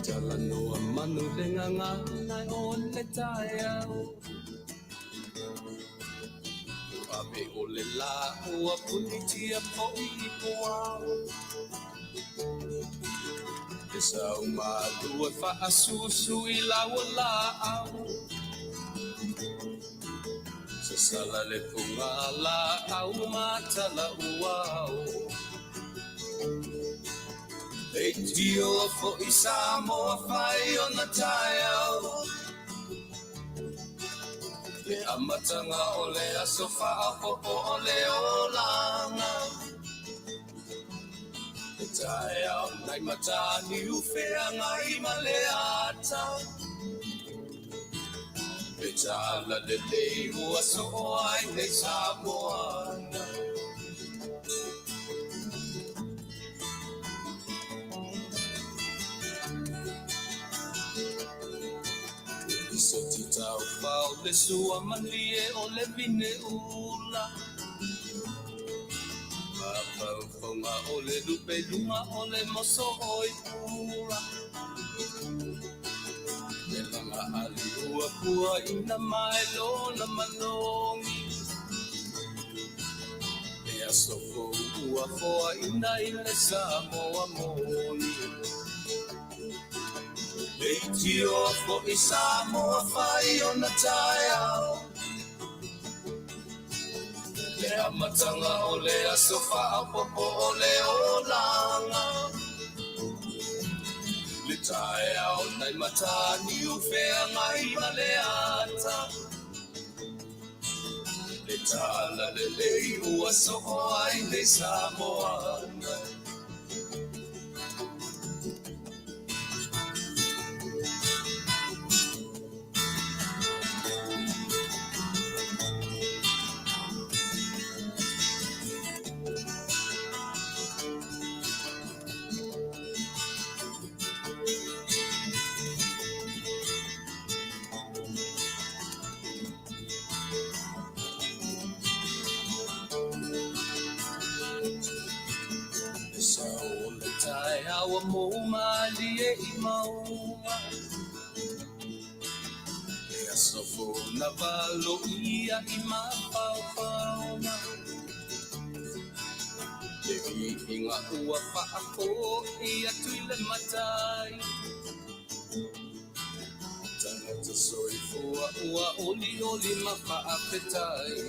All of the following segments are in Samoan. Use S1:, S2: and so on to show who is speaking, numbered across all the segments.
S1: Talanoa manu le gagana o le taeao Ave o le lā ua punitia foi i puao Le sau malu e faasusu i lau laau Sasala le puga laau ma tala uao Leitio foi Samoa fai ona taeao Le amataga o le aso faaopoopo o le olaga Le taeao nai Mataniu feagai ma le ata Le tala lelei ua soo ai nei Samoa Soti taufao le sua malie o le vine ula Mafaufonga o le lupe luga o le moso oi pula Le laga ali ua pua ina mai lona manogi Le aso fou ua foaina i le Samoa moni Leitio foi Samoa fai ona taeao Le amataga o le aso faaopoopo o le olaga Le taeao nai Mataniu feagai ma le ata Le tala lelei ua soo ai nei Samoa Le sao o le taeao ua mou malie i mauga Le aso fou na valoia i mafaufauga Le viiga ua faafoi atu i le Matai Tagata soifua ua olioli ma faafetai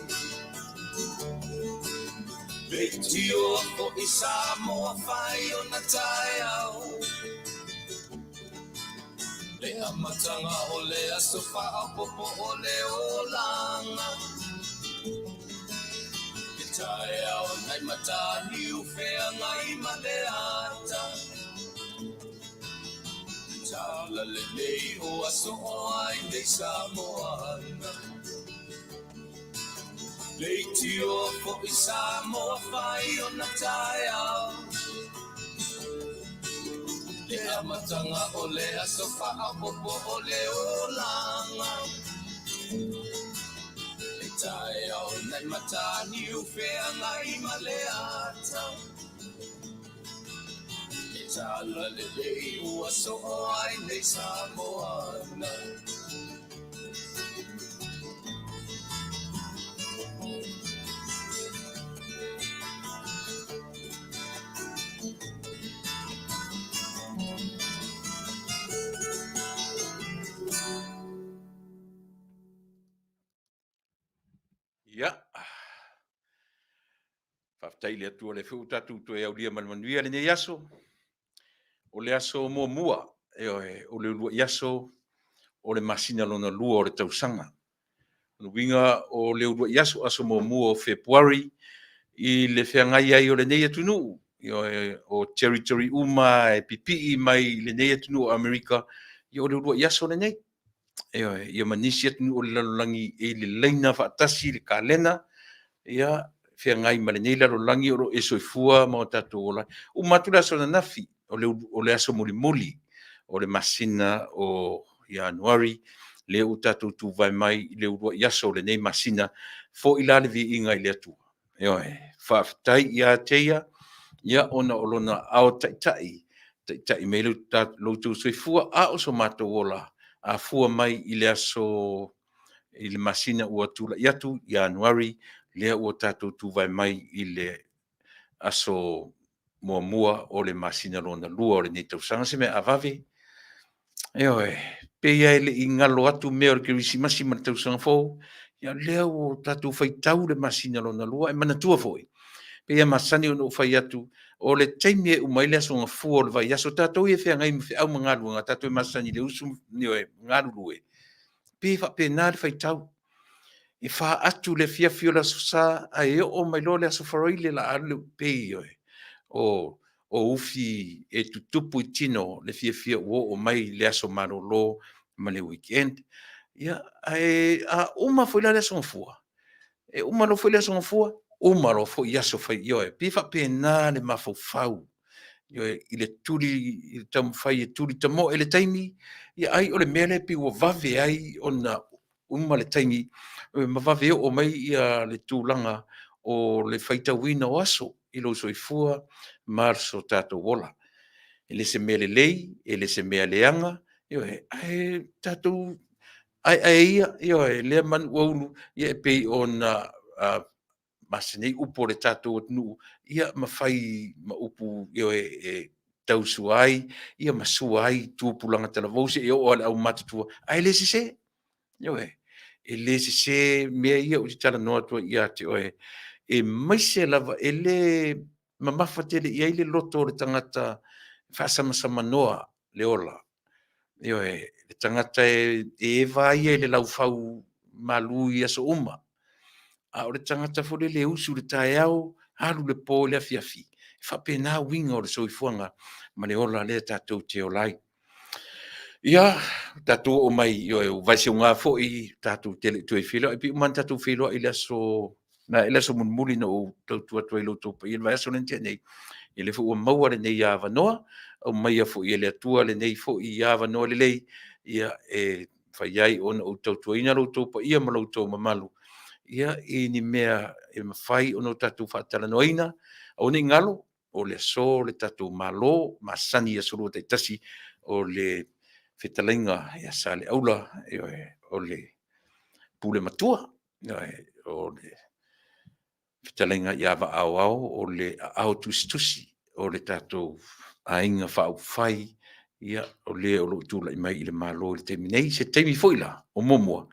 S1: Leitio foi Samoa fai ona taeao Le amataga o le aso faaopoopo o le olaga Le taeao nai Mataniu feagai ma le ata Le tala lelei ua soo ai nei Samoa Leitio foi Samoa fai ona taeao Le amataga o le aso faaopoopo o le olaga Le taeao nai Mataniu feagai ma le ata Le tala lelei ua soo ai nei Samoa
S2: Ia. Faafetai i le Atua o lea foi ua tatou toe aulia ma le manuia lenei aso. O le aso muamua, ioe, o le uluai aso o le masina lona lua o le tausaga. O le uiga o le uluai aso, aso muamua o Fepuari i le feagai ai o lenei atunuu, ioe, o territory uma e pipii mai i lenei atunuu o Amerika, ia o le uluai aso lenei. Ioe, ia ma nisi atunuu o le lalolagi e i le laina faatasi le kalena, ia feagai ma lenei lalolagi o lo o e soifua ma o tatou ola ai. Uma atu le aso ananafi, o le, o le aso mulimuli o le masina o Ianuari, lea ua tatou tuvae mai i le uluai aso o lenei masina, foi la le viiga i le Atua. Ioe, faafetai ia te ia, ia ona o lona ao taitai taitai mai lo outou soifua a o so matou ola, afua mai i le aso i le masina ua tulai atu Ianuari, lea ua tatou tuvae mai i le aso muamua o le masina lona lua o lenei tausaga. Se mea avave, ioe, pei lava e le i galo atu mea o le Kerisimasi ma le tausaga fou, ia lea ua tatou faitau le masina lona lua. Ae manatua foi, pei lava masani ona ou fai atu, o le taimi e uma ai le aso Gafua o le vaiaso, tatou ia e feagai ma feau ma galuega, tatou e masani i le usu, ioe, galulue, pei e faapena le faitau. E faatu le afiafi o le Aso Sa ae oo mai loa le Aso Faraile o le a alu le pei o ufi e tutupu i tino le fiafia ua oo mai le aso malolo ma le weekend. Ia, ae a uma foi la le Aso Gafua, e uma loa foi le Aso Gafua, uma loa foi aso fai, ioe, pei e faapena le mafaufau, ioe, i le tuli, i le taumafai e tuli tamoe le taimi, ia ai o le mea lea pei ua vave ai ona uma le taimi ma vave oo mai le tulaga o le faitauina o aso i lou soifua ma so tatou ola. E le se mea lelei, e le se mea leaga, ioe, ae tatou aeae ia, ioe, lea manu ua ulu, ia e pei ona masani ai upu o le tatou atunuu, ia ma fai ma upu, ioe, e tausua ai, ia ma sua ai tupulaga talavou seia oo lava i le aumatutua, ae le sese. Ioe, e le sese mea ia ou te talanoa atu ai ia te oe, aemaise lava, e le mamafa tele i ai le loto o le tagata faasamasamanoa le ola. Ioe, le tagata e eva ia i le laufau malu i aso uma, a o le tagata foi lele e usu i le taeao, alu i le po i le afiafi, e faapena uiga o le soifuaga ma le ola lea tatou te ola ai. Ia, tatou oo mai, ioe, ua vaeseuga foi tatou te le i toe feiloai, pei uma lava ona tatou feiloai i le aso, na ea le aso mulimuli na ou tautua atu ai i lo outou paia i le vaiaso lea na tea nei, ia lea foi ua maua lenei avanoa, aumaia foi e le Atua lenei foi avanoa lelei, ia, e mafai ai ona ou tautuaina lo outou paia ma lo outou mamalu, ia, i ni mea e mafai ona tatou faatalanoaina. Aua ne i galo, o le aso le tatou Malo masani i aso Lua taitasi, o le fetalaiga ia Saleaula, ioe, o le Pule Matua, ioe, o le fetalaiga ia Vaa Aoao, o le aao tusitusi o le tatou Aiga Faaupufai, ia, o le o lo o tulai mai i le Malo i le taimi nei. Se taimi foi la o muamua,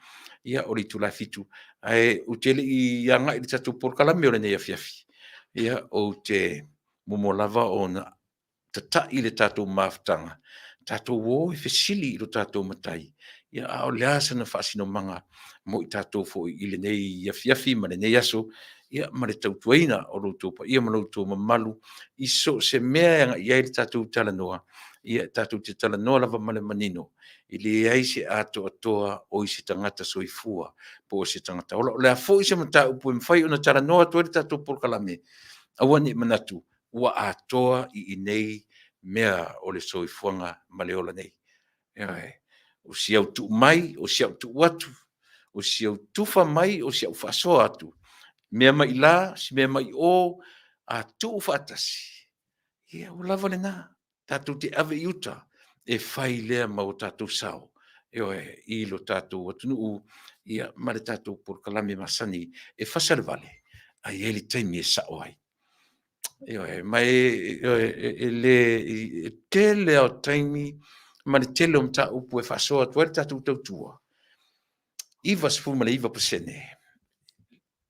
S2: ia o le itula e 7:00, ae ou te le i agai i le tatou polokalame o lenei afiafi, ia, ou te muamua lava ona tatai le tatou mafutaga, tatou o e fesili i lo tatou Matai, ia a o le a sana faasinomaga mo i tatou foi i lenei afiafi ma lenei aso, ia ma le tautuaina o lo outou paia ma lo outou mamalu i so o se mea e agai i ai le tatou talanoa, ia tatou te talanoa lava ma le manino, e leai se atoatoa o i se tagata soifua po o se tagata ola. O le a foi se mataupu e mafai ona talanoa atu ai le tatou polokalame, aua ne i manatu ua atoa i inei mea o le soifuaga ma le ola nei. Ioe. O si au tuu mai, o si au tuu atu, o si au tufa mai, o si au faasoa atu, mea mai la, si mea mai o, a tuu faatasi, ia ua lava lena. Tatou te ave i uta e fai lea ma o tatou sao, ioe, i lo tatou atunuu, ia, ma le tatou polokalame masani e fasa le vale, ae i ai le taimi e sao ai. Ioe, ma e, ioe, e le, e tele lava o taimi ma le tele o mataupu e faasoa atu ai le tatou tautua, 99%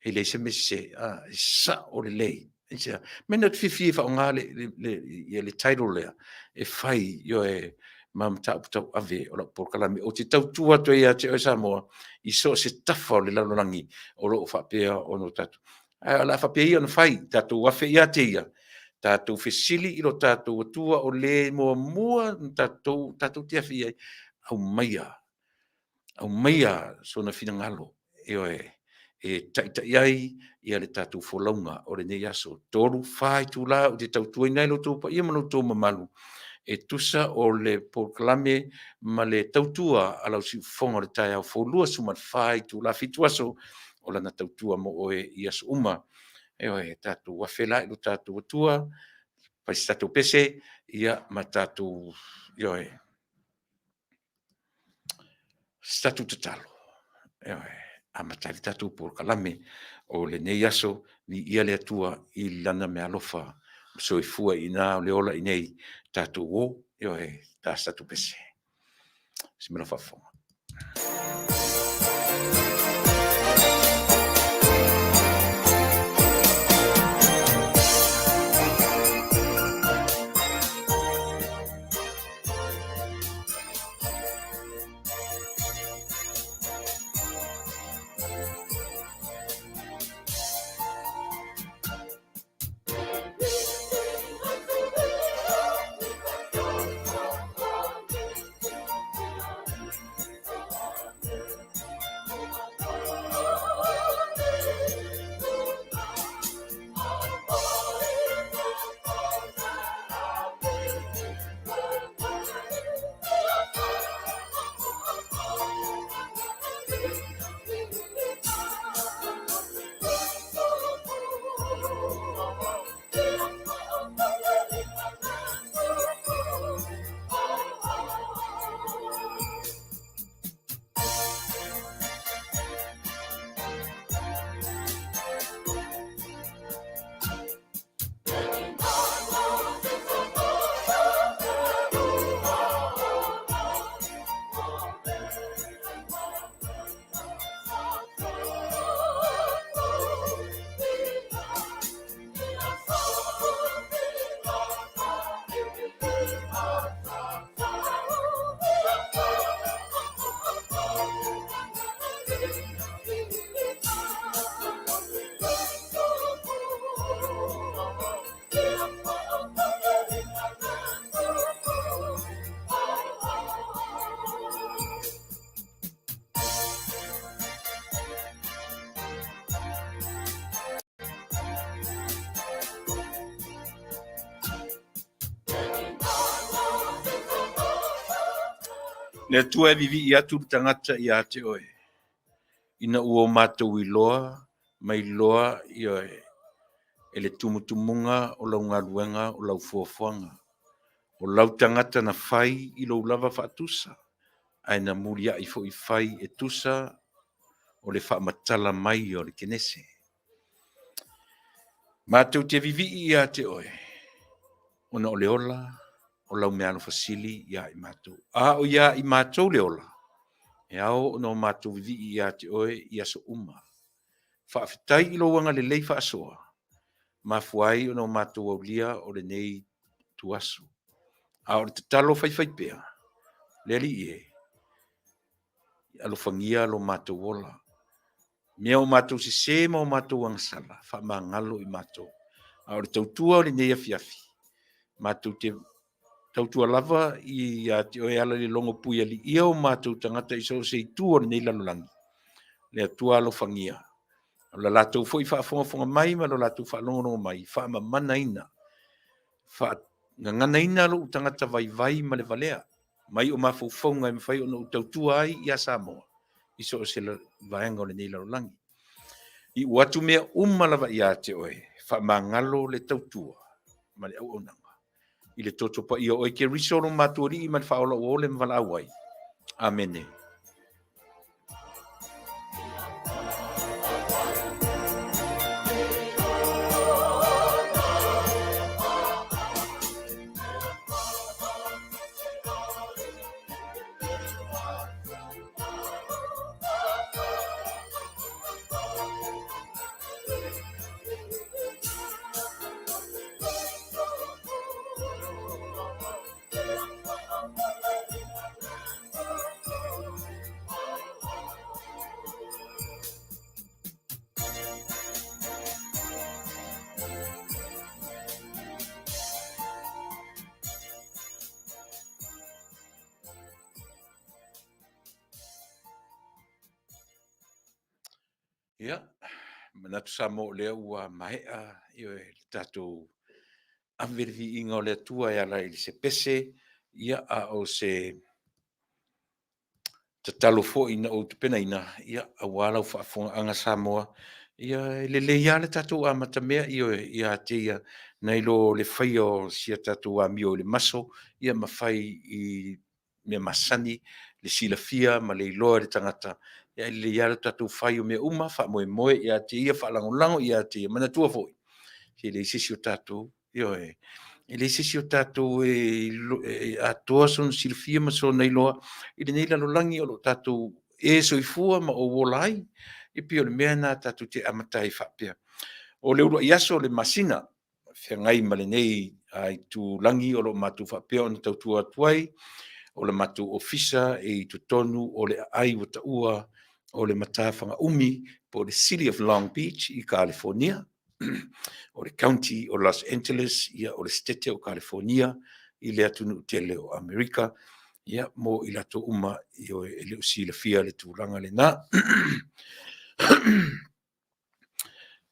S2: e leai se mea sese, e sao lelei. Aisea? Mea na ou te fiafia e faaaoga le title lea e fai, ioe, ma mataupu tauave o lau polokalame. Ou te tautua atu ai ia te oe Samoa i so o se tafa o le lalolagi o lo o faapea ona tatou. Ae o le a faapea ia ona fai, tatou afe ia te ia, tatou fesili i lo tatou Atua o le muamua na tatou, tatou te afe i ai, aumaia, aumaia sona finagalo, ioe, e taitai ai ia le tatou folauga o lenei aso. 3, 4 itula ou te tautuaina ai lo outou paia ma lo outou mamalu, e tusa o le polokalame ma le tautua a lau siufofoga o le taeao fou, 24 itula, 7 aso o lana tautua mo oe i aso uma. Ioe, tatou afe la i lo tatou Atua. Fai se tatou pese, ia, ma tatou, ioe, se tatou tatalo, ioe, amata ai le tatou polokalame o lenei aso, viia le Atua i Lana meaalofa ma soifua i ina o le ola i inei, tatou o, ioe, ta se tatou pese. Se mea faafofoga. Le Atua e vivii atu le tagata ia te oe, ina ua o matou iloa ma iloa, ioe, e le tumutumuga o lau galuega o lau fuafuaga. O lau tagata na fai i lou lava faatusa, ae na muliai foi fai e tusa o le faamatala mai o le Kenese. Matou te vivii ia te oe, ona o le ola o lau meaalofa sili ia i matou. A o ia i matou le ola, e ao ona o matou vivii ia te oe i aso uma. Faafetai i lou agalelei faasoa, mafua ai ona o matou aulia o lenei ituaso. A o le tatalo faifaipea, le Alii e, alofagia lo matou ola. Mea o matou sese ma o matou agasala, faamagalo i matou. A o le tautua o lenei afiafi, matou te tautua lava ia te oe ala i le logo puialiia o matou tagata i so o se itu o lenei lalolagi. Le Atua alofagia. O le latou foi faafogafoga mai ma lo latou faalogologo mai, faamamanaina, faagaganaina lou tagata vaivai ma le valea, mai o mafaufauga e mafai ona ou tautua ai ia Samoa i so o se vaega o lenei lalolagi. Iu atu mea uma lava ia te oe, faamagalo le tautua ma le auaunaga. I le toto paia o oe Keriso lo matou Alii ma le Faaola ua ole ma valaau ai. Amene. Ia, manatu Samoa o lea ua maea le tatou ave le viiga o le Atua e ala i se pese, ia, a o se tatalo foi na ou tapenaina, ia, aua lau faafofogaaga Samoa, ia, e lelei lava le tatou amatamea, ioe, ia te ia. Nai lo le faia o si a tatou amio i le maso, ia ma fai i mea masani le silafia ma le iloa e le tagata, ia e lelei lava lo tatou fai o mea uma, faamoemoe ia te ia, faalagolago ia te ia. Manatua foi, e leai se isi o tatou, ioe, e leai se isi o tatou e atoa sona silafia ma sona iloa i lenei lalolagi o lo o tatou e soifua ma ou ola ai. E pei o le mea lena tatou te amata ai faapea. O le uluai aso o le masina, feagai ma lenei itulagi o lo o matou faapea ona tautua atu ai, o le matou ofisa e i totonu o le aai ua taua o le matafaga-umi po o le City of Long Beach i Kalifonia, o le County o Los Angeles, ia o le Setete o Kalifonia i le atunuu tele o Amerika, ia mo i latou uma e le o silafia le tulaga lena.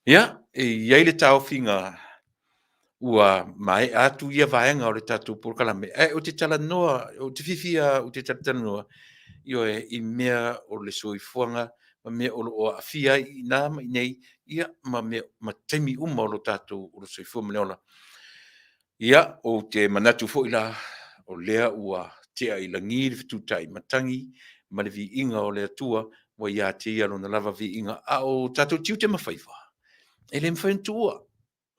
S2: Ia, e i ai le taofiga ua maea atu ia vaega o le tatou polokalame, ae ou te talanoa, ou te fiafia ou te talatalanoa, ioe, i mea o le soifuaga ma mea o lo o aafia ai i ina ma i inei, ia ma mea ma taimi uma o lo tatou o le soifua ma le ola. Ia, ou te manatu foi la, o lea ua tea i lagi le fetutai matagi ma le viiga o le Atua ua ia te Ia lona lava viiga, a o tatou tiute ma faiva, e le mafai ona tuua.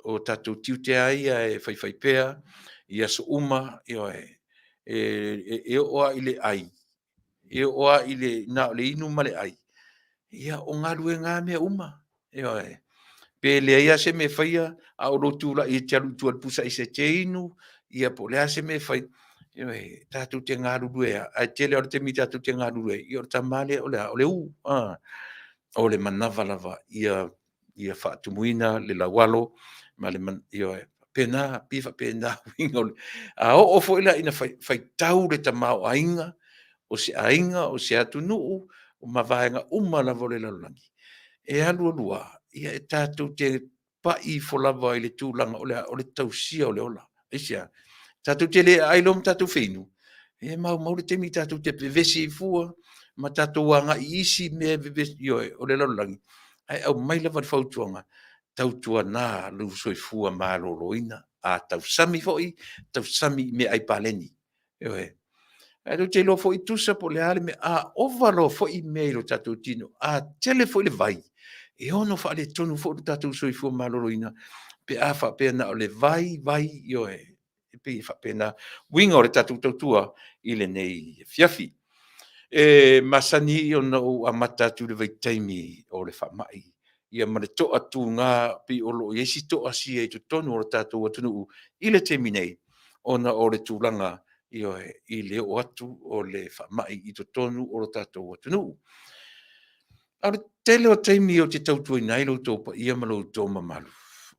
S2: O tatou tiute lava ia e faifaipea i aso uma, ioe, e oo lava i le ai, e oo lava i le na o le inu ma le ai, ia o galuega lava mea uma, ioe. Pe leai lava se mea e faia, a o lou tulai e te alu i tua i le pusa aisa e te inu, ia po o le a se mea e fai, ioe, tatou te galulue lava, ae tele lava o le taimi tatou te galulue ai, ia o le tama lea o le a? O le ū. O le manava lava ia faatumuina le laualo ma le ioe, faapena, pei e faapena uiga o le… A oo foi la ina faitau le tamaoaiga o se aiga, o se atunuu ma vaega uma lava o le lalolagi, e alu alu lava, ia e tatou te pai ifo lava i le tulaga o le a? O le tausia o le ola. Aisea? Tatou te le aai loa ma tatou feinu, e maumau le taimi tatou te vevesi ai fua ma tatou agai i isi mea vevesi, ioe, o le lalolagi, ae aumai lava le fautuaga, tautuana lou soifua maloloina. A tausami foi, tausami i meaai paleni. Ioe. Ae tou te iloa foi tusa po o le a le mea, a ova loa foi mea i lo tatou tino, a tele foi le vai, e ono faaletonu foi lo tatou soifua maloloina pe a faapea na o le vai, vai, ioe, e pei e faapena uiga o le tatou tautua i lenei afiafi. E masani ona ou amata atu i le vaitaimi o le faamai, ia ma le toatuga pei o lo o i ai si toasia i totonu o le tatou atunuu i le taimi nei, ona o le tulaga, ioe, i le oo atu o le faamai i totonu o le tatou atunuu. A o le tele o taimi ou te tautuaina ai lo outou paia ma lo outou mamalu,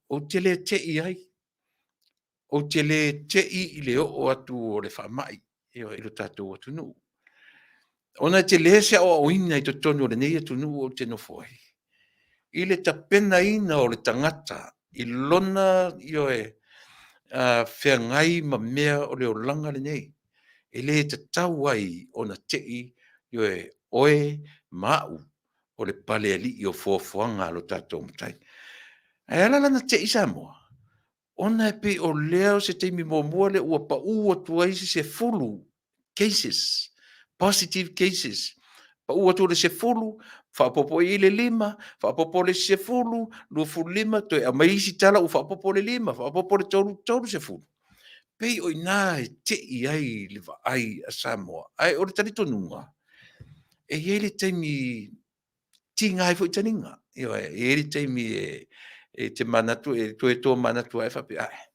S2: ou te le te i ai, ou te le te i i le oo atu o le faamai, ioe, i lo tatou atunuu. Ona e tele se aoaoina i totonu o lenei atunuu ou te nofo ai, i le tapenaina o le tagata i lona, ioe, feagai ma mea o le olaga lenei, e le tatau ai ona te i, ioe, oe ma au o le palealii o foafoaga a lo tatou Matai. Ae ala la ona te i Samoa, ona e pei o lea o se taimi muamua lea ua pau atu ai se 10 cases, positive cases, pau atu le 10, faaopoopo i ai le 5, faaopoopo le isi 10, 25, toe aumai isi tala ua faaopoopo le 5, faaopoopo le 3, 30. Pei o i ina e te i ai le vaai a Samoa. Ae o le talitonuga, e i ai le taimi tiga ai foi taliga. Ioe, e i ai le taimi e te manatu, e toe tomanatu lava faapea, ae,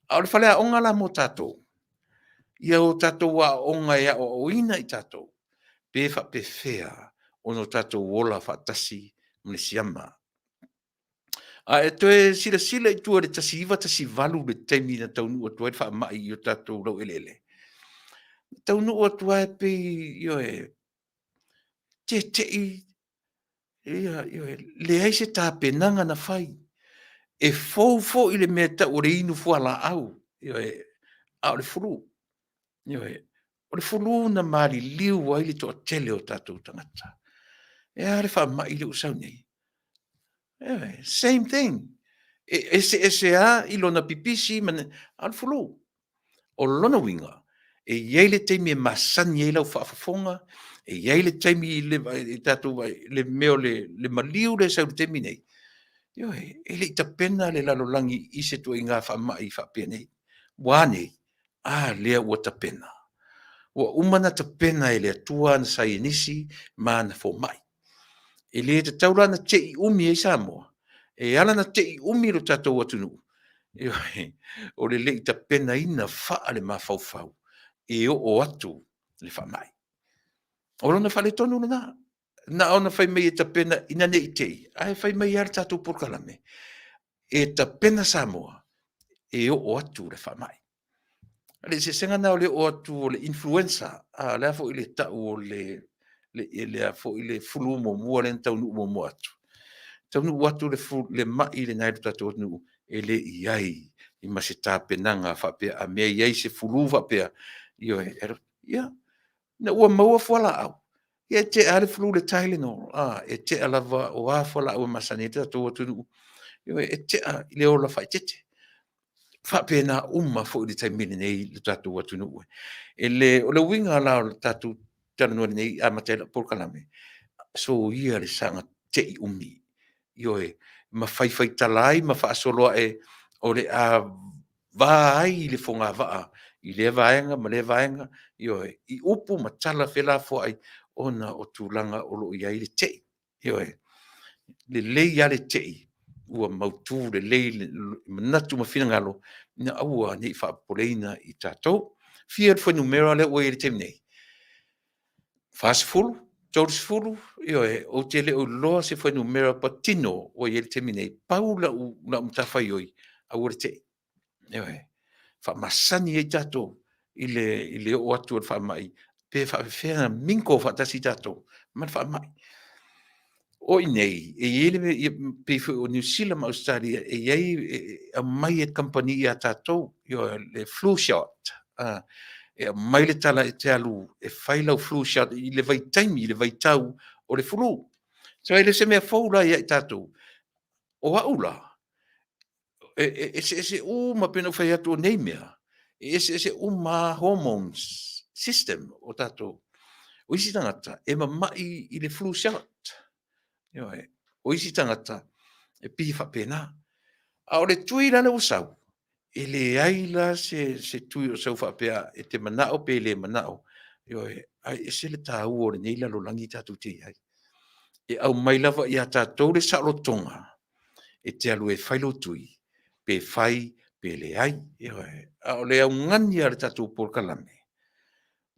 S2: a o le faleaoga la mo tatou, ia o tatou aooga e aoaoina i tatou, pe faapefea ona o tatou ola faatasi ma le siama. A e toe silasila i tua i le 1918 i le taimi na taunuu atu ai le faamai i o tatou laueleele, na taunuu atu lava e pei, ioe, tete'i, ioe, leai se tapenaga na fai. E fou foi le mea e tau o le inu fualaau, ioe, a o le flu. Ioe, o le flu na maliliu ai le toatele o tatou tagata. E a le faamai lea ua sau nei? Ioe, same thing. E eseese lava i lona pipisi ma a o le fulu. O lona uiga, e i ai le taimi e masani ai lau faafofoga, e i ai le taimi i le tatou le mea o le maliu lea e sau i le taimi nei, ioe, e le i tapena le lalolagi i se ituaiga faamai faapenei. Ua a nei? A lea ua tapena. Ua uma ona tapena e le Atua ana saienisi ma ana fomai. E le tatau la ona te i umi ai Samoa. E ala ona te i umi lo tatou atunuu, ioe, o le le i tapenaina faale-mafaufau e oo atu le faamai. O lona faaletonu lena. Na ona fai mai e tapena ina ne i te i, ae fai mai lava le tatou polokalame, e tapena Samoa e oo atu le faamai. O le eseesega lena o le oo atu o le influenza, a o le a foi le tau o le le a foi le flu muamua lea na taunuu muamua atu. Taunuu atu le le mai lena i le tatou atunuu, e le i i ai ma se tapenaga faapea a mea e i ai se flu faapea, ioe, ia, ina ua maua fualaau, ia e tea lava le flu i le Tylenol, e tea lava o a fualaau e masani ai le tatou atunuu, ioe, e tea i le ola faaeteete. E faapena uma foi i le taimi lenei i le tatou atunuu. O le uiga la o le tatou talanoa nei e amata ai lau polokalame, soia le saga te i umi, ioe, ma faifaitala ai ma faasolo ae o le a va ai le fogavaa i lea vaega ma lea vaega, ioe, i upu ma tala felafoai ona o tulaga o lo o i ai le tei. Ioe. Lelei lava le tei ua mautu lelei manatu ma finagalo ina aua ne i faapopoleina i tatou. Fia le fuainumera lea ua i ai i le taimi nei? 40, 30, ioe, ou te le o iloa se fuainumera patino ua i ai i le taimi nei. Pau lau matafaioi, aua le tei. Ioe. Faamasani ai tatou i le oo atu o le faamai, pe faapefea ona mingle faatasi tatou ma le faamai. O i inei, e i ai le mea, pei foi o Niu Sila ma Ausetalia, e i ai, e aumai e kamupani ia tatou le flu shot, e aumai le tala e te alu e fai lau flu shot i le vaitaimi, i le vaitau o le flu. So e le o se mea fou la ia i tatou. O au la, e eseese uma, pei ona ou fai atu o nei mea, e eseese uma lava hormones system o tatou. O isi tagata e mamai i le flu shot, ioe, o isi tagata e pei e faapena. A o le tui la lea ua sau, e leai la se tui o sau faapea e te manao pe le manao, ioe, ae ese le taua o lenei lalolagi tatou te i ai. E aumai lava ia tatou le saolotoga e te alu e fai lou tui, pe fai pe leai. Ioe. A o le augani lava o le tatou polokalame,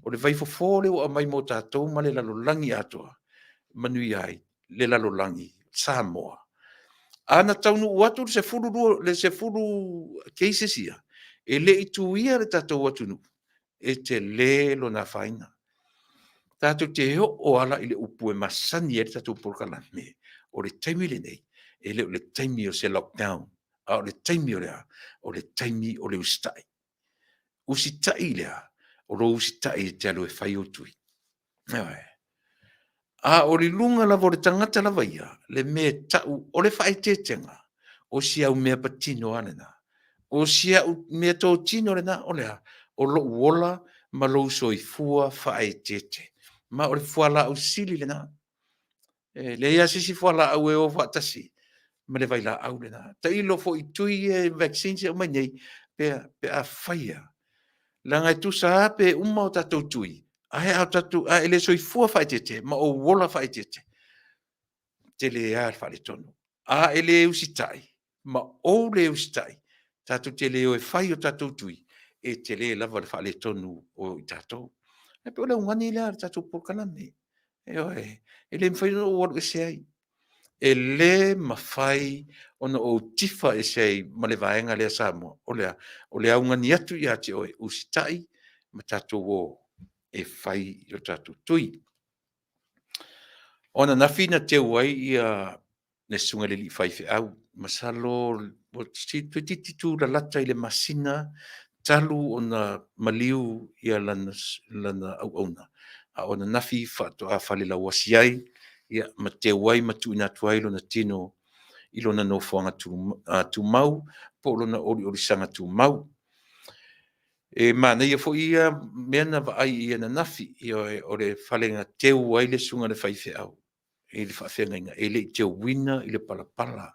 S2: o le vaifofo lea ua aumai mo tatou ma le lalolagi atoa, manuia ai le lalolagi, Samoa. A na taunuu atu le 12, le 10 cases ia, e le i tuia le tatou atunuu, e tele lona afaina. Tatou te oo lava la i le upu e masani ai le tatou polokalame, o le taimi lenei, e le o le taimi o se lockdown, a o le taimi o le a? O le taimi o le usitai. Usitai i le a? O lou usitai e te alu e fai ou tui. Ioe. A o le luga lava o le tagata lava ia, le mea e tau o le faaeteetega, o si au mea patino lava lena. O si au meatotino lena, o le a? O lou ola ma lou soifua faaeteete. Ma o le fualaau sili lena. E leai lava se isi fualaau e o faatasi ma le vailaau lena. Tailo foi i tui ia, vaccines ia e aumai nei, pe a faia, leaga e tusa lava pe uma o tatou tui, ae a e le soifua faaeteete ma ou ola faaeteete, e tele lava le faaletonu. A e le usitai ma ou le usitai, tatou te le o e fai o tatou tui, e tele lava le faaletonu o i tatou. E pei o le augani lea a le tatou polokalame. Ioe, e le mafai ona ou alu ese ai. E le mafai ona ou tifa ese ai ma le vaega lea Samoa. O le a? O le augani atu ia te oe, usitai ma tatou o e fai o tatou tui. O ananafi na teu ai le susuga i le alii faifeau, masalo ua toeitiiti tulalata i le masina talu ona maliu lana auauna, a o ananafi faatoa falelauasi ai ma teu ai ma tuuina atu ai lona tino. i lona nofoaga tumau po o lona oliolisaga tumau. E manaia foi ia mea na vaai i ananafi, ioe, o le fale na teu ai le susuga i le faifeau i le faafeagaiga, e le i teuina i le palapala,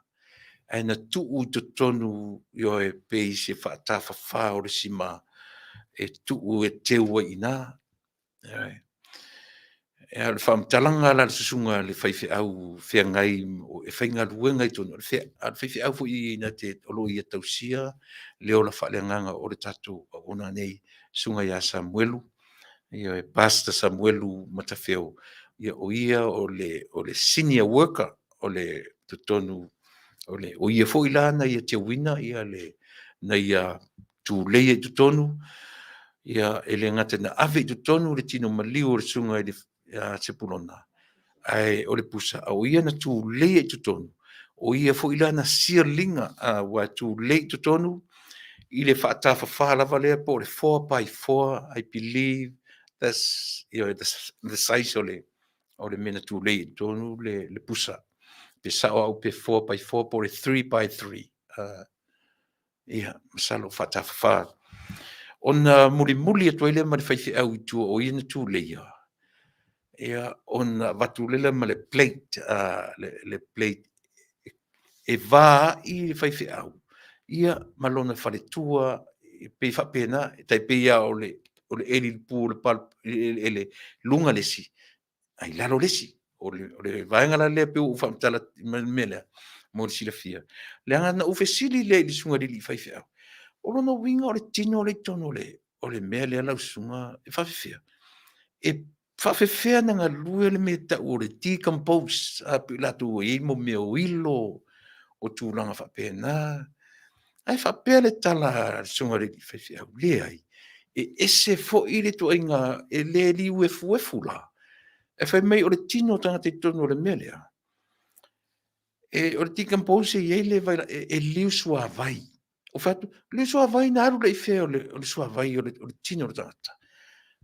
S2: ae na tuu i totonu, ioe, pei se faatafafa o le sima e tuu e teu ai i ina. Ioe. O le faamatalaga la a le susuga i le faifeau feagai e faigaluega i totonu, a o le faifeau foi na te, o lo o ia tausia le ola faaleagaga o le tatou auauna nei, Susuga ia Samuelu, ioe, Pastor Samuelu Matafeo, ia o ia o le senior worker o le totonu o ia foi la na ia teuina le na ia tuleia i totonu, ia e le gata ina ave i totonu le tino maliu o le susuga ia Sepulona, ae o le pusa, a o ia na tuleia i totonu, o ia foi la na seal ina, aua e tulei i totonu i le faatafafa lava lea po o le 4 by 4, I believe that's, the size o le mea na tulei i totonu le pusa. Pe sao au pe 4 by 4 po o le 3 by 3. Ia, masalo faatafafa. Ona mulimuli atu ai lea ma le faifeau i tua o ia na tuleia, ia, ona avatu lea ma le plate, le plate e va ai le faifeau, ia, ma lona faletua, e pei faapena, e tai pei lava o le eli i le pu o le pala, i le luga le isi, ae i lalo le isi. O le vaega la lea pei ua ou faamatala mai le mea lea mo le silafia, leaga na ou fesili lea i le susuga i le alii faifeau, o lona uiga o le tino lea i totonu o le mea lea lau susuga e faapefea? E faapefea ona galue le mea e tau o le decompose, a pei o latou ua i ai mo mea o ilo, o tulaga faapena. Ae faapea le tala a le susuga i le alii faifeau, leai, e ese foi le ituaiga, e le liu efuefu la, ae fai mai o le tino o tagata i totonu o le mea lea, o le decompose e i ai le e liu suavai. Ou fai atu, liu suavai na alu lea i fea o le suavai o le tino o le tagata?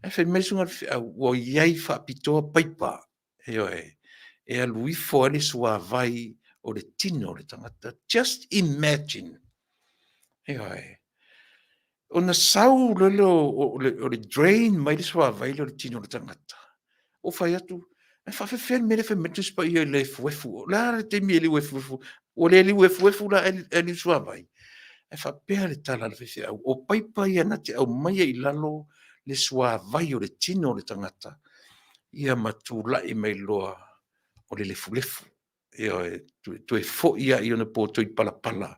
S2: Ae fai mai le susuga i le faifeau, ua i ai faapitoa paipa, ioe, e alu ifo ai le suavai o le tino o le tagata. Just imagine. Ioe. Ona sau lele o le drain mai le suavai lea o le tino o le tagata. Ou fai atu, ae faapefea le mea lea e fai mai ai le Tusi Paia i le efuefu? O le a le taimi e liu efuefu? Ua le liu efuefu la ae liu suavai? Ae faapea le tala a le faifeau, o paipa ia na te aumaia i lalo le suavai o le tino o le tagata, ia ma tulai mai loa o le lefulefu. Ioe, toe foi lava i ona potoi palapala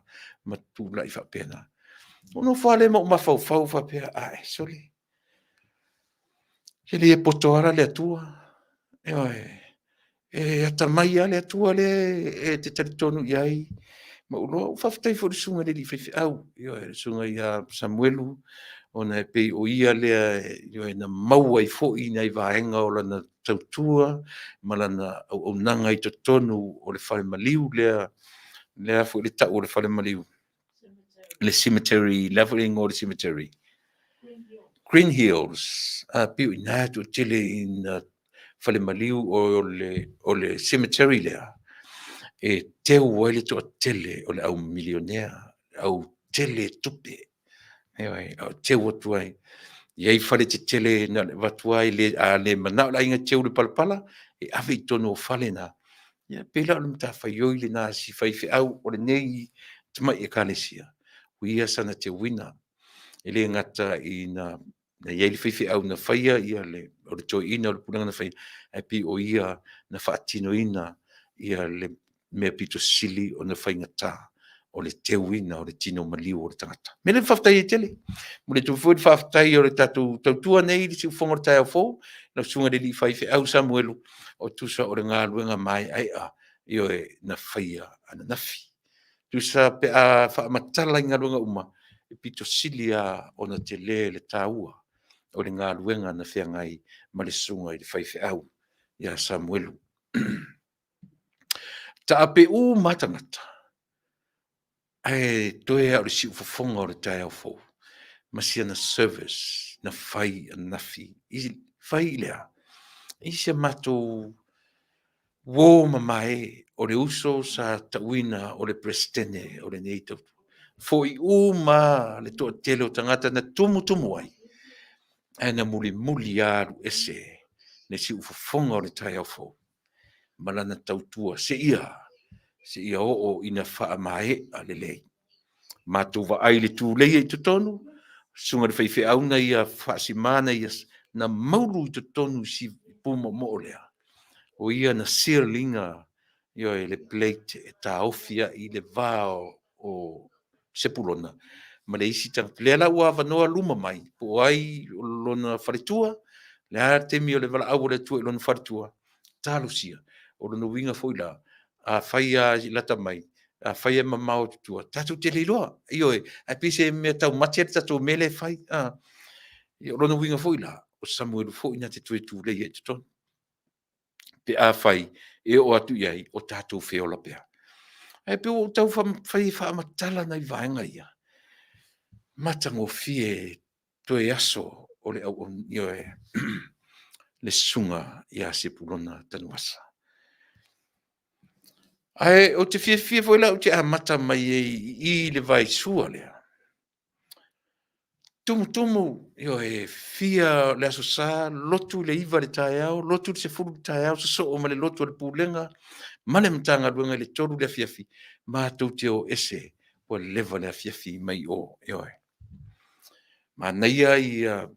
S2: ma tulai faapena. Ou nofo lava lea ma ou mafaufau faapea, ae sole, e le poto lava la le Atua. Ioe, e atamai lava le Atua lea e te talitonu i ai. Ma ou iloa, faafetai foi i le susuga i le alii faifeau, ioe, le susuga ia Samuelu, ona e pei o ia lea, ioe, na maua ai foi nai vaega o lana tautua ma lana auaunaga i totonu o le fale maliu lea, le a foi le tau o le fale maliu, le cemetery, le a foi le igoa o le cemetery? Green Hills. A pei o i ina e toatele ina fale maliu o le cemetery lea, e teu ai le toatele o le au milionea, le au tele tupe. Ioe, o teu atu ai. E i ai fale tetele na o le avatu lava, a le manao le aiga e teu i le palapala, e ave i totonu o fale na. Ia pei la o le matafaioi lena a si faifeau o lenei tamai Ekalesia, o ia sana teuina. E le gata ina i ai le faifeau na faia o le toeaina o le pulega na faia, ae pei o ia na faatinoina le mea pito sili ona faigata o le teuina o le tino maliu o le tagata. O le mea lea e faafetai ai tele. Momoli atu foi le faafetai o le tatou tautua nei i le siufofoga o le taeao fou, lau Susuga i le alii faifeau Samuelu, o tusa o le galuega maeaea, ioe, na faia ananafi. Tusa pe a faamatala i galuega uma, e pito sili lava ona tele le taua o le galuega na feagai ma le susuga i le faifeau ia Samuelu. Taape uma lava tagata, ae toe lava o le siufofoga o le taeao fou ma si ana service na fai ananafi. Fai i le a? I si a matou uo mamae. o le uso sa tauina o le Peresetene o lenei tautua. Foi uma le toatele o tagata na tumutumu ai, ae na mulimuli lava alu ese le siufofoga o le taeao fou ma lana tautua seia oo ina faamaea lelei. Matou vaai i le tuleia i totonu, susuga i le faifeau na ia faasima na ia na maulu i totonu i si pumoomoo lea, o ia na seal ina, ioe, le plate e taofi ai le va o Sepulona ma le isi tagata. Lea la ua avanoa luma mai po o ai lona faletua, o le a le taimi o le valaau a le Atua i lona faletua, talosia. O lona uiga foi la, afai lava e lata mai, afai e mamao atu i tua, tatou te le iloa, ioe, ae pei se mea taumate le tatou mea lea e fai. O lona uiga foi la, o Samuelu foi na te toe tuleia i totonu pe afai e oo atu i ai o tatou feola pea. Ae pei ua ou tau fai e faamatala nai vaega ia, matagofie toe aso o le ioe, le susuga ia Sepulona Tanuvasa. Ae ou te fiafia foi la ou te amata mai ai i i i le vaesua lea, tumutumu, ioe, fia le Aso Sa, lotu i le 9 i le taeao, lotu i le 10 i le taeao, sosoo ma le lotu a le Pulega ma le Matagaluega i le 3 i le afiafi, matou te o ese ua leva le afiafi mai o, ioe. Manaia ia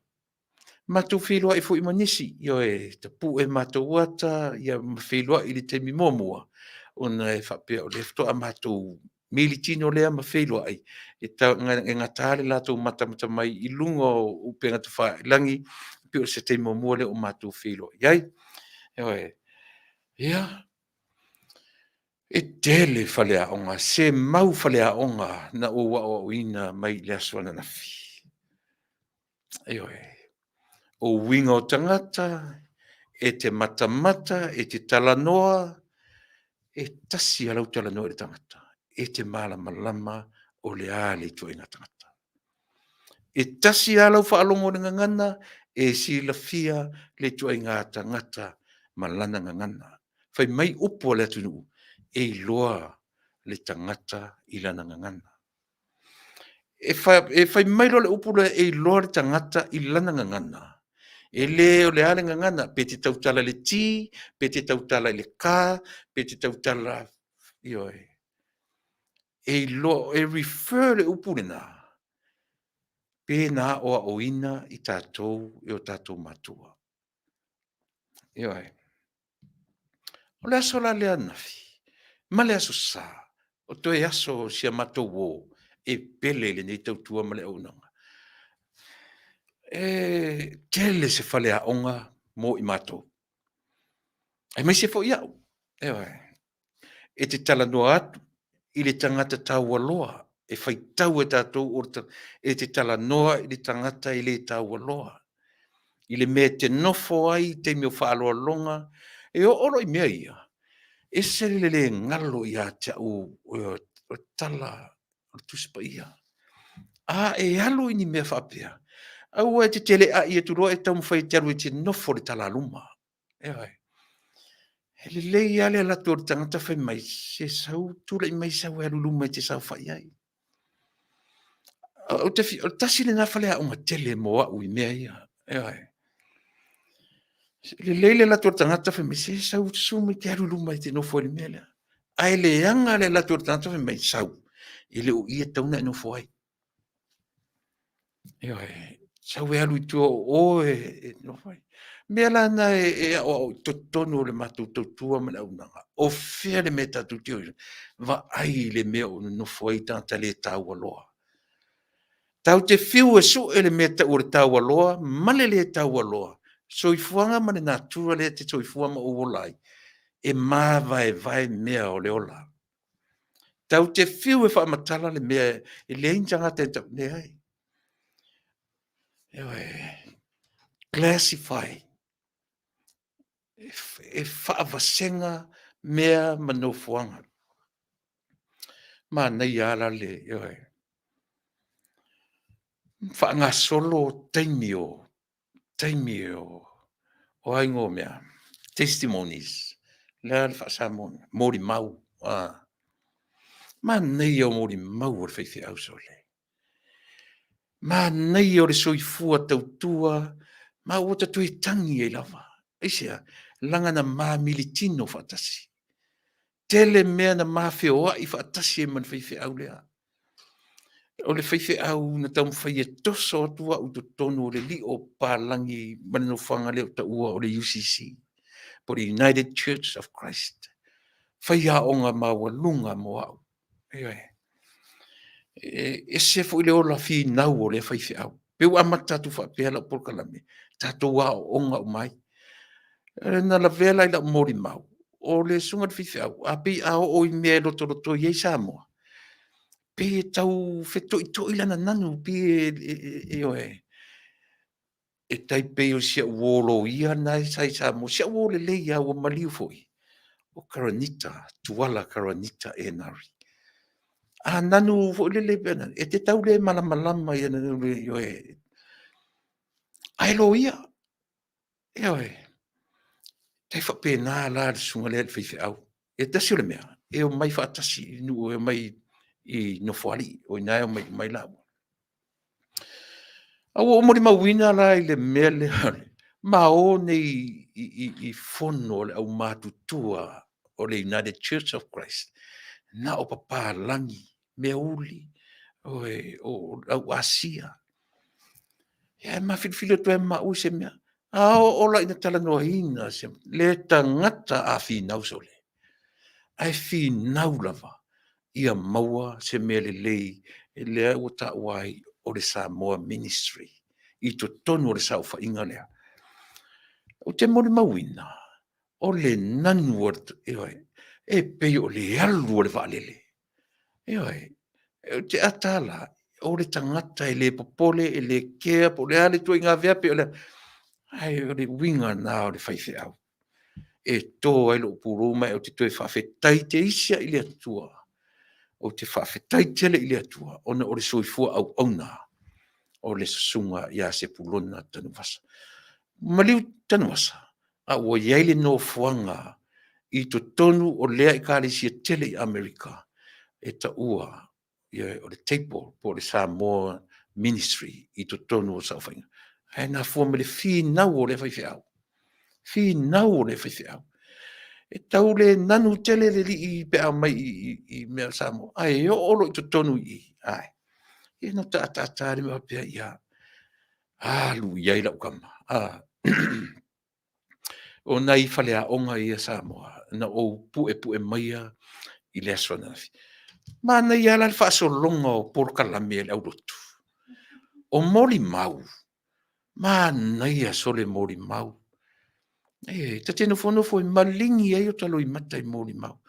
S2: matou feiloai foi ma nisi, ioe, tapue matou ata ma feiloai i le taimi muamua, ona e faapea o lea faatoa matou militino lea ma feiloai, e gata le latou matamata mai i luga o upega tafailagi, pei o se taimi muamua lea ua matou feiloai ai. Ioe. Ia, e tele faleaoga, se mau faleaoga na ou aoaoina mai le aso ananafi. Ioe. O uiga o tagata, e te matamata, e te talanoa, e tasi lava lau talanoa i le tagata, e te malamalama o le a le ituaiga tagata. E tasi lava lau faalogo i le gagana, e silafia le ituaiga tagata ma lana gagana. Fai mai upu a le atunuu, e iloa le tagata i lana gagana. E fai mai loa le upu lea e iloa le tagata i lana gagana, e le o le a le gagana, pe te tautala i le T, pe te tautala i le K, pe te tautala, ioe, e iloa, e refer le upu lena, pe na aoaoina i tatou e o tatou matua. Ioe. O le aso la lea ananafi ma le Aso Sa, o toe aso o si a matou uo e pele i lenei tautua ma le auaunaga. E tele se faleaoga mo i matou, aemaise foi au. Ioe. E te talanoa atu i le tagata taualoa, e faitau e tatou e te talanoa i le tagata e le taualoa, i le mea e te nofo ai i taimi o faaaloaloga, e oo loa i mea ia, ese le le galo ia te au o le tala o le Tusi Paia. A e alu i ni mea faapea, aua e te teleai atu loa e taumafai e te alu e te nofo i le talaluma. Ioe. E lelei lava le alu atu o le tagata fai mai, se sau, tulai mai sau e alu i luma e te saofai ai. O le tasi lena faleaoga tele mo au i mea ia. Ioe. Lelei le alu atu o le tagata fai mai, se sau, susu mai e te alu i luma e te nofo ai i le mea lea. Ae leaga le alu atu o le tagata fai mai, sau, e le o i e tatau ona e nofo ai. Ioe, sau e alu i tua o o e nofo ai. Mea la na e aoao i totonu o le matou tautua ma le auaunaga, o fea le mea tatou te o i ai, vaai i le mea o nonofo ai tagata le taualoa. Tatou te fiu e sue le mea e tau o le taualoa ma le le taualoa, soifuaga ma le natura lea e te soifua ma ou ola ai, e mavaevae mea o le ola. Tatou te fiu e faamatala le mea e leai ni tagata e tau, leai. Ioe, classify, e faavasega mea ma nofoaga. Manaia lava la le, ioe, faagasolo taimi o taimi o a igoa o mea? Testimonies. Le a le faa-Samoa? Molimau. A. Manaia o molimau o le faifeau sole. Manaia o le soifua tautua ma ua ta toe tagi ai lava. Aisea? Leaga na ma militino faatasi. Tele mea na ma feoai faatasi ai ma le faifeau lea. O le faifeau na taumafai e toso atu au i totonu o le lio o papalagi ma le nofoaga lea ua taua o le UCC, po o le United Church of Christ. Faiaoga maualuga mo au. Ioe. E ese foi le ola finau o lea faifeau. Pe ua amata atu faapea lau polokalame, tatou aooga uma ai. Na lavea la i lau molimau, o le susuga i le faifeau, a pei a oo i mea e lotolotoi ai Samoa, pei e tau fetoitoi lana nanu, pei e, ioe, e tai pei o si au uo loia lena sa i Samoa, si au uo lelei lava ua maliu foi, o Karanita, Tuala Karanita Enari. A nanu foi lele, e te tau le malamalama i ana nanu, ioe, ae loia, ioe. Tai faapena la le susuga lea i le faifeau. E tasi o le mea, e omai faatasi i nuu, e omai i Nofoalii, o i ina e omai uma ai laua. A ua ou molimauina la i le mea lea, ma o nei i fono a le aumatutua o le United Church of Christ, na o papalagi, meauli, o le au Asia. Ia, e mafilofilo atu ai ma au i se mea. A oo la ina talanoaina le tagata a finau sole, ae finau lava ia maua se mea lelei, lea ua taua ai o le Samoa Ministry i totonu o le saofaiga lea. Ou te molimauina, o le nanu, ioe, e pei o le alu o le vaalele. Ioe, ou te ata la, o le tagata e le popole, e le kea, po o le a le ituaiga veape o le a, ae o le uiga lena o le faifeau. E to ai lou pulou ma ou te toe faafetai teisi lava i le Atua. Ou te faafetai tele i le Atua ona o le soifua auauna o le susuga ia Sepulona Tanuvasa. Maliu Tanuvasa, a ua i ai le nofoaga i totonu o lea Ekalesia tele i Amerika e taua o le table po o le Samoa Ministry i totonu o saofaiga. Ae nafua mai le finau o lea faifeau, finau o lea faifeau. E tau le nanu tele le alii pe a omai i mea o Samoa, ae oo loa i totonu i i, ae, ia ona ataata lava lea ma faapea, ia, alu i ai lau tama. O nai faleaoga ia Samoa na ou puepue maia i le aso ananafi. Manaia lava la le faasologa o polokalame a le aulotu. O molimau, manaia sole molimau. E ta te nofonofo e maligi ai o ta loimata i molimau.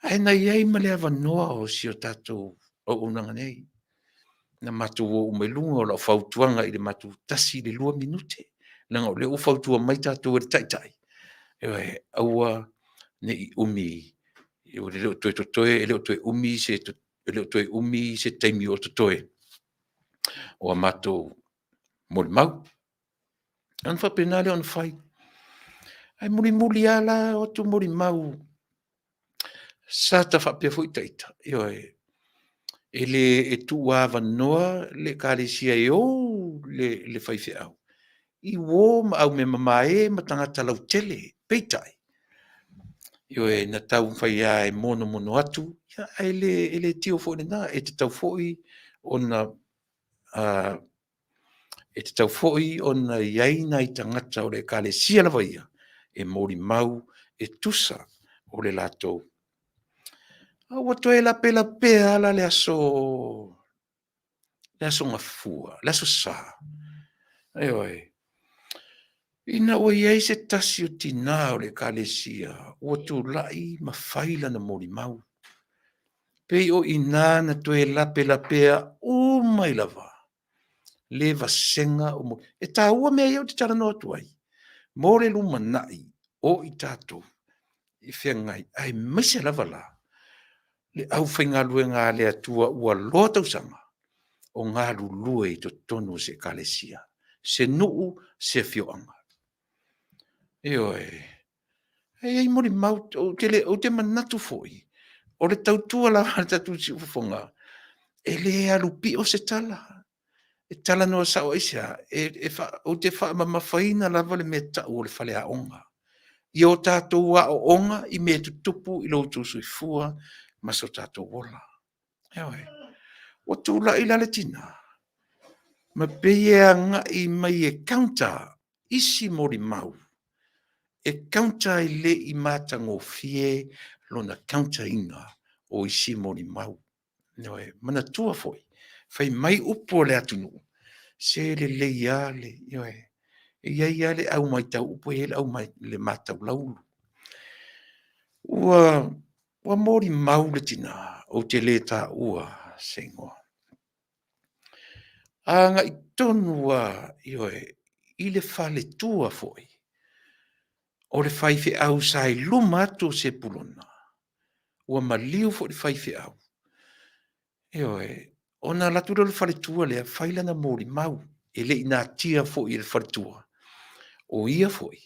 S2: Ae na i ai ma le avanoa o si o tatou auaunaga nei, na matou o uma i luga o lau fautuaga i le matou 1 i le 2 minute, leaga o lea ua fautua mai tatou e le Taitai, ioe, aua ne i umi, e le o toe totoe, e le o toe umi se, e le o toe umi se taimi o totoe o a matou molimau. Ona faapena lea ona fai. Ae mulimuli lava la o atu molimau sa ta faapea foi ita, ioe, e le e tuuavanoa le Ekalesia e ou le faifeau i uo ma aumema mamae ma tagata lautele. Peitai, ioe, na taumafai lava e monomono atu, ae le, e le tio foi i lena, e tatau foi ona e tatau foi ona i ai nai tagata o le Ekalesia lava ia e molimau e tusa o le latou. A ua toe lapelapea lava la le aso, le aso Gafua, le aso Sa, ioe, ina ua i ai se tasi o tina o le Ekalesia ua tulai ma fai lana molimau, pei o i ina na toe lapelapea uma ai lava le vasega o E taua mea ia ou te talanoa atu ai mo le lumanai o i tatou i feagai, aemaise lava la le aufaigaluega a le Atua ua loa tausaga o galulue i totonu o se Ekalesia, se nuu, se afioaga. Ioe. E i ai molimau, ou te, le, ou te manatu foi, o le tautua lava a le tatou siufofoga, e le alu pio se tala. E talanoa sao aisea? E, e fa, ou te faamamafaina lava le mea tau o le faleaoga. I o tatou aoaoga i mea tutupu i lo outou soifua ma so tatou ola. Ioe. Ua tulai la le tina, ma pei e agai mai e counter isi molimau, e counter e le i matagofie lona counter ina o isi molimau. Ioe, manatua foi, fai mai upu o le atunuu, se lelei lava le, ioe, e i ai lava le au matau upu, e i ai le au le matau laulu. Ua, ua molimau le tina, ou te le taua se igoa. Agai tonu lava, ioe, i le faletua foi, o le faifeau sa i luma atu o Sepulona, ua maliu foi le faifeau, ioe, ona alu atu lea o le faletua lea fai lana molimau, e le i natia foi e le faletua, o ia foi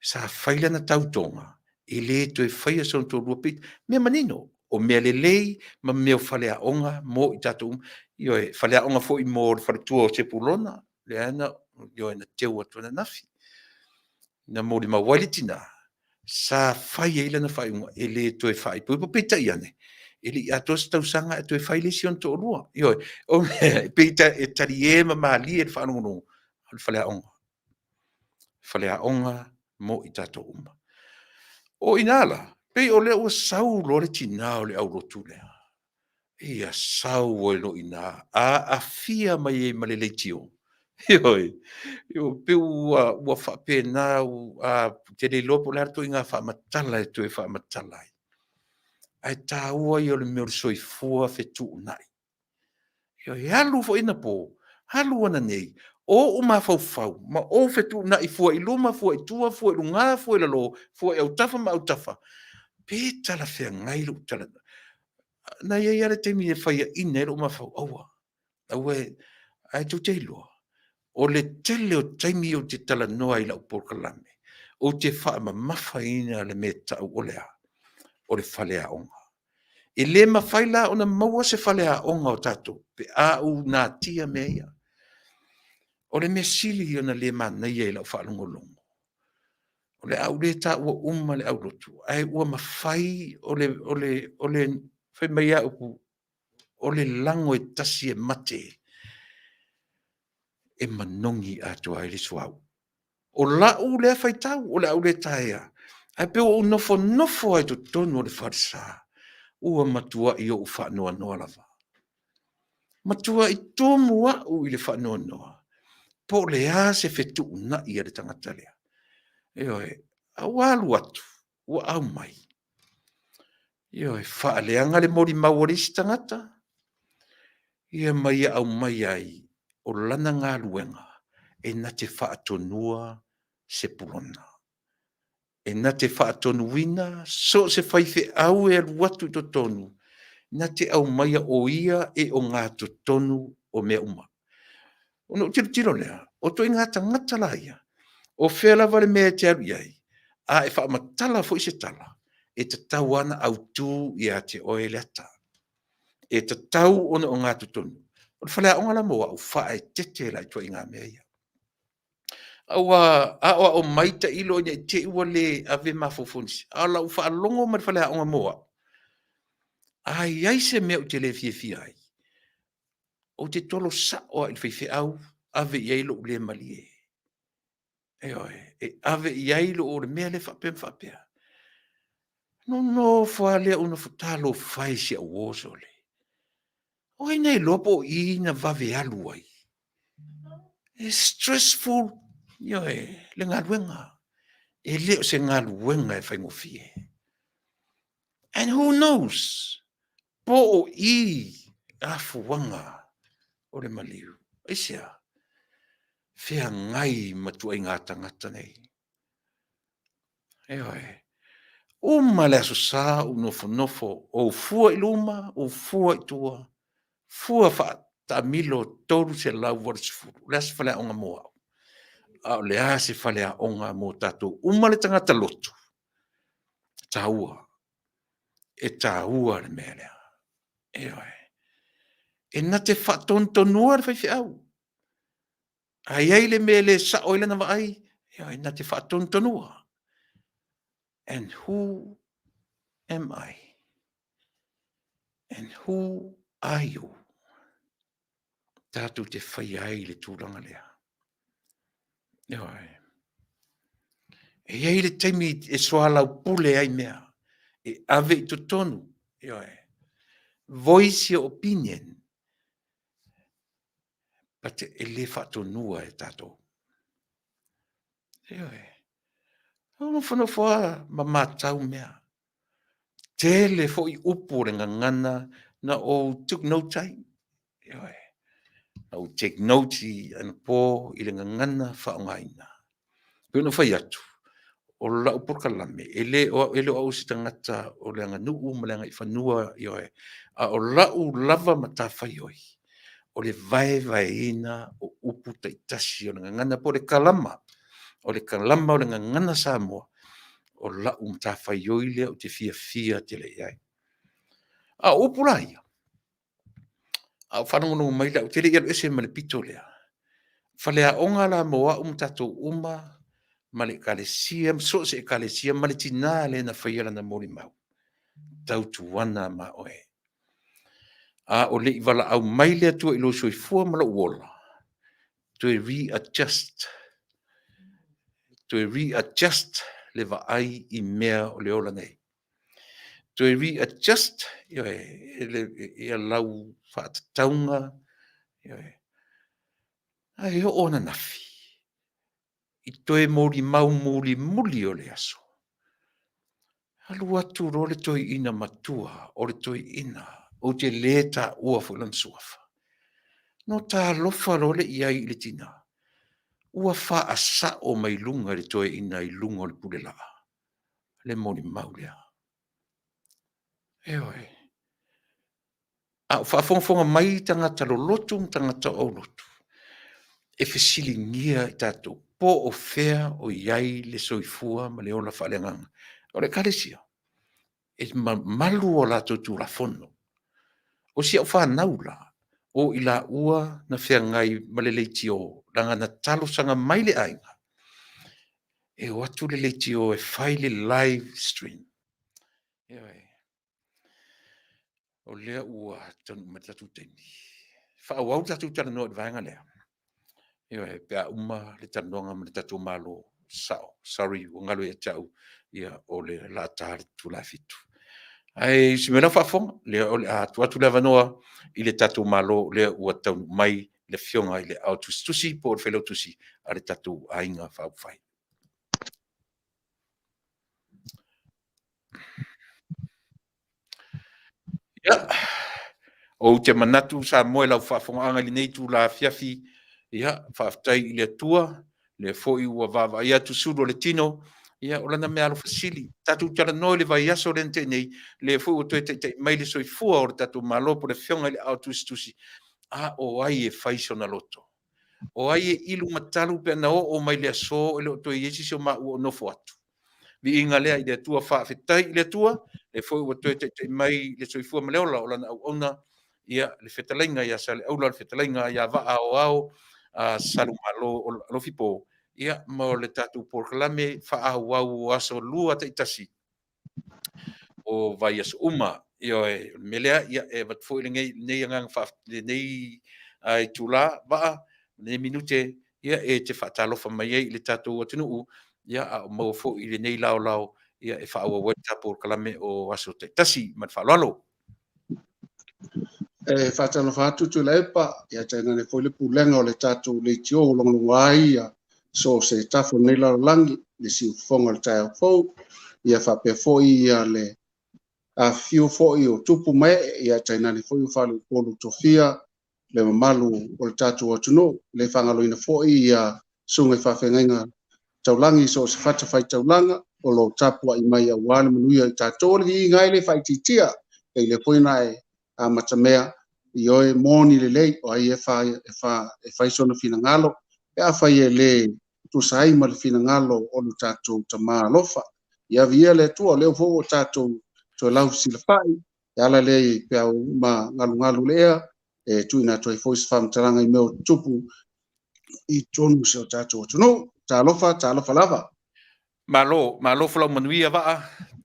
S2: sa fai lana tautoga e le toe faia sona toalua. Pei, mea manino, o mea lelei ma mea o faleaoga mo i tatou uma. Ioe, faleaoga foi mo le faletua o Sepulona, lea na, ioe, na teu atu ananafi. Na molimau ai le tina, sa fai ai lana faaiuga e le toe faaipoipo, peitai ane, e le i atoa se tausaga ae toe fai le isi ona toalua. Ioe, o mea, pei e talie ma malie i le faalogologo, o le faleaoga. Faleaoga mo i tatou uma. O i ina la, pei o lea ua sau loa le tina o le aulotu lea, ia sau ai loa i ina, aafia mai ai ma le leitio. Ioe, pei ua faapena, ou te le iloa po o le a le ituaiga faamatala e toe faamatala ai, ae taua ia o le mea o le soifua fetuunai. E alu foi anapo, alu ananei, o ou mafaufau ma ou fetuunai fua i luma, fua i tua, fua i luga, fua i lalo, fua i autafa ma autafa, pe talafeagai lou tala. Na i ai lava le taimi e faiaina ai lou mafaufau, aua, aua e, ae tou te iloa, o le tele o taimi ou te talanoa ai i lau polokalame, ou te faamamafaina le mea e tau o le a? O le faleaoga. E le mafai la ona maua se faleaoga o tatou pe a ou natia mea ia. O le mea sili ona le manaia i lau faalogologo, o le a ou le taua uma le aulotu, ae ua mafai o le, o le, o le, fai mai a upu, o le lago e tasi e mate e manogi atoa ai le suauu. O lau lea faitau, o le a ou le taea, ae pei ua ou nofonofo lava i totonu o le falesa, ua matuai ou faanoanoa lava. Matuai tumu au i le faanoanoa, po o le a se fetuunai a le tagata lea. Ioe, a ua alu atu, ua aumai, ioe, faaleaga le molimau a le isi tagata, ia ma ia aumai ai o lana galuega e na te faatonua Sepulona, e na te faatonuina so o se faifeau e alu atu i totonu, na te aumaia o ia e ogatotonu o mea uma. Ona ou tilotilo lea, o ituaiga tagata la ia, o fea lava le mea e te alu i ai, a e faamatala foi se tala, e tatau lava ona autu ia te oe le ata. E tatau ona ogatotonu. O le faleaoga la mo au, faaeteete la i ituaiga mea ia. A ua aoao mai tailo ina ne i te i ua le ave mafaufau o nisi, a o lau faalogo mai i le faleaoga mo au, a i ai se mea ou te le fiafia ai, ou te tolo sao lava i le faifeau, ave i ai lou le malie. Ioe, e ave i ai lou, o le mea lea faapea ma faapea. Ona ou nofo lava lea ou nofo, talofa e i si au uo sole. O ai na iloa po o i na vave alu ai? E stressful, ioe, le galuega. E le o se galuega e faigofie. And who knows? Po o i afuaga o le maliu. Aisea? Feagai ma ituaiga tagata nei. Ioe. Uma le Aso Sa ou nofonofo, ou fua i luma, ou fua i tua, fua faataamilo 380. O le a se faleaoga mo au? A o le a se faleaoga mo tatou uma le tagata lotu? Taua. E taua le mea lea. Ioe. E na te faatonutonua le faifeau. A i ai le mea e le sao ai lana vaai, ioe, na te faatonutonua. And who am I? And who are you? Tatou te faia ai le tulaga lea. Ioe. E i ai le taimi e soalaupule ai mea, e ave i totonu, ioe. Voice your opinion, but e le faatonua e tatou. Ioe. Nofonofo lava ma matau mea. Tele foi upu o le gagana na ou took note ai. Ioe. Na ou take note i anapo i le gagana faaaogaina. Pei ona fai atu, o lau polokalame, e le o e le o au se tagata o le aganuu ma le agaifanua, ioe, a o lau lava matafaioi, o le vaevaeina o upu taitasi o le gagana po o le kalama, o le kalama o le gagana Samoa, o lau matafaioi lea ou te fiafia tele i ai. A o upu la ia, a o faalogologo mai la, ou te le i alu ese ma le pito lea. Faleaoga la mo au ma tatou uma ma le Ekalesia, ma so o se Ekalesia ma le tinā lea na faia lana molimau, tautuana ma oe. A o le i valaau mai le Atua i lou soifua ma lou ola, toe readjust, toe readjust le vaai i mea o le ola nei. Toe readjust ioe, ia lau faatatauga, ioe. Ae oo ananafi i toe molimau mulimuli o le aso, alu atu loa le toeaina matua o le toeaina, ou te le taua foi lona suafa, na talofa loa lea i ai i le tina, ua faasao mai luga i le toeaina i luga o le pulelaa le molimau lea. Ioe. A o faafogafoga mai tagata lolotu ma tagata aulotu, e fesiligia i tatou po o fea o i ai le soifua ma le ola faaleagaga. O le Ekalesia, e malu a latou Tulafono. O si au fanau la, o i laua na feagai ma le leitio, leaga na talosaga mai le aiga, e o atu le leitio e fai le live stream. Ioe. O lea ua taunuu mai le tatou taimi. Faaauau le tatou talanoa i le vaega lea. Ioe, pe a uma le talanoaga ma le tatou Malo. Sao, sorry ua galo ia te au, ia o le a ta le itula e 7. Ae i si mea lau faafofoga, lea o le a tuu atu le avanoa i le tatou Malo, lea ua taunuu mai le Afioga i le Aao Tusitusi po o le Failautusi a le tatou Aiga Faaupufai. Ia, ou te manatu Samoa i lau faafofogaaga i lenei itula afiafi, ia, faafetai i le Atua, lea foi ua vaavaai atu sulu o le tino, ia, o lana meaalofa sili. Tatou talanoa i le vaiaso lea na tea nei, lea foi ua toe taitai mai le soifua o le tatou Malo po o le Afioga i le Aao Tusitusi, a o ai e fai sona loto? O ai e ilu matalu pe ana oo mai le aso e le o toe i ai se isi o maua o nofo atu? Viiga lea i le Atua, faafetai i le Atua, lea foi ua toe taitai mai le soifua ma le ola o lana auauna, ia, le fetalaiga ia Saleaula, le fetalaiga ia Vaa Aoao, Salumalo o Alofipo, ia, ma o le tatou polokalame faaauau o aso lua taitasi o vaiaso uma. Ioe, o le mea lea, ia, e avatu foi lenei agaga, lenei itula, Vaa, lenei minute, ia, e te faatalofa mai ai i le tatou atunuu, ia, a o maua foi i lenei laolao, ia, e faaauau ai le tatou polokalame o aso taitasi. Ma le faaaloalo.
S3: E faatalofa atu Tuilaepa, ia tainane foi le pulega o le tatou leitio ua logologo ai ia so o se tafa o lenei lalolagi, le siufofoga o le taeao fou, ia faapea foi ia le afifio foi o tupu ma ee, ia tainane foi o faleupolu tofia le mamalu o le tatou atunuu. Le faagaloina foi ia susuga i faafeagaiga taulagi so o se fatafaitaulaga o lo o tapuai mai aua le manuia i tatou. O le viiga ai le faaitiitia, e le foi na e amatamea i oe moni lelei o ai e fai sona finagalo, pe afai e le tusa ai ma le finagalo o le tatou Tama alofa. Ia viia le Atua, o lea foi ua tatou toe lausilafai, e ala lea i peau ma galugalu o le ea, e tuuina atu ai foi se faamatalaga i mea o tutupu i totonu o si o tatou atunuu. Talofa, talofa lava.
S2: Malo, malo folau manuia Vaa,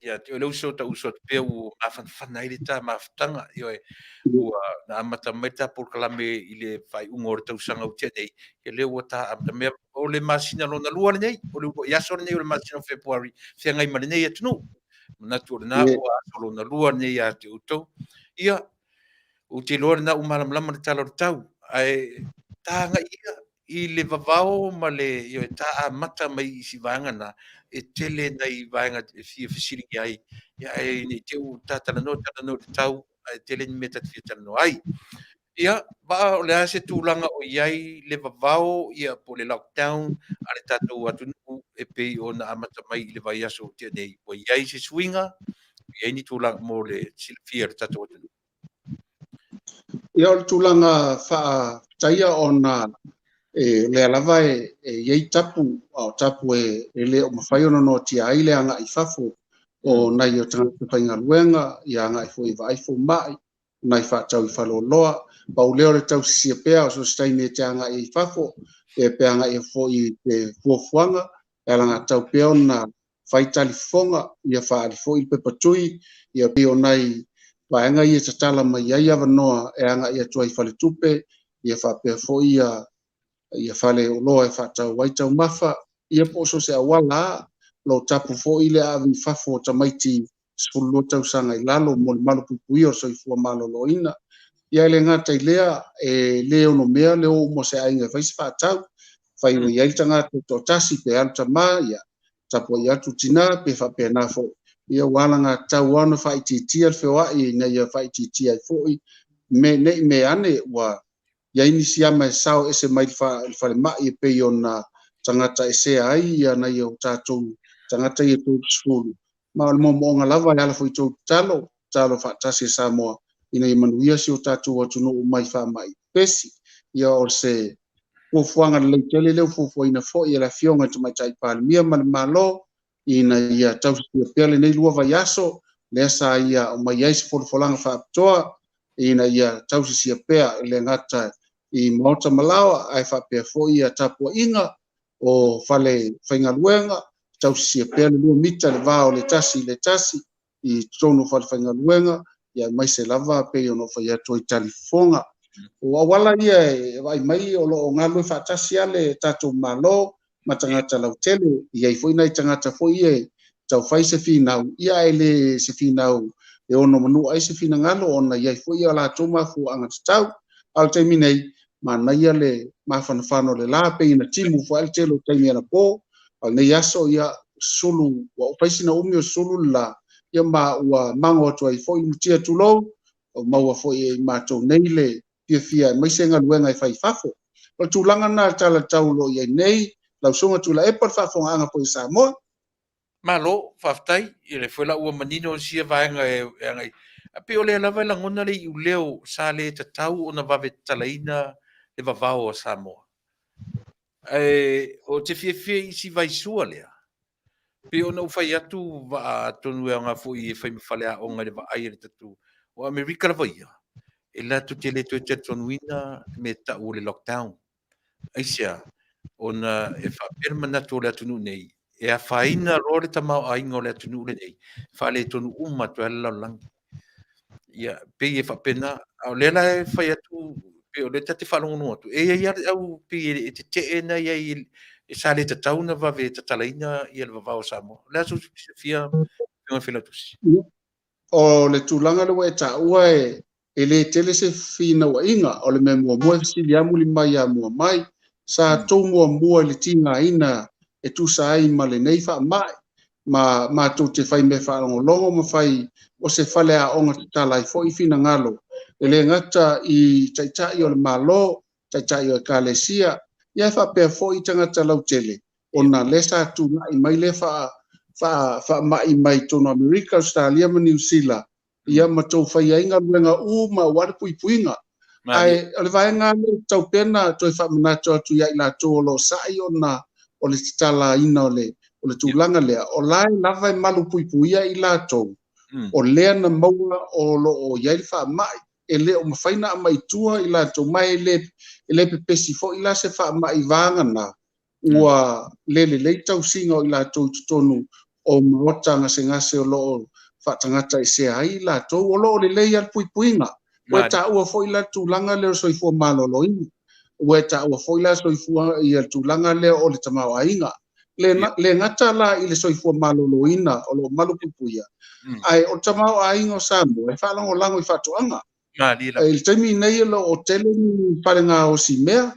S2: ia te oe le uso, tau uso atu pea ua mafanafana ai le ta mafutaga, ioe, ua na amata mai le ta polokalame i le faaiuga o le tausaga ua tea nei, ia lea ua ta amatamea, o le masina lona lua lenei, o le uluai aso lenei o le masina o Fepuari, feagai ma lenei atunuu. Manatu o lena ua aso lona lua lenei ia te outou. Ia, ou te iloa lena ua malamalama le tala o le tau, ae ta agai ia i le vavao ma le, ioe, ta amata mai i si vaega na, e tele nai vaega e fia fesiligia ai, ia, ae ne i te i ua ta talanoa talanoa i le tau, ae tele ni mea ta te fia talanoa ai. Ia, Vaa, o le a se tulaga o i ai le vavao, ia, po o le lockdown a le tatou atunuu e pei ona amata mai i le vaiaso ua tea nei? Ua i ai se suiga? Ua i ai ni tulaga mo le silafia e le tatou atunuu?
S3: Ia, o le tulaga faafetaia ona e, o lea lava e, e i ai tapu, a o tapu e, e le o mafai ona noatia ai le agai i fafo o nai o tagata faigaluega, ia agai foi i vaai fomai, nai faatau i faleoloa. Pau lea o le tausisia pea o so o se taimi e te agai ai i fafo, e pe agai ai foi i te fuafuaga, e alagatatau pea ona fai talifofoga, ia faaali foi le pepa tui, ia pei o nai vaega ia e tatala mai ai avanoa e agai atu ai i faletupe, ia faapea foi ia ia fale oloa e faatau ai taumafa, ia po o so o se auala lava, o lo o tapu foi le ave i fafo o tamaiti 12 tausaga i lalo mo le malupuipuia o le soifua maloloina. Ia e le gata i lea, e le onomea le o uma o se aiga e fai se faatau, fai ua i ai le tagata e toatasi pe alu tama, ia tapuai atu tina pe faapena foi. Ia ua alagatatau lava ona faaitiitia le feoai ina ia faaitiitia ai foi me, ne i mea ane ua i ai nisi ama e sao ese mai le falemai e pei ona tagata esea ai ia nai o tatou tagata ia 30. Ma o le moomooga lava e ala foi i tou tatalo, tatalo faatasi e Samoa ina ia manuia si o tatou atunuu mai faamai pesi. Ia o se fuafuaga lelei tele lea ua fuafuaina foi e le Afioga i le Tamaitai Palemia ma le Malo ina ia tausisia pea lenei lua vaiaso, lea sa ia aumai ai se folafolaga faapitoa ina ia tausisia pea e le gata i maota ma laoa ae faapea foi ia tapuaiga o fale faigaluega, tausisia pea le 2 mita le va o le tasi i le tasi i totonu o fale faigaluega, ia aemaise lava pei ona ou fai atu ai talifofoga. O auala ia e vaai mai o lo o galulue faatasi lava le tatou Malo ma tagata lautele, e i ai foi nai tagata foi ia e tau fai se finau, ia ae le se finau e ono manua ai se finagalo ona e i ai foi a latou mafuaaga tatau. A o le taimi nei, manaia le mafanafana o le la, pei ona timu foi le tele o taimi anapo, a o lenei aso, ia, sulu, ua fai sina umi o sulu le la, ia ma ua mago atu ai foi le mutia tulou, o maua foi e i matou nei le fiafia aemaise galuega e fai i fafo. O le tulaga lena i le tala tau o lo o i ai nei, lau Susuga Tuilaepa, le faafofogaaga foi a Samoa.
S2: Malo, faafetai. Ia lea foi la ua manino sia vaega e agai. Ae pei o lea lava e lagona le iuleo sa le tatau ona vave tatalaina le vavao a Samoa. Ae ou te fiafia i si vaisua lea. Pei ona ou fai atu vaa atonu e aoga foi e fai ma faleaoga i le vaai a le tatou o Amerika lava ia, e latou te le toe talitonuina le mea tau o le lockdown. Aisea? Ona e faapea le manatu o le atunuu nei, e afaina loa le tamaoaiga o le atunuu lenei, faaletonu uma atu ai le lalolagi. Ia, pei e faapena, a o lea la e fai atu, pei o lea ta te faalogologo atu, e i ai lava le au pei e tetee na i ai e sa le tatau ona vave tatalaina ia le vavao o Samoa. O le a sou silafia, Afioga i le Failautusi?
S3: O le tulaga lea ua e taua e e le tele se finauaiga, o le mea muamua e fesili amuli mai ia mua mai, sa tou muamua i le tigaina e tusa ai ma lenei faamai, ma matou te fai mea faalogologo ma fai o se faleaoga tatala ai foi finagalo, e le gata i Taitai o le Malo, Taitai o Ekalesia, ia e faapea foi tagata lautele, ona lea sa tulai mai lea faamai mai totonu o Amerika, Ausetalia ma Niu Sila, ia ma tou faia ai galuega uma aua le puipuiga. Ae o le vaega lea e tatau pea ona toe faamanatu atu ia i latou o lo o sai ona o le tatalaina o le O le tulaga lea, o la e lava e malupuipuia i latou, o lea na maua o lo o i ai le faamai, e le o mafai ona aumai i tua i latou, ma e le pepesi foi la se faamai vagana ua le lelei tausiga o i latou i totonu o maota gasegase o lo o faatagataesea ai i latou, o lo o lelei lava le puipuiga. Ua e taua foi la le tulaga lea o le soifua maloloina, ua e taua foi la soifua ia le tulaga lea o le tamaoaiga. Le gata la i le soifua maloloina o lo o malupuipuia, ae o le tamaoaiga o Samoa e faalagolago i faatoaga. I le taimi nei o lo o tele ni fale gaosi mea,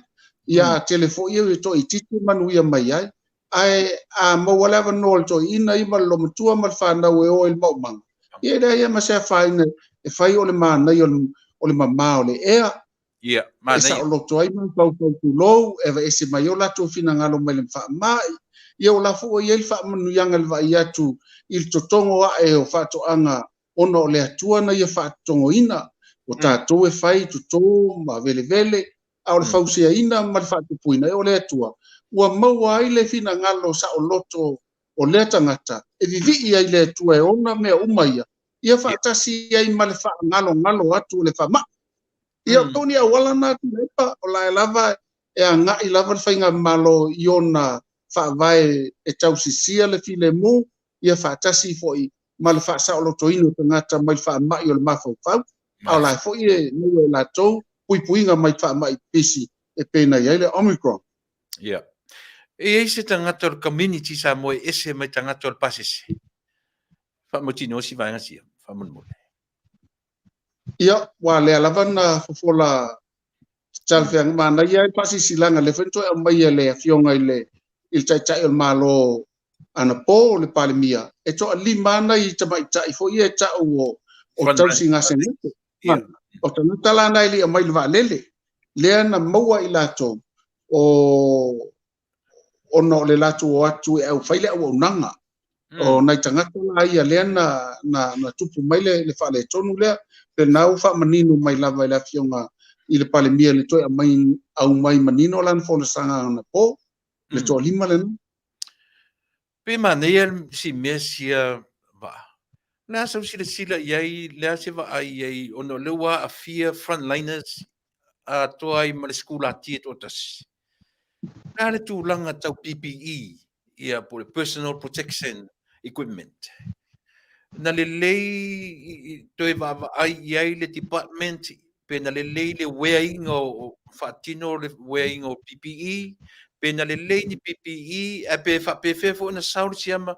S3: ia a tele foi e toaitiiti e manuia mai ai, ae a maua le avanoa o le toeaina ia ma le olomatua ma le fanau e o i le maumaga, ia e leai ma se afaina e fai o le manaia o le mama o le ea. E saoloto ai mafaufau tulou, e aveese mai ai o latou finagalo mai le faamai, ia o la foi ua i ai le faamanuiaga i le vaai atu i le totogo ae o faatoaga ona o le Atua na ia faatotogoina, o tatou e fai toto ma velevele, a o le fausiaina ma le faatupuina e o le Atua, ua maua ai le finagalo saoloto o lea tagata e vivii ai le Atua e ona mea uma ia, ia faatasi ai ma le faagalogalo atu o le faamai. Ia o ni auala na Tuilaepa, o la e lava e agai lava le faigamalo i ona faavae e tausisia le filemu, ia faatasi foi ma le faasaolotoina o tagata mai le faamai o le mafaufau, a o la e foi e maua e latou puipuiga mai faamai pipisi e pei ona i ai le Omicron.
S2: Ia. E i ai se tagata o le community Samoa e ese mai tagata o le pasese? Faamautinoa si vaega sia, faamolemole.
S3: Ia, ua lea lava na fofola talafeaga manaia ai le faasilasilaga lea foi na toe aumaia e le Afioga i le Taitai o le Malo anapo le Palemia, e toalima nai tamaitai foi ia e tau o tausi gasegase. O tagata la na e le i aumai le vaalele, lea na maua i latou o ona o le latou o atu e aufai le auaunaga. O nai tagata la ia lea na tupu mai le faaletonu lea, lena ua faamanino mai lava i le Afioga i le Palemia le toe aumai manino lana folasaga anapo, le toalima lena.
S2: Pe manaia si mea sia vaa. Le a sau silasila i ai, le a se vaai i ai, ona o lea ua aafia frontliners atoa ai ma le sikulati e toatasi. Le a le tulaga tau PPE, ia po o le Personal Protection Equipment. Na lelei toe vaavaai i ai le department, pe na lelei le weaina o faatino le weaina o PPE, pe na lelei ni PPE, ae pe faapefea foi ona sao le siama,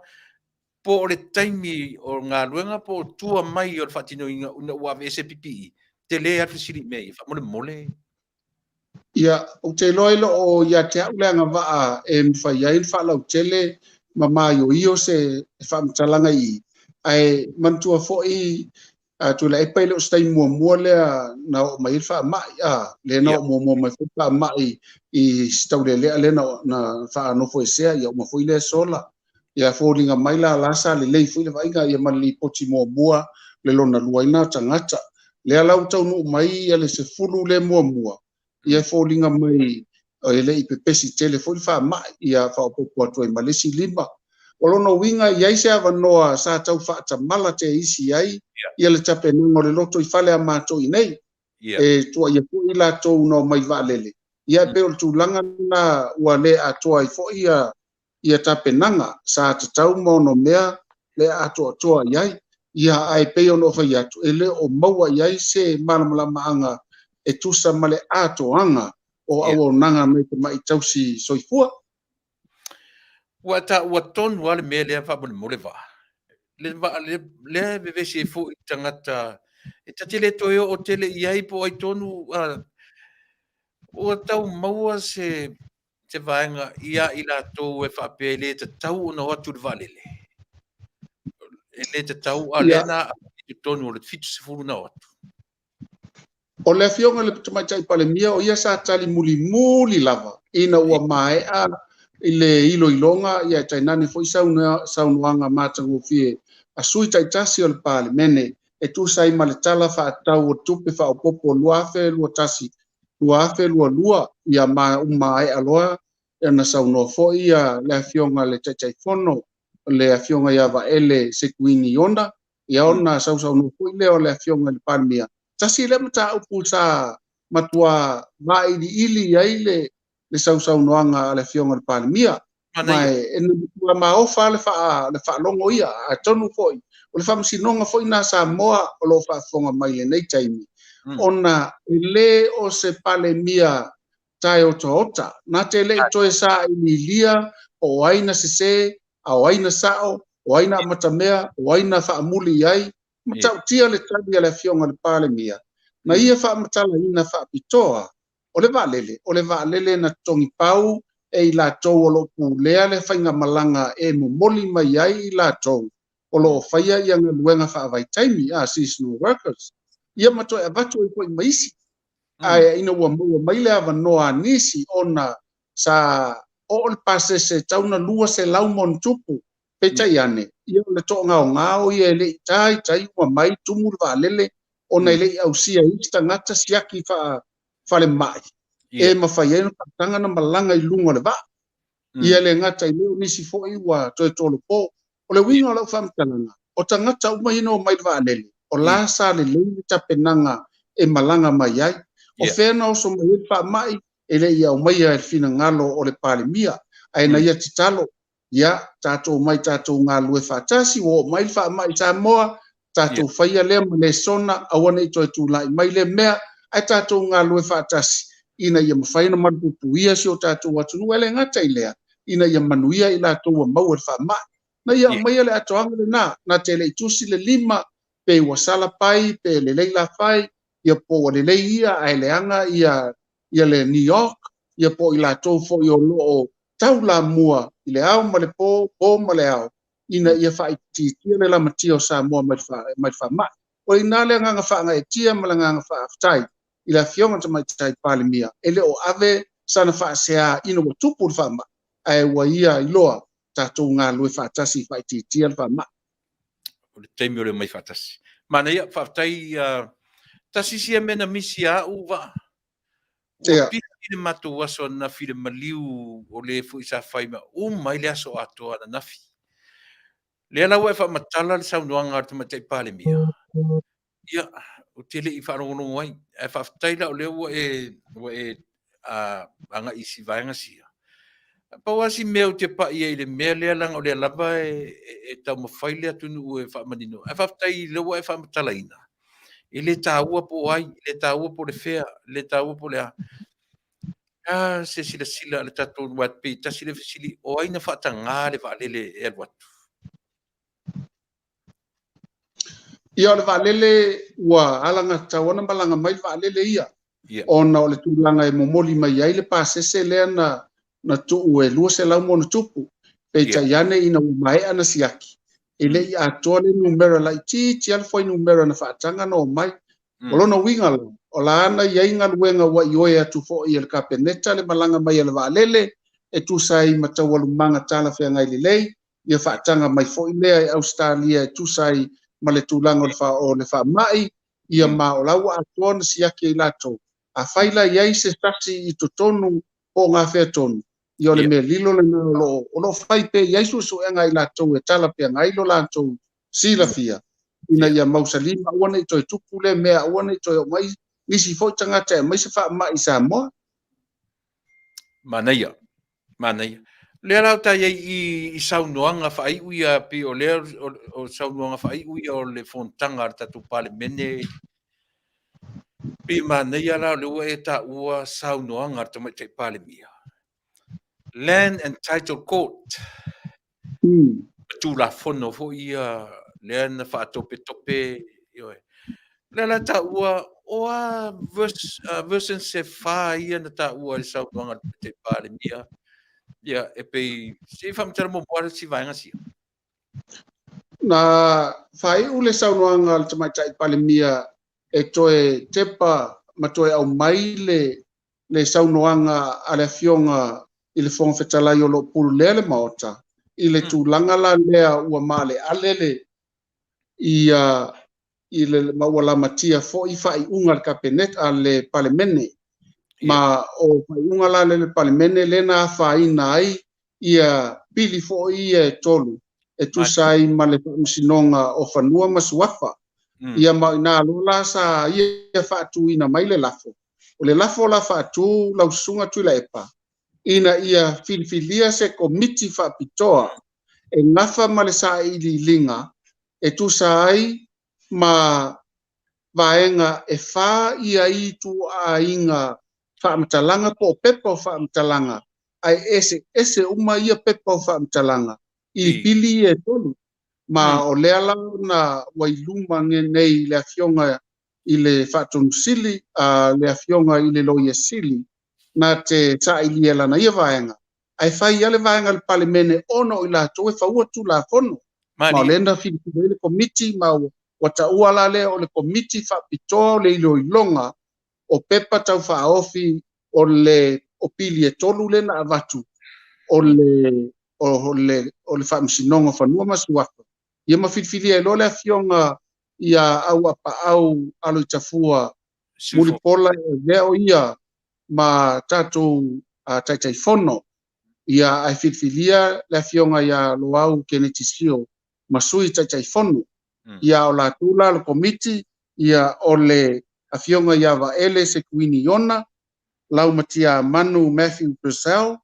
S2: po o le taimi o galuega po o tua mai o le faatinoina ina ua aveese PPE. Tele lava le fesili i mea ia, faamolemole.
S3: Ia, ou te iloa e le o ia te au le agavaa e mafai ai le faalautele ma maioio se faamatalaga i i, ae manatua foi Tuilaepa e le o se taimi muamua lea na oo mai ai le faamai, lea na oo muamua mai foi le faamai i se taulelea lea na faanofoesea, ia uma foi lea sola. Ia foliga mai la la sa lelei foi le vaaiga ia ma le lipoti muamua le lona luaina o tagata. Lea la ua taunuu mai ia le 10 lea muamua, ia foliga mai e le i pepesi tele foi le faamai, ia faaopoopo atu ai ma le isi 5. O lona uiga i ai se avanoa sa tau faatamala te isi ai ia le tapenaga o le loto i fale a matou i nei. E tuaia foi latou na omai vaalele. Ia pei o le tulaga na ua le atoa ai foi ia tapenaga sa tatau ma ono mea le atoatoa i ai. Ia ae pei ona ou fai atu, e le o maua i ai se malamalamaaga e tusa ma le atoaga o auaunaga mai tamai tausi soifua.
S2: Ua taua tonu lava le mea lea faamolemole vaa. Le vaa lea e vevesi ai foi tagata e ta te le toe oo tele i ai po o ai tonu ua tau maua se vaega ia i latou e faapea e le tatau ona o atu i le vaalele. E le tatau a lea na i totonu o le 70 na o atu.
S3: O le Afioga i le Tamaitai Palemia, o ia sa tali mulimuli lava ina ua maea i le iloiloga, ia e tainane foi saunoaga matagofie a sui taitasi o le Palemene e tusa ai ma le tala faatatau o tupe faaopoopo 2021 2022, ia ma maea loa Na saunoa foi le Afioga i le Taitaifono, le Afioga ia Vaele Sekuini Iona, ona sausaunoa foi lea o le Afioga i le Palemia. Tasi lea mataupu sa matua vailiili i ai le sausaunoaga a le Afioga i le Palemia. Ma e matua maofa le faalogo ia. Atonu foi, o le faamasinoga foi na Samoa o lo o faafofoga mai i lenei taimi, ona e le o se Palemia tae otaota, na te le i toe sailiilia po o ai na sese, a o ai na sao, o ai na amatamea, o ai na faamuli i ai, matautia le tali a le Afioga i le Palemia, na ia faamatalaina faapitoa, o le vaalele, o le vaalele na totogi pau e i latou o lo o pulea le faigamalaga e momoli mai ai i latou o lo o faia ia galuega faavaitaimi, seasonal workers, ia ma toe avatu ai foi ma isi. Ae ina ua maua mai le avanoa a nisi ona sa oo le pasese tau na 200 ma ona tupu, peitai ane, ia o le toagaogao ia e le i taitai uma mai tumu le vaalele ona e le i ausia isi tagata siaki faafalemai e mafai ai ona faataga na malaga i luga o le vaa. Ia le gata i lea o nisi foi ua toe tolopo. O le uiga o lau faamatalaga, o tagata uma ia na omai i le vaalele, o la sa lelei le tapenaga e malaga mai ai. O fea na oso mai ai le faamai, e le i aumaia e le finagalo o le Palemia. Ae na ia tatalo, ia tatou mai tatou galulue faatasi, ua oo mai le faamai i Samoa, tatou faia lea ma lesona, aua ne i toe tulai mai lea mea, ae tatou galulue faatasi, ina ia mafai ona malupuipuia si o tatou atunuu. E le gata i lea, ina ia manuia i latou ua maua le faamai. Na ia aumaia le atoaga lena, na te le i tusi le lima, pe ua sala pai, pe lelei lafai, ia po ua lelei ia, ae leaga ia le New York, ia po i latou foi o lo o taulamua i le ao ma le po, po ma le ao, ina ia faaitiitia le lamatia o Samoa mai le faamai. O i ina le agaga faagaeetia ma le agaga faafetai i le Afioga i le Tamaitai Palemia, e le o ave sana faasea ina ua tupu le faamai, ae ua ia iloa tatou galulue faatasi faaitiitia le faamai.
S2: O le taimi o le omai faatasi. Manaia, faafetai. Tasi sia mea na misi a au vaa. Ua pisi le matou aso ananafi i le maliu o le foi sa fai ma uma ai le aso atoa ananafi. Lea la ua e faamatala le saunoaga a le Tamaitai Palemia. Ia, ou te le i faalogologo ai. Ae faafetai la o lea ua e agai i si vaega sia. Pau lava si mea ou te pai ai i le mea lea, leaga o lea lava e taumafai le atunuu e faamanino. Ae faafetai lea ua e faamatalaina. E le taua po o ai, e le taua po o le fea, e le taua po o le a. A se silasila a le tatou, aua pei tasi le fesili, o ai na faatagā le vaalele e alu atu?
S3: Ia, o le vaalele ua alagatatau ona malaga mai le vaalele ia. Ona o le tulaga e momoli mai ai le pasese lea na tuu e 200 ma ona tupu. Peitai ane ina ua maea na siaki, e le i atoa le numera laitiiti lava le fuainumera na faataga na omai. O lona uiga la, o la na i ai galuega ua ioe atu foi e le Kapeneta le malaga mai a le vaalele e tusa ai ma taualumaga talafeagai lelei, ia faataga mai foi lea e Ausetalia e tusa ai ma le tulaga o le faamai, ia ma o la ua atoa na siaki ai latou. Afai la i ai se sasi i totonu po o gafea tonu, ia o le mea lilo lena o lo o fai pea i ai suesuega i latou e talafeagai lo latou silafia, ina ia mausali ma aua ne i toe tupu lea mea, aua ne i toe oo mai nisi foi tagata e aumai se faamai i Samoa.
S2: Manaia, manaia. Lea la o ta i ai i saunoaga faaiu ia, pei o lea o saunoaga faaiu ia o le fonotaga a le tatou Palemene. Pei manaia la o lea ua e taua saunoaga a le Tamaitai Palemia. Land and Title Court. Tulafono foi ia lea na faatopetope. Ioe. Lea la taua o a version se fa ia na taua i le saunoaga a le Tamaitai Palemia. Ia, e pei se i faamatala muamua le si vaega sia.
S3: Na faaiu le saunoaga a le Tamaitai Palemia e toe tepa ma toe aumai le saunoaga a le Afioga i le Fofoga Fetalai o lo o pulea le Maota i le tulaga la lea ua maaleale le ia i le ma ua lamatia foi faaiuga a le Kapeneta a le Palemene. Ma o faaiuga la lea le Palemene lea na afaina ai ia pili foi ia e tolu e tusa ai ma le Faamasinoga o Fanua ma Suafa. Ia ma o ina loa la sa ia faatuina mai le lafo. O le lafo la faatu lau Susuga Tuilaepa ina ia filifilia se Komiti Faapitoa e nafa ma le sailiiliga e tusa ai ma vaega e fa ia ituaiga faamatalaga po o pepa o faamatalaga, ae eseese uma ia pepa o faamatalaga i pili ia e tolu. Ma o lea la ona ua i luma nei le Afioga i le Faatonu Sili, le Afioga i le Loia Sili, na te sailia lana ia vaega, ae fai lava le vaega a le Palemene ona o i latou e faua Tulafono. Ma o lea na filifili ai le Komiti, ma ua taua la lea o le Komiti Faapitoa o le Iloiloga o Pepa Tau Faaofi o le o pili e tolu lea na avatu o le o le o le Faamasinoga o Fanua ma Suafa. Ia ma filifilia ai loa le Afioga ia Auapaau Aloitafua Mulipola e avea o ia ma tatou Taitaifono. Ia ae filifilia le Afioga ia Loau Keneti Sio ma Sui Taitaifono. Ia o latou la le Komiti, ia o le Afioga ia Vaele Sekuini Iona, Laumatiamanu Matthew Purcell,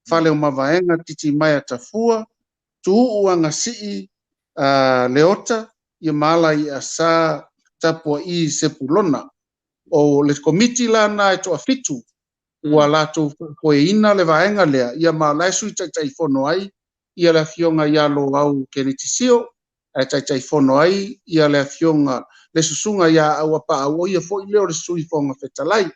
S3: Faleomavaega Titimaea Tafua, Tuuu Agasii Leota, ia ma Alaiasa Tapua'i Sepulona. O le Komiti la na e toafitu ua latou faafoeina le vaega lea, ia ma o la e Sui Taitaifono ai ia le Afioga ia Loau Keneti Sio, ae Taitaifono ai ia le Afioga le Susuga ia Auapaau, o ia foi lea o le Sui Fofoga Fetalai.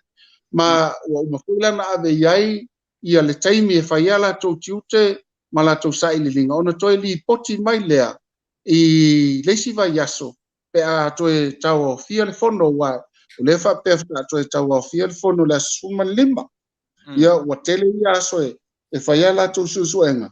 S3: Ma ua uma foi la na ave i ai ia le taimi e fai ai latou tiute ma latou sailiiliga, ona toe lipoti mai lea i le isi vaiaso pe a toe tauaofia le fono, aua o lea faapea faatoa toe tauaofia le fono i le aso 15. Ia ua tele ia aso e fai ai latou suesuega,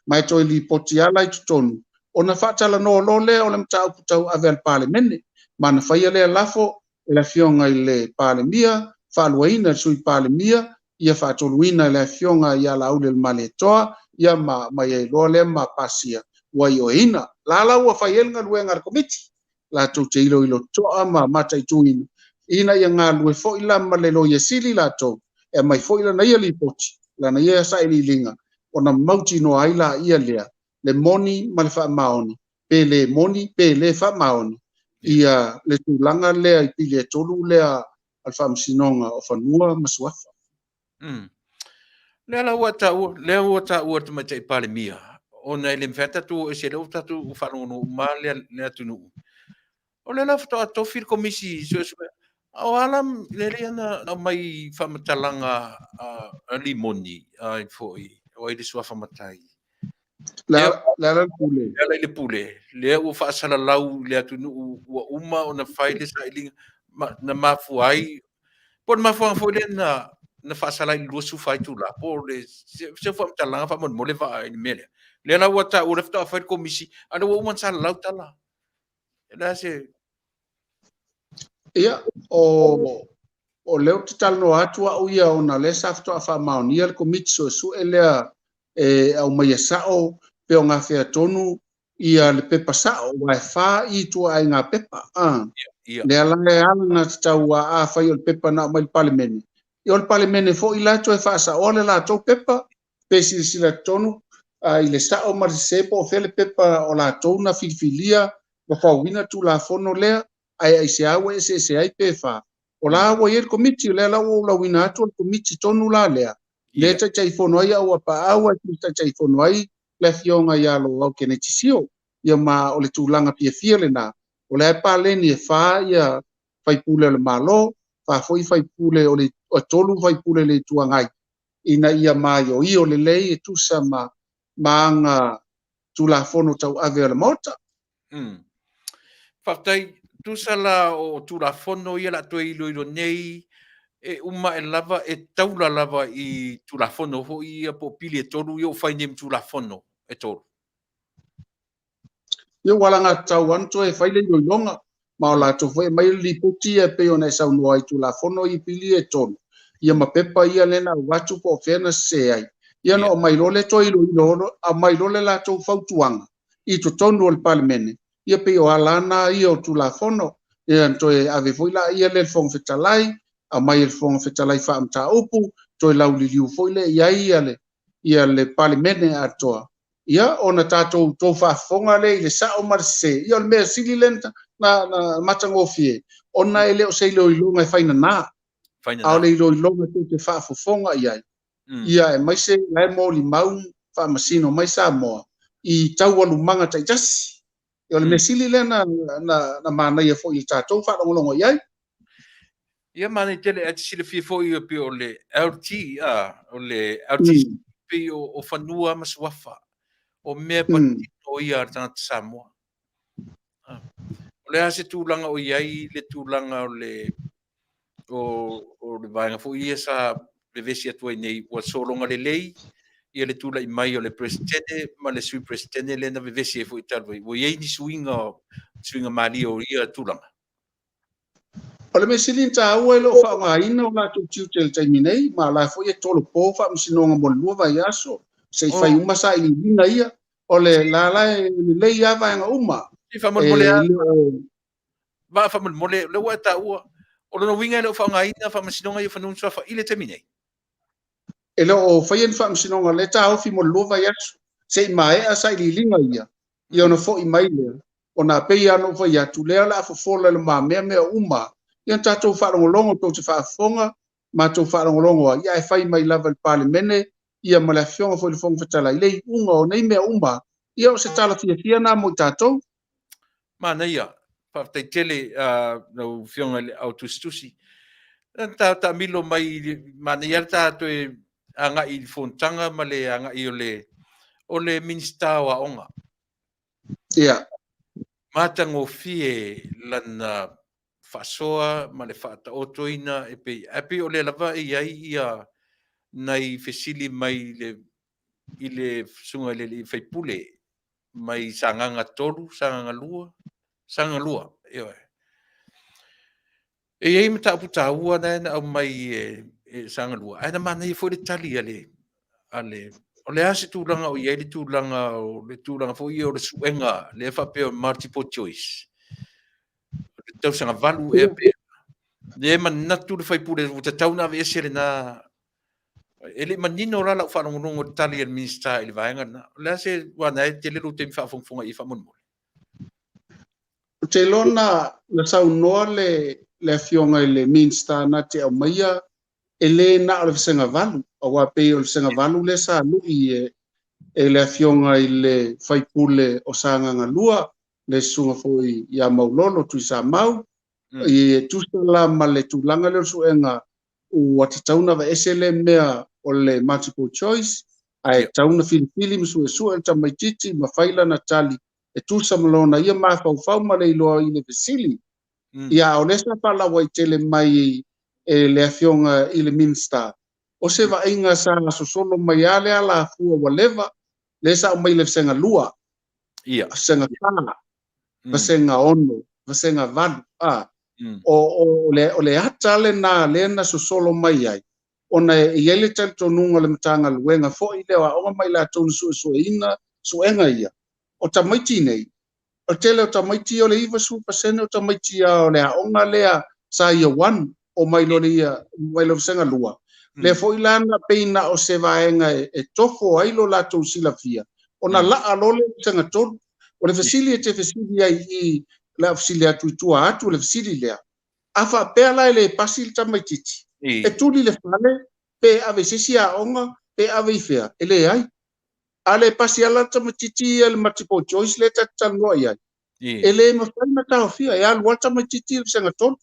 S3: ma e toe lipoti ala i totonu, ona faatalanoa loa lea o le mataupu tauave a le Palemene, ma na faia lea lafo e le Afioga i le Palemia, faaluaina e le Sui Palemia, ia faatoluina e le Afioga ia Laaulialemalietoa, ia ma mai ai loa lea ma pasia ua ioeina. La la ua fai ai le galuega a le Komiti, latou te iloilo toa ma mataituina, ina ia galulue foi la ma le Loia Sili latou, e aumai foi lana ia lipoti, lana ia sailiiliga, ona mautinoa ai la ia lea, le moni ma le faamaoni, pe le moni, pe le faamaoni, ia le tulaga lea i pili e tolu lea a le Faamasinoga o Fanua ma Suafa.
S2: Lea la ua taua, lea ua taua le Tamaitai Palemia, ona e le mafai tatou o ese lea ua tatou faalogologo uma lea le atunuu. O lea la faatoa tofi le Komisi Suesue. O a la le lea na aumai faamatalaga a limoni ai foi, o ai le suafa matai.
S3: Le ala le pule.
S2: Le ala i le pule, lea ua faasalalau i le atunuu ua uma ona fai le sailiga, na mafua ai, po o le mafuaaga foi lea na faasala ai i le 24 itula, po o le se faamatalaga faamolemole vaa i le mea lea. Lea la ua taua lea faatoa fai le komisi, a o lea ua uma ona salalau tala. E le a se.
S3: Ia, o lea ou te talanoa atu au ia ona lea sa faatoa faamaonia le Komiti Suesue lea e aumaia sao pe o gafea tonu ia le pepa sao, aua e fa ituaiga pepa. Lea la e ala ona tatau a afai o le pepa na aumai le Palemene, ia o le Palemene foi la e toe faasaoa le latou pepa, pe silasila tonu i le sao ma le sese po o fea le pepa o latou na filifilia ma fauina Tulafono lea, ae aisea ua eseese ai pe fa. O la ua i ai le Komiti, o lea la ua ou lauina atu o le Komiti tonu la lea, lea e Taitaifono ai Auapaau, ae Taitaifono ai le Afioga ia Loau Keneti Sio. Ia ma o le tulaga fiafia lena, o lea e paleni e fa ia faipule o le Malo, fa foi faipule o le tolu faipule o le Itu Agai, ina ia maioio lelei e tusa ma aga Tulafono tauave o le Maota.
S2: Faafetai. Tusa la o Tulafono ia la toe iloilo nei, e uma e lava e taula lava i Tulafono foi ia po o pili e tolu ia ua fai nei ma Tulafono e tolu.
S3: Ia ua alagatatau lava ona toe fai le iloiloga, ma o latou foi e aumai le lipoti ia e pei ona e saunoa ai i Tulafono i pili e tolu. Ia ma pepa ia lea na avatu po o fea na sese ai. Ia ona aumai loa lea toe iloilo, aumai loa le latou fautuaga i totonu o le Palemene, ia pei o ala na ia o Tulafono. Ia ona toe ave foi laia lea i le Fofoga Fetalai, aumai e le Fofoga Fetalai faamataupu, toe lauliliu foi lea i ai ia le, ia le Palemene atoa. Ia ona tatou tou faafofoga lea i le sao ma le sese. Ia o le mea sili lea na, na matagofie, ona e le o se iloiloga e fainana. A o le iloiloga tou te faafofoga i ai. Ia aemaise la e molimau faamasino mai Samoa i taualumaga taitasi. Ia o le mea sili lea na, na, na manaia foi i le tatou faalogologo i ai.
S2: Ia manaia tele, ae te silafia foi e pei o le LT, a, o le LTC, pei o, o fanua ma suafa, o mea patino ia a le tagata Samoa. O le a se tulaga o i ai le tulaga o le o, o le vaega foi ia sa vevesi atu ai nei, ua sologa lelei ia le tulai mai o le Peresetene ma le Sui Peresetene lea na vevesi ai foi talu ai. Ua i ai ni suiga, suiga malie o ia tulaga?
S3: O le mea sili ona taua e le o faaaogaina o latou tiute i le taimi nei, ma o la foi e tolopo faamasinoga mo le 2 vaiaso, se i fai uma sailiiliga ia. O le la la e lelei lava vaega uma.
S2: Se faamolemole lava. Vaa faamolemole, o lea ua e taua, o lona uiga e le o faaaogaina faamasinoga ia o Fanua ma Suafa i le taimi nei?
S3: E le o faia ni faamasinoga, lea e taofi mo le 2 vaiaso, se i maea sailiiliga ia, ia ona foi mai lea, ona pei lava ona ou fai atu, lea o le a fofola i lumamea mea uma, ia ona tatou faalogologo, tou te faafofoga, matou faalogologo ai, ae fai mai lava i le Palemene, ia ma le Afioga foi i le Fofoga Fetalai, le iuga o nei mea uma, ia o se tala fiafia lena mo i tatou.
S2: Manaia. Faafetai tele lau Afioga i le Ao Tusitusi. Ta taamilo mai, manaia lava le ta toe agai i le fonotaga ma le agai o le o le Minisita o Aoga.
S3: Ia.
S2: Matagofie lana faasoa ma le faataotoina e pei, ae pei o lea lava e i ai ia nai fesili mai le i le susuga i le alii faipule mai Sagaga 3, Sagaga 2, Sagaga 2, ioe. E i ai mataupu taua na na aumai e, e Sagaga 2, ae na manaia foi le tali a le, a le, o le a se tulaga o i ai le tulaga o le tulaga foi ia o le suega lea faapea o multiple choice. O le tausaga 8 ea pe lea e manatu le faipule ua tatau ona aveese lena. E le i manino la lau faalogologo i le tali a le Minisita i le vaega lena. O le a se aua na e tele lou taimi faafogafoga i ai faamolemole.
S3: Ou te iloa na, na saunoa le, le afioga i le Minisita na te aumaia e le na o le vasega 8, aua pei o le vasega 8 lea sa lui e, e le afioga i le faipule o Sagaga 2, le susuga foi ia Maulolo Tuisamau, e tusa la ma le tulaga lea o le suega ua tatau ona aveese lea mea o le multiple choice, ae tatau ona filifili ma suesue le tamaitiiti ma fai lana tali e tusa ma lona ia mafaufau ma le iloa i le fesili. Ia, a o lea sa faalauaitele mai e le afioga i le Minisita, o se vaaiga sa sosolo mai lava le alafua ua leva, lea sa aumai i le vasega 2, vasega 4, vasega 6, vasega 8, a, o, o, le, o le ata lena lea na sosolo mai ai, ona e i ai le talitonuga o le Matagaluega foi lea o Aoga ma i latou na suesueina suega ia, o tamaiti nei, o le tele o tamaiti o le 90% o tamaiti o le aoga lea sa year 1 o mai loa le ia mai loa vasega 2. Lea foi la na pei na o se vaega e, e tofo ai lo latou silafia, ona laa loa le vasega 3. O le fesili e te fesili ai i le a fesili atu i tua atu le fesili lea, a faapea la e le pasi le tamaitiiti, e tuli le fale, pe ave i se isi aoga, pe ave i fea? E leai. A le pasi lava le tamaitiiti ia le multiple choice lea ta te talanoa i ai, e le mafai ona taofia, e alu lava le tamaitiiti i le vasega 3.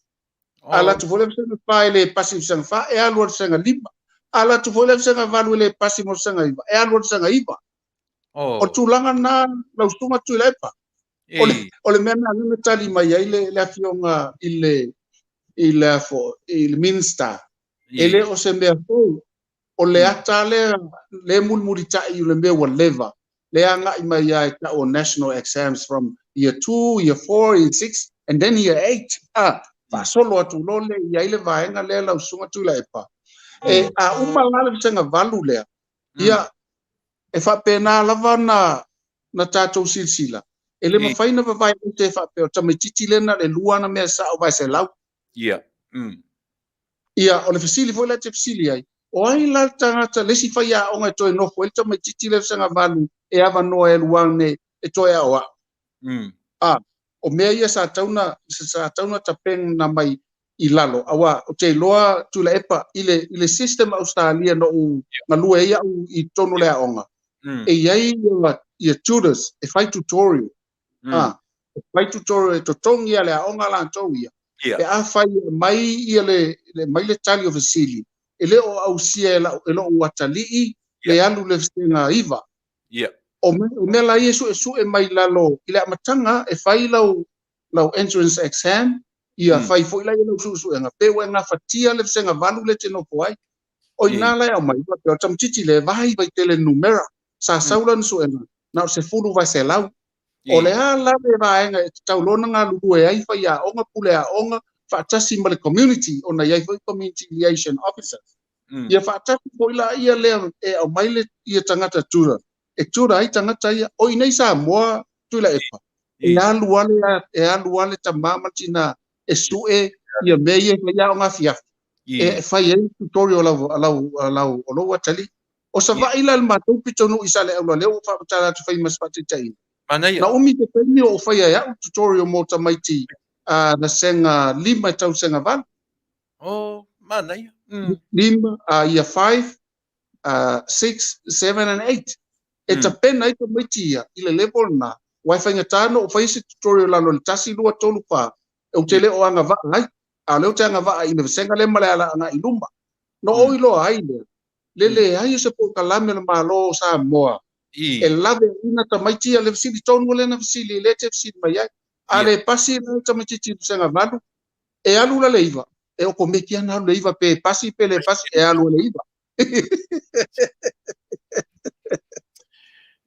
S3: A alu atu foi le vasega 4 e le pasi i le vasega 4, e alu lava i le vasega 5. A alu atu foi le vasega 8 e le pasi mo le vasega 9, e alu lava i le vasega 9. O le tulaga lena lau Susuga Tuilaepa. O le, o le mea lena na tali mai ai le, le afioga i le, i le, afo, i le Minister. E le o se mea fou. O le ata lea, lea mulimulitai o le mea ua leva, lea agai mai lava e tau o national exams from year 2, year 4, year 6 and then year 8. Ah, faasolo atu loa lea i ai le vaega lea lau Susuga Tuilaepa. E a uma la le vasega 8 lea, ia e faapena lava na tatou silasila. E le mafai na vavae ese faapea o tamaitiiti lea na o le 2 ana mea sao vae 100.
S2: Ia.
S3: Ia, o le fesili foi la e te fesili ai, o ai la le tagata, le isi faiaoga e toe nofo ai le tamaitiiti lea vasega 8 e avanoa e alu ane e toe aoao. O mea ia sa tau na tapena mai i lalo, aua o te iloa Tuilaepa i le system Australia na ou galue ai au i totonu o le aoga. E i ai ia tutors e fai tutorial. E fai tutorial e totogi a le aoga latou ia. Pe a fai mai ia mai le tali o fesili, e le o ausia e lou atalii le alu le vasega 9. O mea la ia suesue mai lalo i le amataga e fai lau entrance exam, ia fai foi la ia lau suesuega, pe ua e gafatia le vasega 8 le te nofo ai. O ina la e aumai, faapea o tamaitiiti le vai vai tele numera, sa sau lana suega, na o 10 vae 100. O le a la le vaega e tatau loa ona galulue ai faiaoga, pule aoga, faatasi ma le community, ona i ai foi community liaison officers. Ia faatasi foi la ia lea e aumai le ia tagata tutor, e tutor ai tagata ia. O i nei Samoa, Tuilaepa, e alu ale tama ma tina e sue ia mea ia e faiaoga afiafi. E fai ai tutorial o lou atalii. O Savaii la le matou pitonuu i Saleaula lea ua faamatala atu fai ma se faataitaiga. Na umi te taimi o ou faia e au tutorial mo tamaiti vasega 5 e tau vasega 8.
S2: O, manaia.
S3: 5, ia 5, 6, 7 and 8. E tapena ai tamaiti ia i le level na. Ua e faigata na ou faia se tutorial lalo le 1, 2, 3, 4. E ou te le o agavaa ai. A o lea ou te agavaa i le vasega lea ma le ala agai i luma. Na ou iloa ai lea, le leai o se polokalame o le Malo o Samoa e lave ina tamaiti ia le fesili tonu lea na fesili lea te fesili mai ai. A le pasi la tamaitiiti i le vasega 8, e alu la le 9. E okomeki ana alu le 9 pe pasi pe le pasi e alu le 9.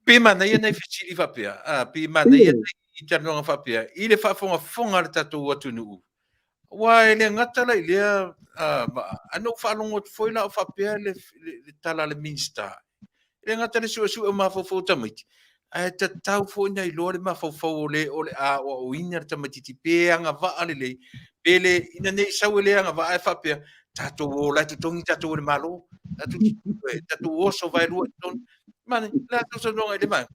S2: Pe manaia nei fesili faapea, pe manaia nei talanoaga faapea, i le faafogafoga a le tatou atunuu. Ua e le gata la i lea, ana ou faalogo atu foi la o faapea le tala a le Minisita. E le gata le suesue o mafaufau o tamaiti, ae tatau foi na iloa le mafaufau o le aoaoina le tamaitiiti pe agavaa lelei, pe le, ina nei sau e le agavaa e faapea, tatou o la e totogi tatou e le Malo, tatou oso vaelua i totonu. Mane, le a tau saunoaga i le vaega?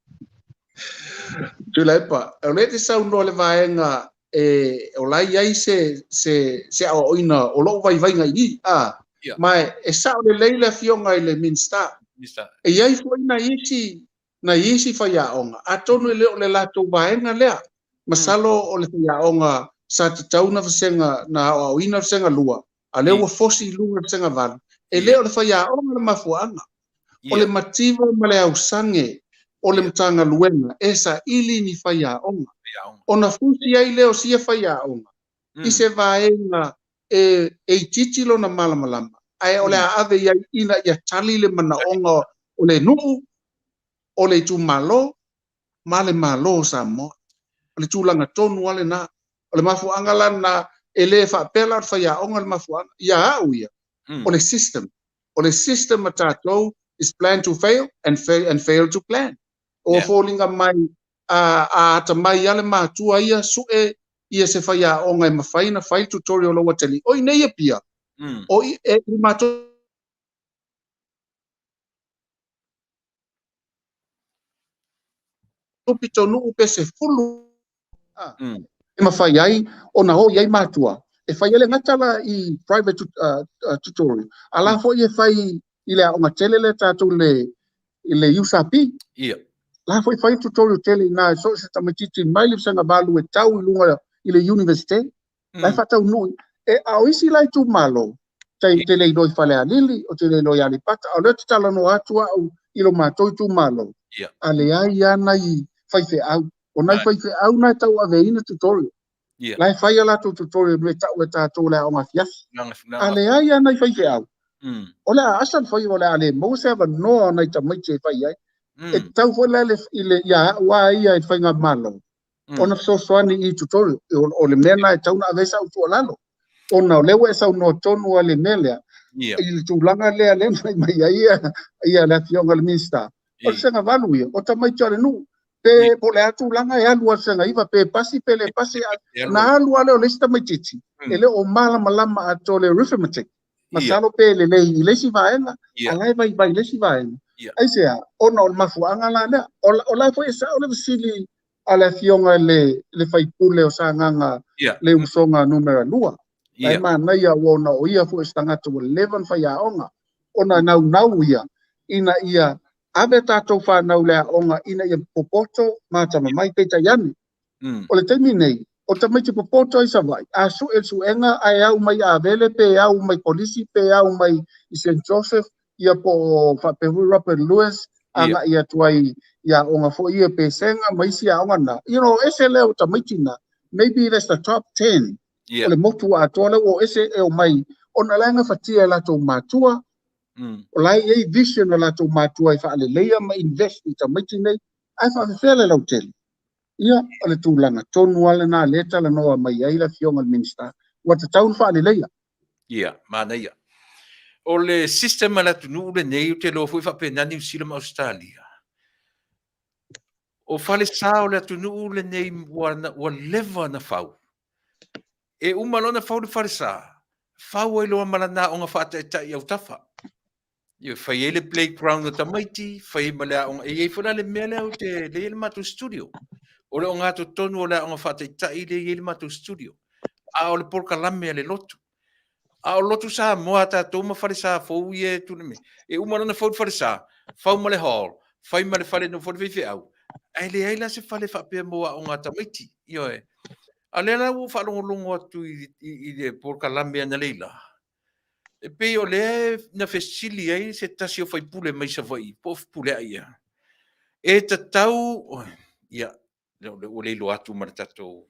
S3: Tuilaepa, o lea te saunoa le vaega e o la i ai se aoaoina o lou vaivaiga i i, ma e sao lelei le afioga i le Minisita. E i ai foi na isi faiaoga, atonu e le o le latou vaega lea. Masalo o le faiaoga sa tatau na vasega na aoaoina vasega 2, a lea ua fosi i luga vasega 8. E le o le faiaoga le mafuaaga. O le mativa ma le ausage o le Matagaluega e saili ni faiaoga. Ona fosi ai lea o sia faiaoga i se vaega e itiiti lona malamalama. Ae o le a ave i ai ina ia tali le manaoga o le nuu, o le itumalo, ma le Malo o Samoa. O le tulaga tonu ale na. O le mafuaaga la na e le faapea la o le faiaoga le mafuaaga. Ia au ia, o le system. O le system a tatou is plan to fail and fail, and fail to plan. O foliga mai a atamai ale matua ia sue ia se faiaoga e mafai na fai tutorial o atalii. O i nei Apia, o i e matou pitonuu pe 10 e mafai ai ona o i ai matua. E fai ai le gata la i private tutorial. A la foi e fai i le aoga tele le tatou le i le USAP. La foi fai tutorial tele ina so se tamaitiiti mai le vasega 8 e tau i luga i le university. La e faataunuu. E a o isi la itumalo, tai te le iloa i Falealili, o te le iloa i Aleipata, a o lea te talanoa atu au i lo matou itumalo. A leai lava nai faifeau. O nai faifeau na e tauaveina tutorial. La e fai a latou tutorial me tau e tatou le aoga afiafi. A leai lava nai faifeau. O le a asa le fai o le a le maua se avanoa o nai tamaiti e fai ai. E tatau foi la i le ia au a ia i le faigamalo. Ona fesoasoani i tutorial. O le mea na e tau na ave ai sau tuualalo. Ona o lea ua e saunoa tonu a le mea lea. I le tulaga lea lea na fai mai ai ia le Afioga i le Minisita, o le Sega 8 ia, o tamaiti o le nuu. Pe po o le a tulaga e alu a le Sega 9, pe pasi pe le pasi, na alu lava lea o le isi tamaitiiti, e le o malamalama atoa le arithmetic. Masalo pe lelei i le isi vaega, a la e vaivai i le isi vaega. Aisea? Ona o le mafuaaga la lea. O la foi e sao le fesili a le Afioga i le sui usufono o Sagaga le Usoga Nu.2. E manaia ona o ia foi o se tagata ua leva ona faiaoga, ona naunau ia ina ia ave tatou fanau le aoga ina ia popoto ma atamamai. Peitai ane, o le taimi nei, o tamaiti popoto ai Savaii, a sue le suega ae au mai Avele pe au mai Kolisi pe au mai i St. Joseph, ia po o faapea foi Robert Lewis, agai atu ai i aoga foi ia Pesega ma isi aoga na. You know, ese lea o tamaiti na, maybe that's the top 10 o le motu atoa lea ua ese e o mai, ona la e gafatia e latou matua, o la e i ai vision o latou matua e faaleleia ma invest i tamaiti nei, ae faafefea le lautele. Ia, o le tulaga tonu lava lena lea e talanoa mai ai le Afioga i le Minisita, ua tatau ona faaleleia.
S2: Ia, manaia. O le system a le atunuu lenei, ou te iloa foi faapena Niu Sila ma Ausetalia. O falesa o le atunuu lenei ua leva ona fau. E uma loa ona fau le falesa, fau ai loa ma lana aoga faataitai i autafa. Ia, fai ai le playground o tamaiti, fai ai ma le aoga. E i ai foi la le mea lea ou te, lea e i ai le matou studio. O le ogatotonu o le aoga faataitai lea e i ai le matou studio. A o le polokalame a le lotu. A o lotu Samoa a tatou ma falesa fou ia e tulai mai, e uma loa ona fau le falesa, fau ma le hall, fai ma le fale e nofo ai le faifeau, ae leai la se fale faapea mo aoga a tamaiti. Ioe. A o lea la ua ou faalogologo atu i le polokalame analeila, e pei o lea na fesili ai se tasi o faipule mai Savaii, po o Fepuleai ea, e tatau, ia, ua le iloa atu ma le tatou,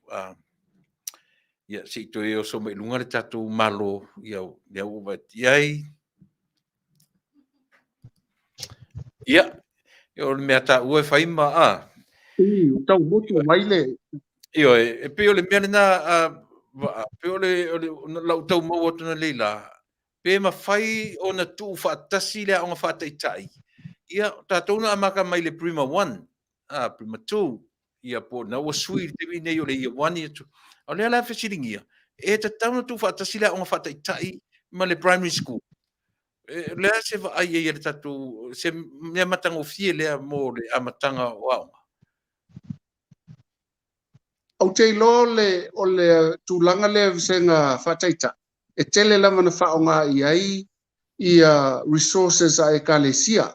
S2: ia, se i toe oso mai i luga le tatou Malo, ia, lea ua vaai atu i ai. Ia, o le mea taua e fai ma, a.
S3: Ii, ua tau motu mai le...
S2: Ioe, e pei o le mea lena, a, pei o le, o le, lau tau maua atu analeila, pe mafai ona tuu faatasi le aoga faataitai, ia, tatou na amata mai le Prima 1, a, Prima 2, ia, po o na ua sui i le taimi nei o le Year 1, Year 2. A o lea la e fesiligia, e tatau ona tuu faatasi le aoga faataitai ma le primary school. O le a se vaai ai a le tatou, se mea matagofie lea mo le amataga o aoga?
S3: Ou te iloa o le tulaga lea vasega faataitai, e tele lava na faaaoga i ai ia resources a ekalesia.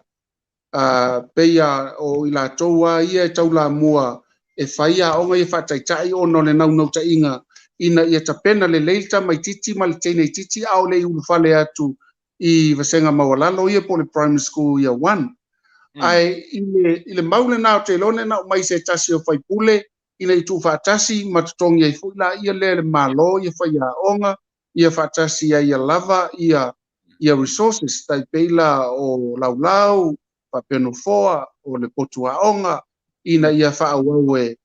S3: Pei a o i latou a ia e taulamua e fai aoga ia faataitai ona o le naunautaiga ina ia tapena lelei le tamaitiiti ma le teineitiiti a o le i ulufale atu i vasega maualalo ia po o le primary school year 1. Ae i le mau lena o te iloa na aumai se tasi o faipule ina ia tuufaatasi ma totogi ai foi laia lea e le Malo ia faiaoga ia faatasi ai ia lava ia ia resources tai pei la o laulau, faapea nofoa, o le potu aoga, ina ia faaauau e,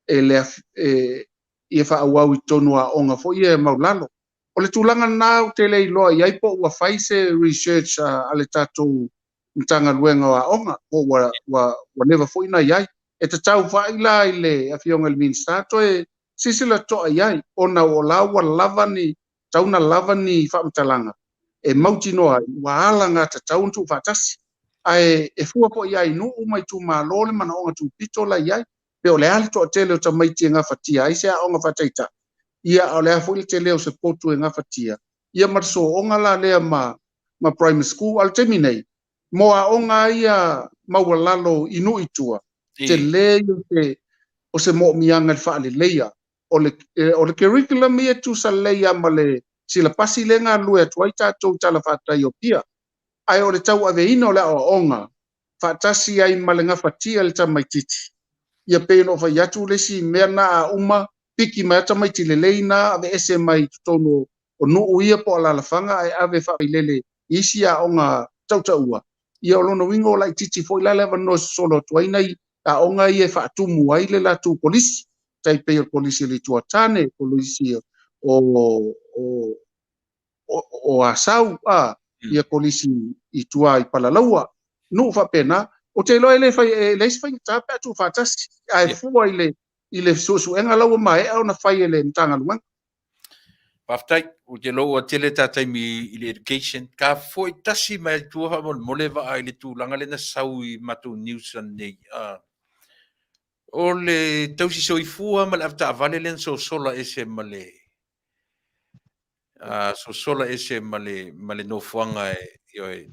S3: e le e, ia faaauau i totonu o aoga foi ia e maulalo. O le tulaga lena ou te le iloa i ai po ua fai se research a le tatou Matagaluega o Aoga, po ua, ua, ua leva foi na i ai. E tatau foi la i le Afioga i le Minisita toe silasila totoa i ai, ona o la ua lava ni, tatau ona lava ni faamatalaga e mautinoa ai ua alagatatau ona tuufaatasi. Ae e fua foi lava i nuu ma itumalo le manaoga tupito la i ai, pe o le a le toatele o tamaiti e gafatia ai se aoga faataitai, ia a o le a foi le tele o se potu e gafatia, ia ma le sooga la lea ma, ma primary school. A o le taimi nei, mo aoga ia maualalo i nuu i tua, tele ia se, o se moomiaga i le faaleleia o le, o le curriculum ia e tusa lelei lava ma le silapasi lea e galulue atu ai tatou i talafatai o Apia. Ae o le tauaveina o le aoaoga faatasi ai ma le gafatia e le tamaitiiti, ia pei ona ou fai atu le isi mea na a uma piki mai lava tamaiti lelei na aveese mai i totonu o nuu ia po o alaalafaga ae ave faafailele i isi aoga tautaua, ia o lona uiga o laitiiti foi la le avanoa e sosolo atu ai nai aoga ia e faatumu ai le latou kolisi, tai pei o le kolisi o le Itu a Tane, kolisi o o Asau, a, ia kolisi i tua i Palalaua, nuu faapena. Ou te iloa e le fai, e leai se faigata pe a tuufaatasi, ae fua i le suesuega la ua maea ona fai e le Matagaluega.
S2: Faafetai. Ou te iloa ua tele ta taimi i le education. Ka foi tasi mai tua faamolemole Vaa i le tulaga lea na sau i matou news ananei. O le tausi soifua ma le avetaavale lea na sosola ese ma le sosola ese ma le nofoaga e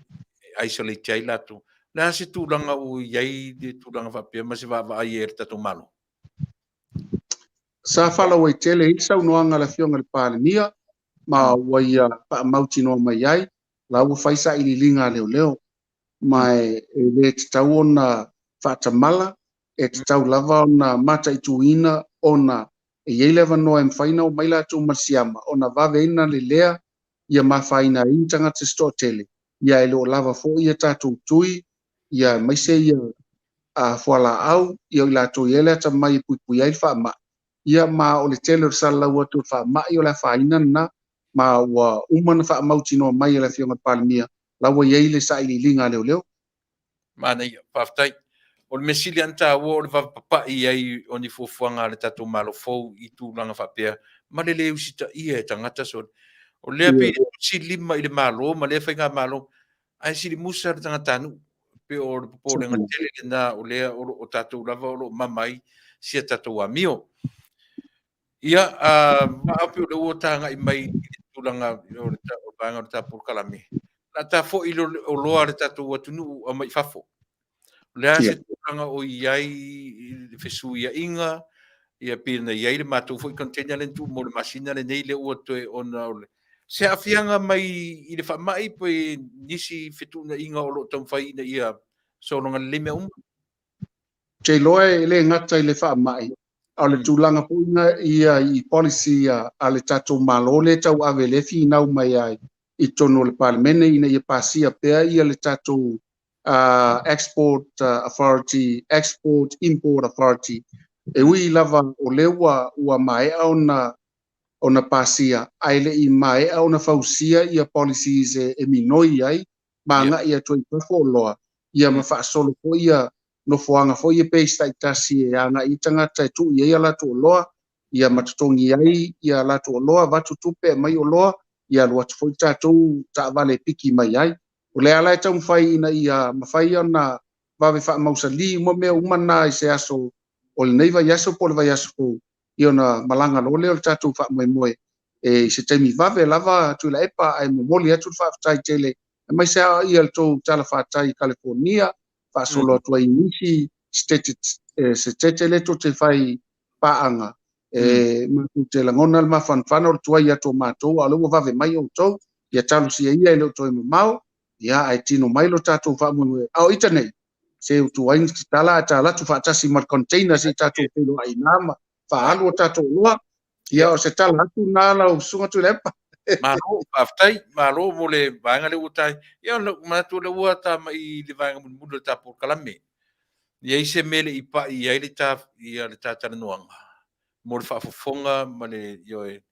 S2: isolate ai latou. O le a se tulaga ua i ai le tulaga faapea ma se vaavaai e le tatou Malo?
S3: Sa faalauaitele ai le saunoaga a le Afioga i le Palemia ma ua ia faamautinoa mai ai la ua fai sailiiliga a leoleo, ma e le tatau ona faatamala, e tatau lava ona mataituina ona e i ai le avanoa e mafai ona omai latou ma le siama ona vave ai ona lelea ia mafaina ai ni tagata se toatele, ia e le o lava foi ia tatou tui, ia aemaise ia fualaau, ia o i latou i ai le atamai e puipui ai le faamai, ia ma o le tele o le salalau atu o le faamai o le afaina lena, ma ua uma ona faamautinoa mai e le Afioga i le Palemia la ua i ai le sailiiliga a leoleo.
S2: Manaia, faafetai. O le mea sili lava ona taua o le vave papai ai o ni fuafuaga a le tatou Malo fou i tulaga faapea ma le le usitaia e tagata sole. O lea pei e tusilima i le Malo ma lea faigamalo, ae silimusa le tagatanuu. Pei o le popolega tele lena o lea o lo o tatou lava o lo o mama ai si a tatou amio. Ia, Vaa, pei o lea ua tagai mai i le tulaga o le vaega o le ta polokalame. La ta foi oloa a le tatou atunuu aumai i fafo. O le a se tulaga o i ai le fesuiaiga, ia pei ona i ai le matou foi container lea na tuu mo le masina lenei lea ua toe ona o le se aafiaga mai i le faamai pe nisi fetuunaiga o lo o taumafai ina ia sologa lelei mea uma?
S3: Ou te iloa e le gata i le faamai, a o le tulaga foi ia i policy a le tatou Malo lea tauave lea e finau mai ai i totonu o le Palemene ina ia pasia pea ia le tatou Export Authority, Export Import Authority. E ui lava o lea ua maea ona pasia, ae le i maea ona fausia ia policies e minoi ai ma agai atu ai i fafo oloa, ia ma faasolo foi ia nofoaga foi ia base taitasi e agai i tagata e tuu i ai a latou oloa, ia ma totogi ai ia latou oloa, avatu tupe aumai oloa, ia alu atu foi tatou taavale e piki mai ai. O le ala e taumafai ina ia mafai ona vave faamausali uma mea uma na i se aso o lenei vaiaso po o le vaiaso fou, ia ona malaga loa lea o le tatou faamoemoe e i se taimi vave lava Tuilaepa, ae momoli atu le faafetai tele aemaise ia le tou talafatai i California, faasolo atu ai i nisi setete le tou te fai paaga, e matou te lagona le mafanafana o le tuai atu o matou, a o lea ua vave mai outou, ia talosia ia e le o toe mamao, ia ae tino mai lo tatou faamoemoe. A o ita nei, se utu ai ni tatala ae talatu faatasi ma le container se i tatou feiloai ina ma faaalu o tatou oloa. Ia o se tala atu na lau susuga Tuilaepa.
S2: Malo, faafetai, malo mo le vaega lea ua tai. Ia, manatu o lea ua ta mai i le vaega mulimuli o le ta polokalame. I ai se mea le i pai i ai le ta, ia le ta talanoaga mo le faafofoga ma le ioe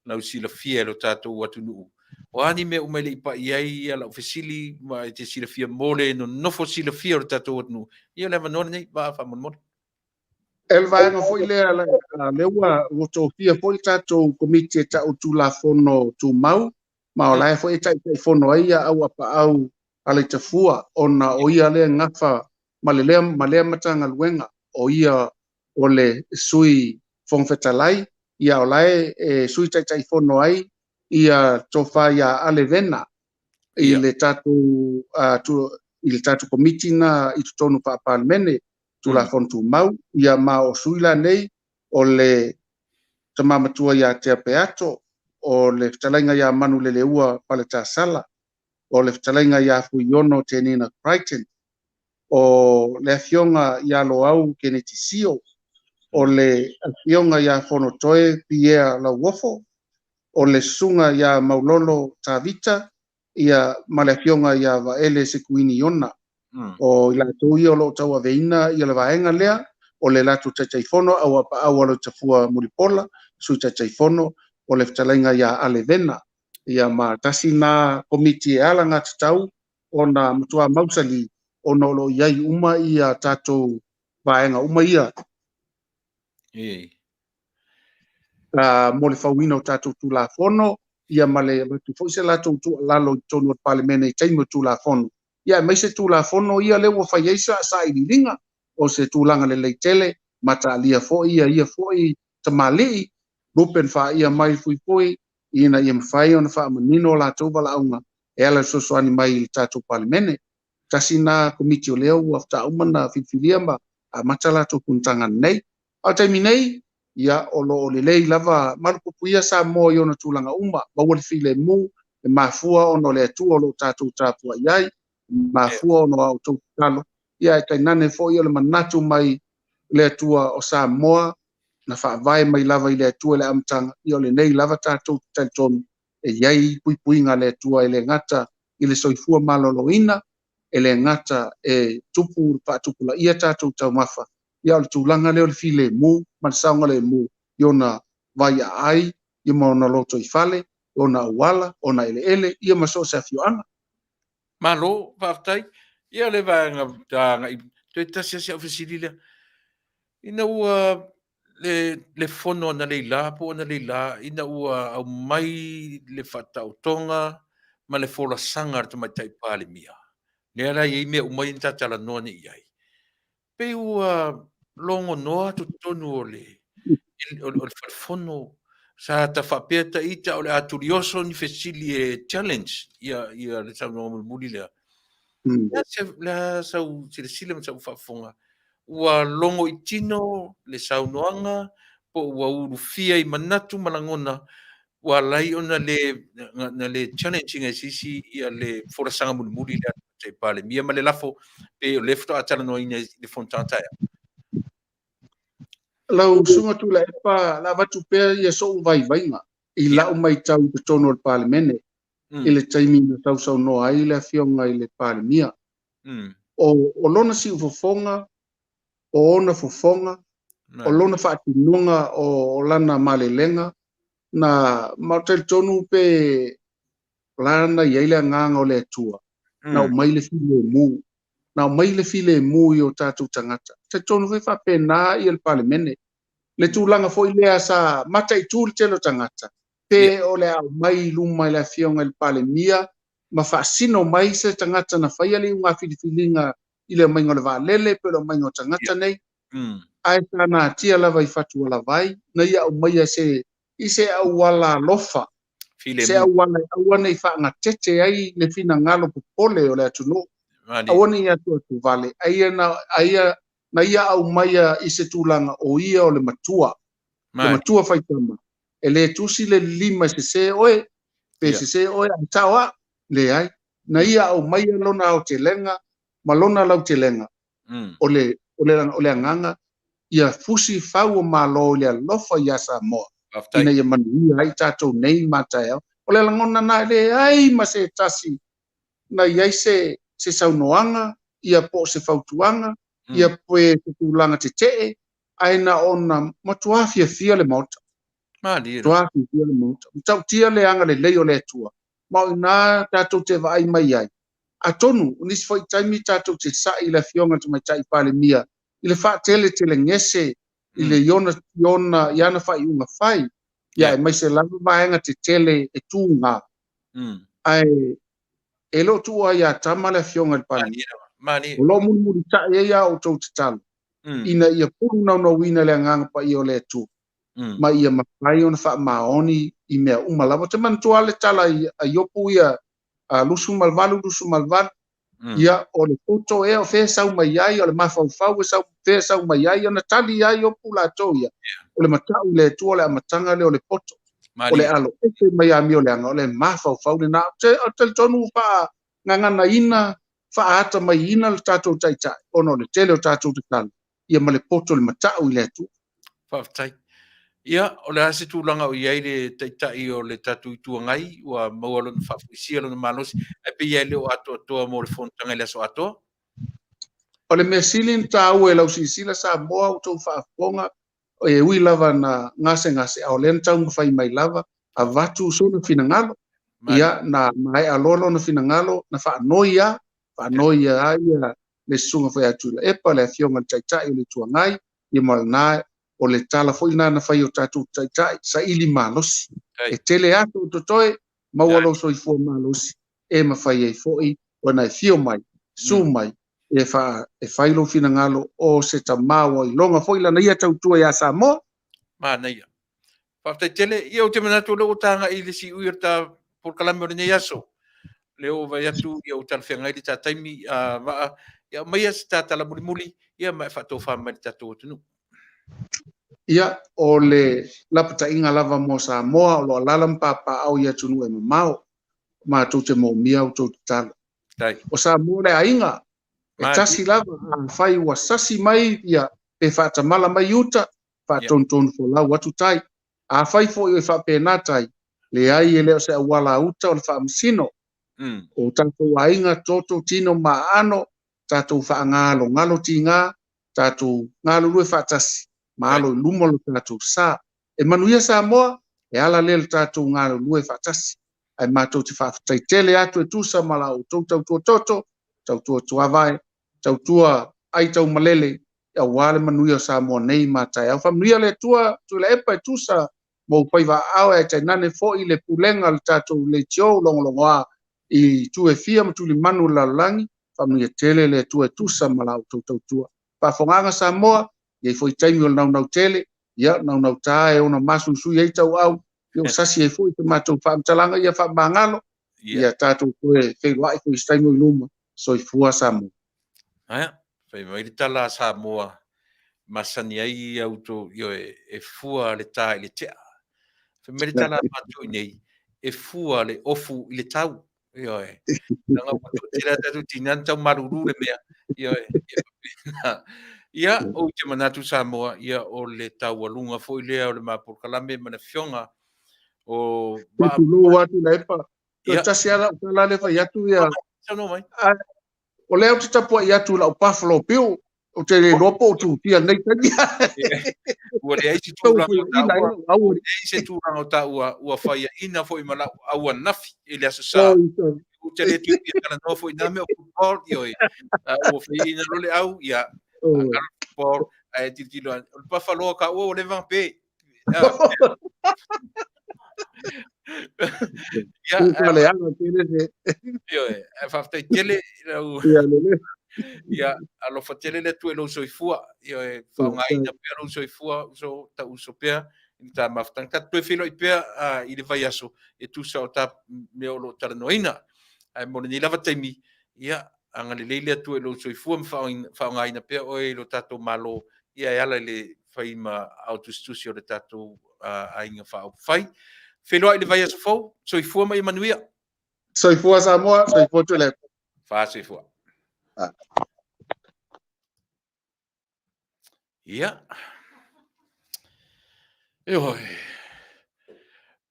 S2: lau silafia e lo tatou atunuu. O a ni mea uma e le i pai i ai ia lau fesili ma e te silafia mo le nonofo silafia o le tatou atunuu. Ia le avanoa lenei, Vaa faamolemole.
S3: E le vaega foi lea, lea ua tofia foi le tatou komiti e ta'u Tulafono Tumau, ma o la e foi e taitaifono ai ia Auapaau Alaitafua, ona o ia lea gafa ma le lea, ma lea Matagaluega, o ia o le Sui Fofoga Fetalai, ia o la e sui taitaifono ai ia tofa ia Ale Vena i le tatou i le tatou komiti na i totonu faa-Palemene Tulafono Tumau, ia ma o sui la nei o le tama matua ia Tea Peato, o le fetalaiga ia Manuleleua Paletasala, o le fetalaiga ia Fuiono Tenina Crichton, o le afioga ia Loau Keneti Sio, o le afioga ia Fonotoe Pierre Lauofo, o le susuga ia Maulolo Tavita, ia ma le afioga ia Vaele Sekuini Iona. O i latou ia o lo o tauaveina ia le vaega lea, o le latou taitaifono Auapaau Aloitafua Mulipola, sui taitaifono o le fetalaiga ia Ale Vena. Ia ma tasi na komiti e alagatatau ona matua mausali ona o lo o i ai uma ia tatou vaega uma ia mo le fauina o tatou Tulafono, ia ma le avatu foi se latou tuualalo i totonu o le Palemene i taimi o Tulafono. Ia aemaise Tulafono ia lea ua fai ai sailiiliga o se tulaga lelei tele, ma taalia foi ia ia foi tamalii, lupe na faia mai Fuifui, ina ia mafai ona faamanino o latou valaauga e ala i le fesoasoani mai i le tatou Palemene. Tasi na komiti o lea ua faatoa uma ona filifilia ma amata latou fonotaga nei. A o le taimi nei, ia o lo o lelei lava malupuipuia Samoa i ona tulaga uma, maua le filemu, e mafua ona o le Atua o lo o tatou tapuai ai, e mafua ona o a outou tatalo, ia ae tainane foi o le manatu mai le Atua o Samoa, na faavae mai lava i le Atua i le amataga, ia o lenei lava tatou te talitonu e i ai puipuiga a le Atua e le gata i le soifua maloloina, e le gata e tupu faatupulaia tatou taumafa, ia o le tulaga lea o le filemu ma le saogalemu i ona vaiaai, ia ma ona lotoifale, ona auala, ona eleele, ia ma so o se afioaga.
S2: Malo, faafetai. Ia le vaega agai toe tasi lava si au fesili lea. Ina ua le, le fono analeila po o analeila ina ua aumai le faataotoga ma le folasaga a le Tamaitai Palemia, lea la e i ai mea uma ia na ta talanoa nei i ai, pei ua logonoa totonu o le o le falefono sa ta faapea ta ita o le a tulioso ni fesili e challenge ia ia le saunoaga mulimuli lea. Le a sau silasila ma sau faafofoga ua logo i tino le saunoaga po ua ulufia i manatu ma lagona ua ala ai ona le na le challenge ina e se isi ia le folasaga mulimuli lea a le Tamaitai Palemia ma le lafo pei o lea faatoa talanoaina i le fonotaga taeao.
S3: Lau Susuga Tuilaepa, o le a avatu pea ia so'u vaivaiga i la'u maitau i totonu o le Palemene i le taimi na sausaunoa ai le Afioga i le Palemia. O lona siufofoga, o ona fofoga, o lona faatinoga o lana malelega, na ma ou talitonu pe la na i ai le agaga o le Atua, na aumai le filemu, na aumai le filemu i o tatou tagata. Talitonu foi faapena ia le Palemene. Le tulaga foi lea sa mataitu le tele o tagata, pe o le a aumai i luma i le Afioga i le Palemia ma faasino mai se tagata na faia le iuga filifiliga i le aumaiga o le vaalele pe o le aumaiga o tagata nei. Ae sa natia lava i fatualavai na ia aumaia se i se auala alofa, se auala e aua ne i faagatete ai le finagalo popole o le atunuu, aua ne i atuatuvale, ae ia na ia aumaia i se tulaga o ia o le matua, le matua faitama, e le tusi le lima e sese oe, pe sese oe ae sao au, leai, na ia aumaia lona aotelega ma lona lautelega, o le, o le, o le agaga ia fusi fau o Malo i le alofa iā Samoa, ina ia manuia ai tatou nei ma taeao. O le lagona na e leai ma se tasi na i ai se, se saunoaga, ia po o se fautuaga, ia pe se tulaga tetee, ae na ona matuā fiafia le Maota. Matuā fiafia le Maota. Matautia le agalelei o le Atua, ma o ina tatou te vaai mai ai. Atonu, o nisi foi taimi tatou te sa'i i le Afioga i le Tamaitai Palemia i le faateletelegese i le i ona i ana faaiuga fai, ia aemaise lava vaega tetele e tuga. Ae e le o tuua ia tama le Afioga i le Palemia. O lo o mulimulitai ai a outou tatalo ina ia pulu naunauina le Agaga Paia o le Atua ma ia mafai ona faamaoni i mea uma lava. Ou te manatua lava le tala a Iopu ia 28, 28, ia, o le poto ea o fea e sau mai ai, o le mafaufau e sau, fea e sau mai ai, ona tali ai Iopu latou ia, o le matau i le Atua o le amataga lea o le poto, o le alo ese mai amioleaga, o le mafaufau lena. Ou te talitonu ua faagaganaina, faatamaiina le tatou Taitai, ona o le tele o tatou tatalo, ia ma le poto le matau i le Atua.
S2: Faafetai. Ia, o le a se tulaga o i ai le Taitai o le tatou Itu Agai, ua maua lona faafoisia, lona malosi, ae pei lava e le o atoatoa mo le fonotaga i le aso atoa?
S3: O le mea sili ona taua i lau silasila Samoa, ua outou faafofoga, e ui lava na gasegase, a o lea na taumafai mai lava, avatu sona finagalo. Ia, na maea loa lona finagalo, na faanoi lava, faanoi lava ia le susuga foi ia Tuilaepa, le Afioga i le Taitai o le Itu Agai, ia ma lena, o le tala foi lena na fai e o tatou taitai, saili malosi. E tele aso o totoe, maua lou soifua malosi, e mafai ai foi ona e fio mai, su mai, e, fa, e fai lou finagalo o se tama ua iloga foi lana ia tautua ia Samoa.
S2: Manaia. Faafetai tele. Ia, ou te manatu o lea ua tagai i le siui o le ta polokalame o lenei aso. Lea ua vaai atu ia ua talafeagai le ta taimi a Vaa. Ia aumaia se ta tala mulimuli ia ma e faatofa mai le tatou atunuu.
S3: Ia, o le lapataiga lava mo Samoa o lo o alaala ma papaaao i atunuu e mamao, matou te moomia a outou tatalo. O Samoa le aiga, e tasi lava, afai ua sasi mai ia pe faatamala mai uta, faatonutonu folau atu tai. Afai foi e faapena tai, leai e le o se auala a uta o le faamasino. O tatou aiga, toto, tino ma aano, tatou faagalogalo tiga, tatou galulue faatasi, ma alo i luma lo tatou sa. E manuia Samoa, e ala lea i le tatou galulue faatasi. Ae matou te faafetai tele atu e tusa ma la outou tautua toto, tautua tuavae, tautua aitaumalele, aua le manuia o Samoa nei ma taeao. Faamanuia le Atua Tuilaepa e tusa ma ou faiva aao ae tainane foi le pulega o le tatou leitio logologoa i itu e fia ma tulimanu o le lalolagi. Faamanuia tele le Atua e tusa ma la outou tautua. Faafofogaaga Samoa, i ai foi taimi o le naunau tele, ia naunauta e ona masuisui ai tauau, ia ua sasi ai foi se matou faamatalaga ia faamagalo, ia tatou toe feiloai foi i se taimi o i luma. Soifua Samoa.
S2: Aia, fai mai le tala a Samoa, masani ai au to, ioe, e fua le tā i le tea. Fai mai le tala a matou i nei, e fua le ofu i le tau. Ioe. Leaga ua toatele a tatou tina na tau malulu le mea. Ioe. Ia faapena. Ia, ou te manatu Samoa, ia o le taualuga foi lea o le ma polokalame ma le afioga o
S3: Vaa. Tulou atu Tuilaepa. Toe tasi lava lau tala lea fai atu ia.
S2: Saunoa mai.
S3: O lea ou te tapuai atu i lau Buffalo Bill, ou te le iloa po o tufia i lenei taimi.
S2: Ua leai se tulaga o taua, ua leai se tulaga o taua ua faiaina foi ma lau au ananafi i le Aso Sa. Ou te le toe fia talanoa foi i nā mea o football, ioe. Ua faiaina loa le au, ia, football, ae tilotilo ane. O le Buffalo a taua ua leva ona pe. Ia, ioe, ae faafetai tele i lau ia alofa tele le Atua i lou soifua, ioe, faaaogaina pea lou soifua, uso, tau uso pea i le ta mafutaga. Tatou toe feiloai pea i le vaiaso e tusa o ta mea o lo o talanoaina. Ae mo lenei lava taimi, ia, agalelei le Atua i lou soifua ma faaaogaina pea oe i lo tatou Malo, ia e ala i le fai ma ao tusitusi o le tatou aiga faaupufai. Feiloai i le vaiaso fou, soifua ma ia manuia.
S3: Soifua Samoa, soifua Tuilaepa.
S2: Faasoifua. Ia. Ioe.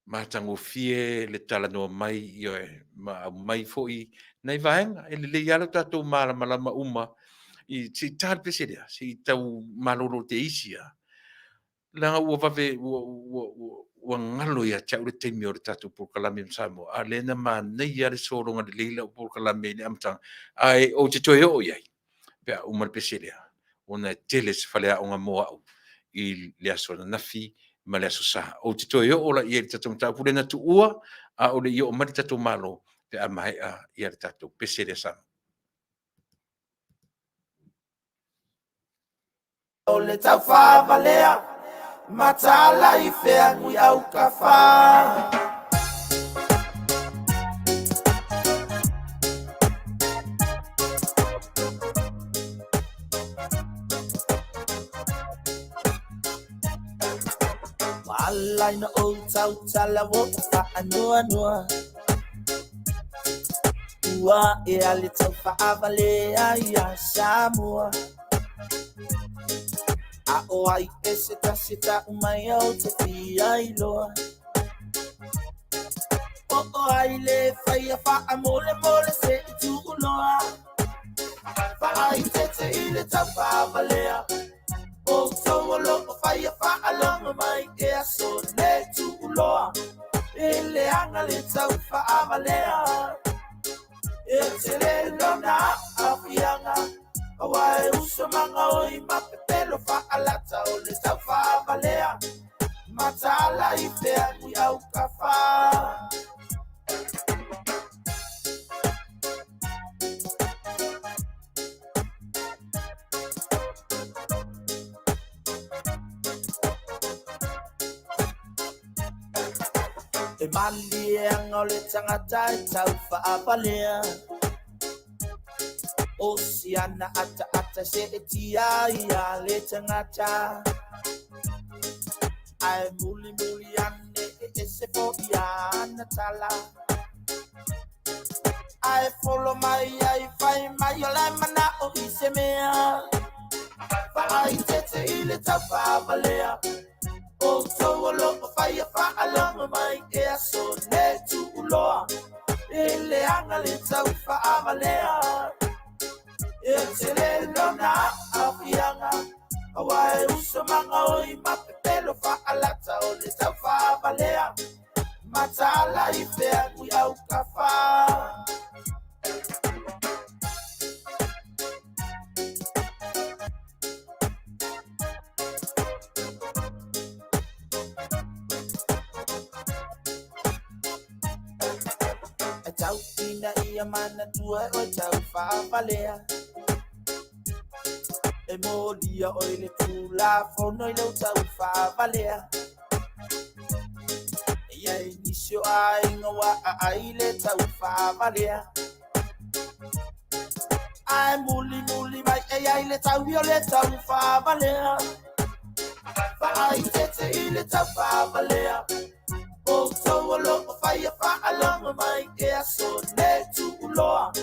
S2: Matagofie le talanoa mai, ioe, ma aumai foi nai vaega e lelei lava lo tatou malamalama uma i se i ta le pese lea, se i tau malolo te isi a. Leaga ua vave, ua, ua, ua, ua galo ia te au le taimi o le tatou polokalame ma Samoa, a lea na manaia le sologa lelei lau polokalame i le amataga, ae ou te toe oo i ai pe a uma le pese lea, ona e tele se faleaoga mo au i le aso ananafi ma le Aso Sa. Ou te toe oo la i ai i le tatou mataupu lea na tuua, a o le i oo mai le tatou Malo pe a maea ia le tatou pese lea Samoa.
S1: O le taufaavalea mataala i feagui aukafa. Ua ala ina ou tautala ua ou faanoanoa. Ua ea le taufaavalea ia Samoa. A o ai e se tasi ta'u mai ou te fia iloa. O o ai le faia faamolemole se i tuuloa. Faaitete i le taufaavalea. Outou o lo o faia faalogo mai e aso le tuuloa. E leaga le taufaavalea, e tele lona aafiaga, aua e usomaga oi ma pepelo faalata o le taufaavalea, mataala i feagui aukafa. E malieaga o le tagata e taufaavalea, o siana ataata seetia ia le tagata, ae mulimuli ane e ese fo'i ana tala, ae folo mai ai fai mai o le mana'o i se mea, faaitete i le taufaavalea. Outou o loo faia faalogo mai e aso le tuuloa, e leaga le taufaavalea, e tele lona aafiaga, aua e usomaga oi ma pepelo faalata o le taufaavalea, mataala i feagui aukafa. E tau ina ia manatua e oe taufaavalea, e molia oe le tulafono i lou taufaavalea. E iai nisi o aiga ua aai le taufaavalea, ae mulimuli mai e iai le taui o le taufaavalea, faaitete i le taufaavalea. Outou o loo faia faalogo mai e aso le tuuloa,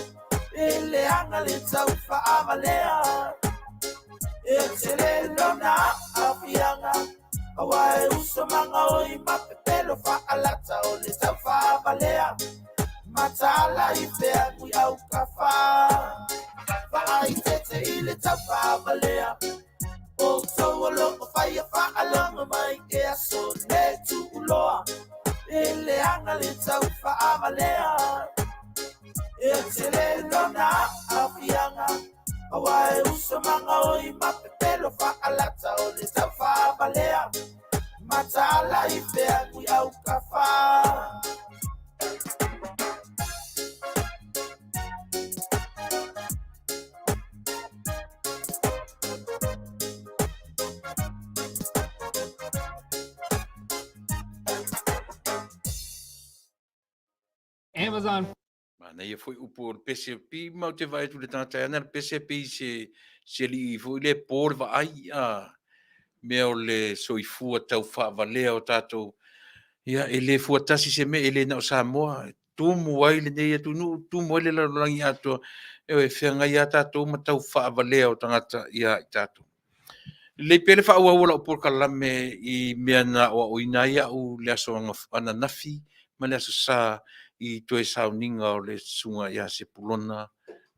S1: e leaga le taufaavalea, e tele lona aafiaga, aua e usomaga oi ma pepelo faalata o le taufaavalea, mataala i feagui aukafa. Faaitete i le taufaavalea. Outou o loo faia faalogo mai e aso le tuuloa, e leaga le taufaavalea, e tele lona aafiaga, aua e usomaga oi ma pepelo faalata o le taufaavalea, mataala i feagui aukafa.
S4: Amazon.
S2: Manaia foi upu o le pese pi ma ou te vaai atu i le tagata e ana le pese pei se se alii foi lea po le vaai a mea o le soifua tau faavalea o tatou ia e le fuatasi se mea e le na o Samoa e tumu ai lenei atunuu tumu ai le lalolagi atoa e feagai lava tatou ma tau faavalea o tagata ia i tatou. Lelei pea le faaauau o lau polokalame i mea na aoaoina ai au i le aso ananafi ma le aso Sa i toe sauniga o le Susuga ia Sepulona.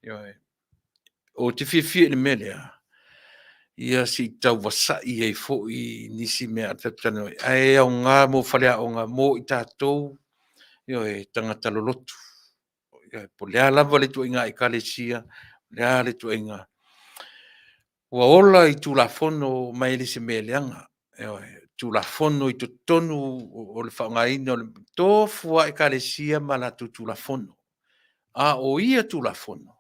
S2: Ioe. Ou te fiafia i le mea lea, ia se i tau vasai ai foi nisi mea a tatou talanoa ai, ae aoga mo faleaoga mo i tatou, ioe, tagata lolotu. Ioe, po o le a lava le ituaiga ekalesia, o le a le ituaiga ua ola i Tulafono ma e le se mea leaga. Ioe, Tulafono i totonu o le faaaogaina o le tofu lava Ekalesia ma latou Tulafono. A o ia Tulafono,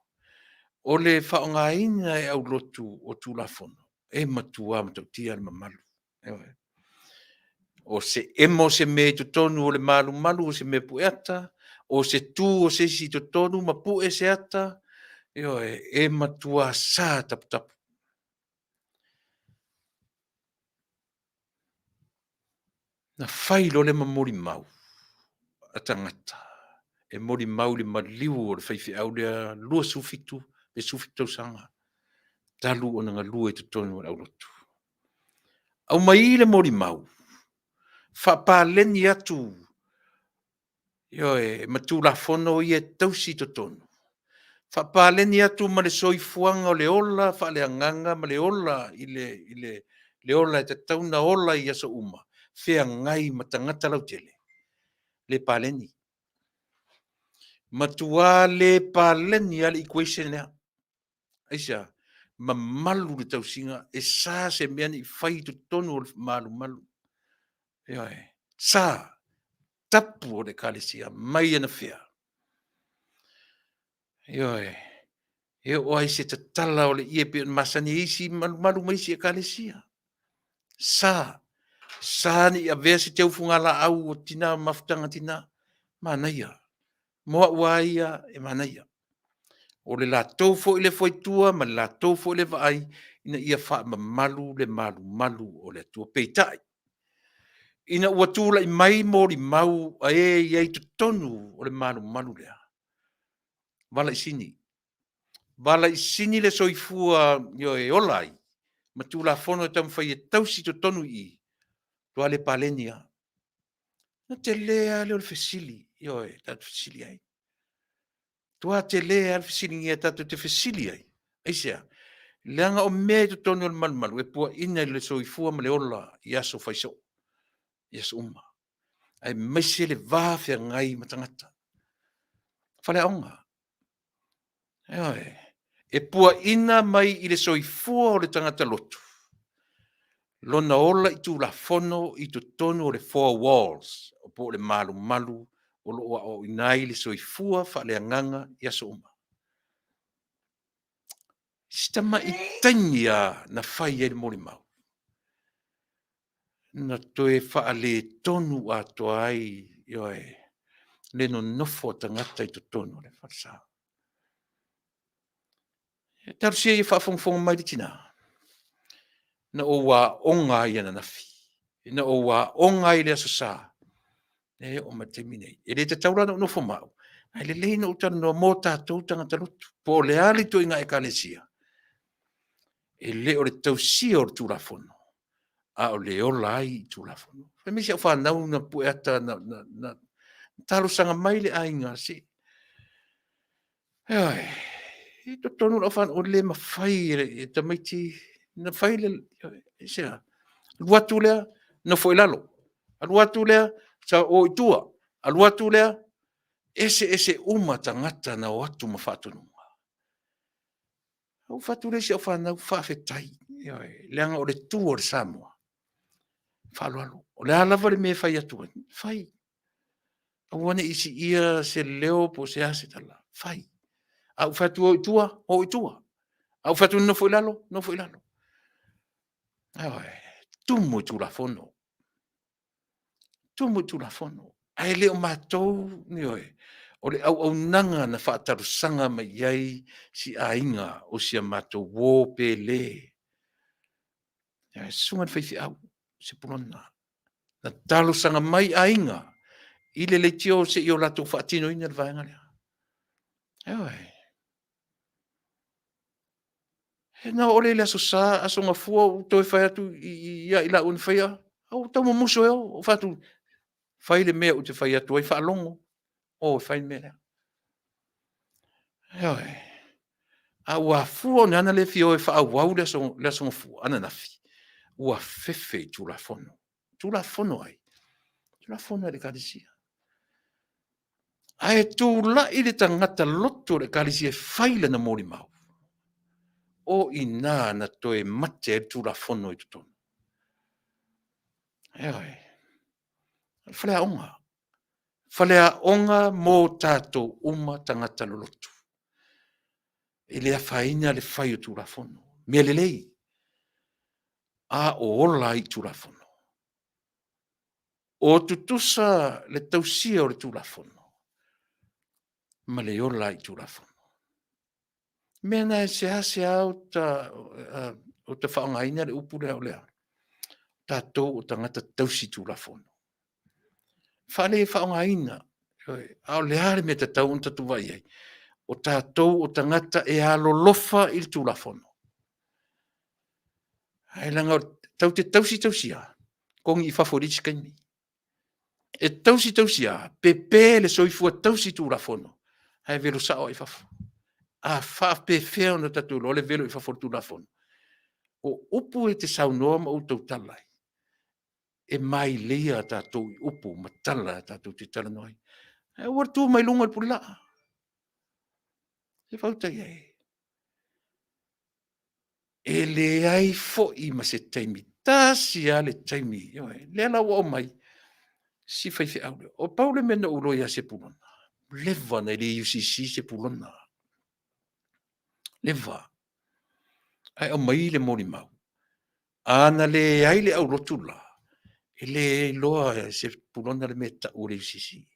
S2: o le faaaogaina e aulotu o Tulafono, e matua matautia le mamalu. Ioe. O se emo o se mea i totonu o le malumalu o se mea pueata, o se tu o se isi i totonu ma pue se ata, ioe, e matua sa taputapu. Na fai loa le molimau a tagata e molimau i le maliu o le faifeau lea 27 pe 17 tausaga talu ona galue i totonu o le aulotu. Aumai le molimau, faapaleni atu, ioe, ma Tulafono ia e tausi i totonu, faapaleni atu ma le soifuaga o le ola faaleagaga ma le ola i le, i le, le ola e tatau ona ola i aso uma, feagai ma tagata lautele. Le paleni. Matua le paleni lava le equation lea. Aisea? Mamalu le tausiga, e sa se mea ne i fai i totonu o le malumalu. Ioe. Sa, tapu o le Ekalesia mai anafea. Ioe. E oo ai se tatala o le ie pei ona masani ai isi malumalu ma isi Ekalesia. Sa, sa ne i avea se teufugalaau o tina mafutaga tina. Manaia. Mo au lava ia e manaia. O le latou foi le fuaitua ma le latou foi le vaai ina ia faamamalu le malumalu o le Atua. Peitai, ina ua tulai mai molimau a e i ai i totonu o le malumalu lea, valaisini, valaisini le soifua e ola ai ma Tulafono e taumafai e tausi i totonu i i, matua le paleni lava. Ona tele lava lea o le fesili, ioe, tatou fesili ai. Matua tele lava le fesiligia tatou te fesili ai. Aisea? Leaga o mea i totonu o le malumalu e puaina i le soifua ma le ola i aso fai soo, i aso uma, aemaise le va feagai ma tagata. Faleaoga, ioe, e puaina mai i le soifua o le tagata lotu lona ola i Tulafono i totonu o le four walls, po o le malumalu o lo o aoaoina ai le soifua faaleagaga i aso uma. Si tamai taimi lava na fai ai le molimau, na toe faaletonu atoa ai, ioe, le nonofo a tagata i totonu o le falesa. E talosia ia faafogafoga mai le tina, na ou aoga ai ananafi, na ou aoga ai i le Aso Sa, e oo mai i le taimi nei. E le tatau la ona ou nofo ma au, ae lelei ona ou talanoa mo tatou tagata lotu. Po o le a le ituaiga Ekalesia, e le o le tausia o le Tulafono, a o le ola ai i Tulafono. Fai mai si au fanau na pue ata na talosaga mai le aiga, se, ioe, i totonu o lau fanau, e le mafai e tamaiti na fai le, aisea? Alu atu lea, nofo i lalo, alu atu lea, o i tua, alu atu lea, eseese uma tagata na o atu ma faatonuga. Ou fai atu lea i si au fanau, faafetai, ioe, leaga o le tu a le Samoa, faaaloalo. O le a lava le mea e fai atu ai, fai. Aua ne i siia se leo po o se a se tala, fai. A ou fai atu o i tua, o i tua. A ou fai atu nofo i lalo, nofo i lalo. Ioe, tumu i Tulafono, tumu i Tulafono. Ae le o matou, ioe, o le auaunaga na faatalosaga mai i ai si aiga o si a matou uo pele, le susuga i le faifeau Sepulona. Na talosaga mai aiga i le leitio se i o latou faatinoina le vaega lea. Ioe. Na oo lea i le Aso Sa, Aso Gafua ou toe fai atu ia i laua na faia, ae ua tau mumusu e o. Ou fai atu, fai le mea ou te fai atu ai, faalogo, o e fai le mea lea. Ioe. A ua afua ona le fia o e faaauau le Aso Gafua ananafi, ua fefe i Tulafono. Tulafono a ai? Tulafono a le Ekalesia. Ae tulai le tagata lotu o le Ekalesia e fai lana molimau, o i ina na toe mate ai le Tulafono i totonu. Ioe. O le faleaoga. Faleaoga mo tatou uma tagata lolotu. E le afaina le fai o Tulafono. Mea lelei, a o ola ai i Tulafono. O tutusa le tausia o le Tulafono ma le ola ai i Tulafono. O le mea lena e seasea ota faaaogaina le upu lea o le a? O tatou o tagata tausi Tulafono. Faale faaaogaina, a o le a le mea e tatau ona tatou vaai i ai? O tatou o tagata e alolofa i le Tulafono. Ae leaga tatou te tausi tausi lava, togi i fafo i le isi taimi. E tausi tausi lava, pepe le soifua tausi Tulafono, ae velo sao lava i fafo. A faapefea ona tatou iloa le velo i fafo o le Tulafono? O upu e te saunoa ma ou tautala ai, E maileia a tatou i upu ma tala tatou te talanoa ai. Ae aua le tu mai luga o le pulelaa. E fautai ai. E leai foi ma se taimi, tasi lava le taimi, ioe, lea la ua aumai si faifeau lea. O pau le mea na ou iloa ia Sepulona, leva ona e le UCC Sepulona, leva. Ae aumai le molimau, a na leai le aulotu la, e le iloa e Sepulona le mea e tau o le UCC.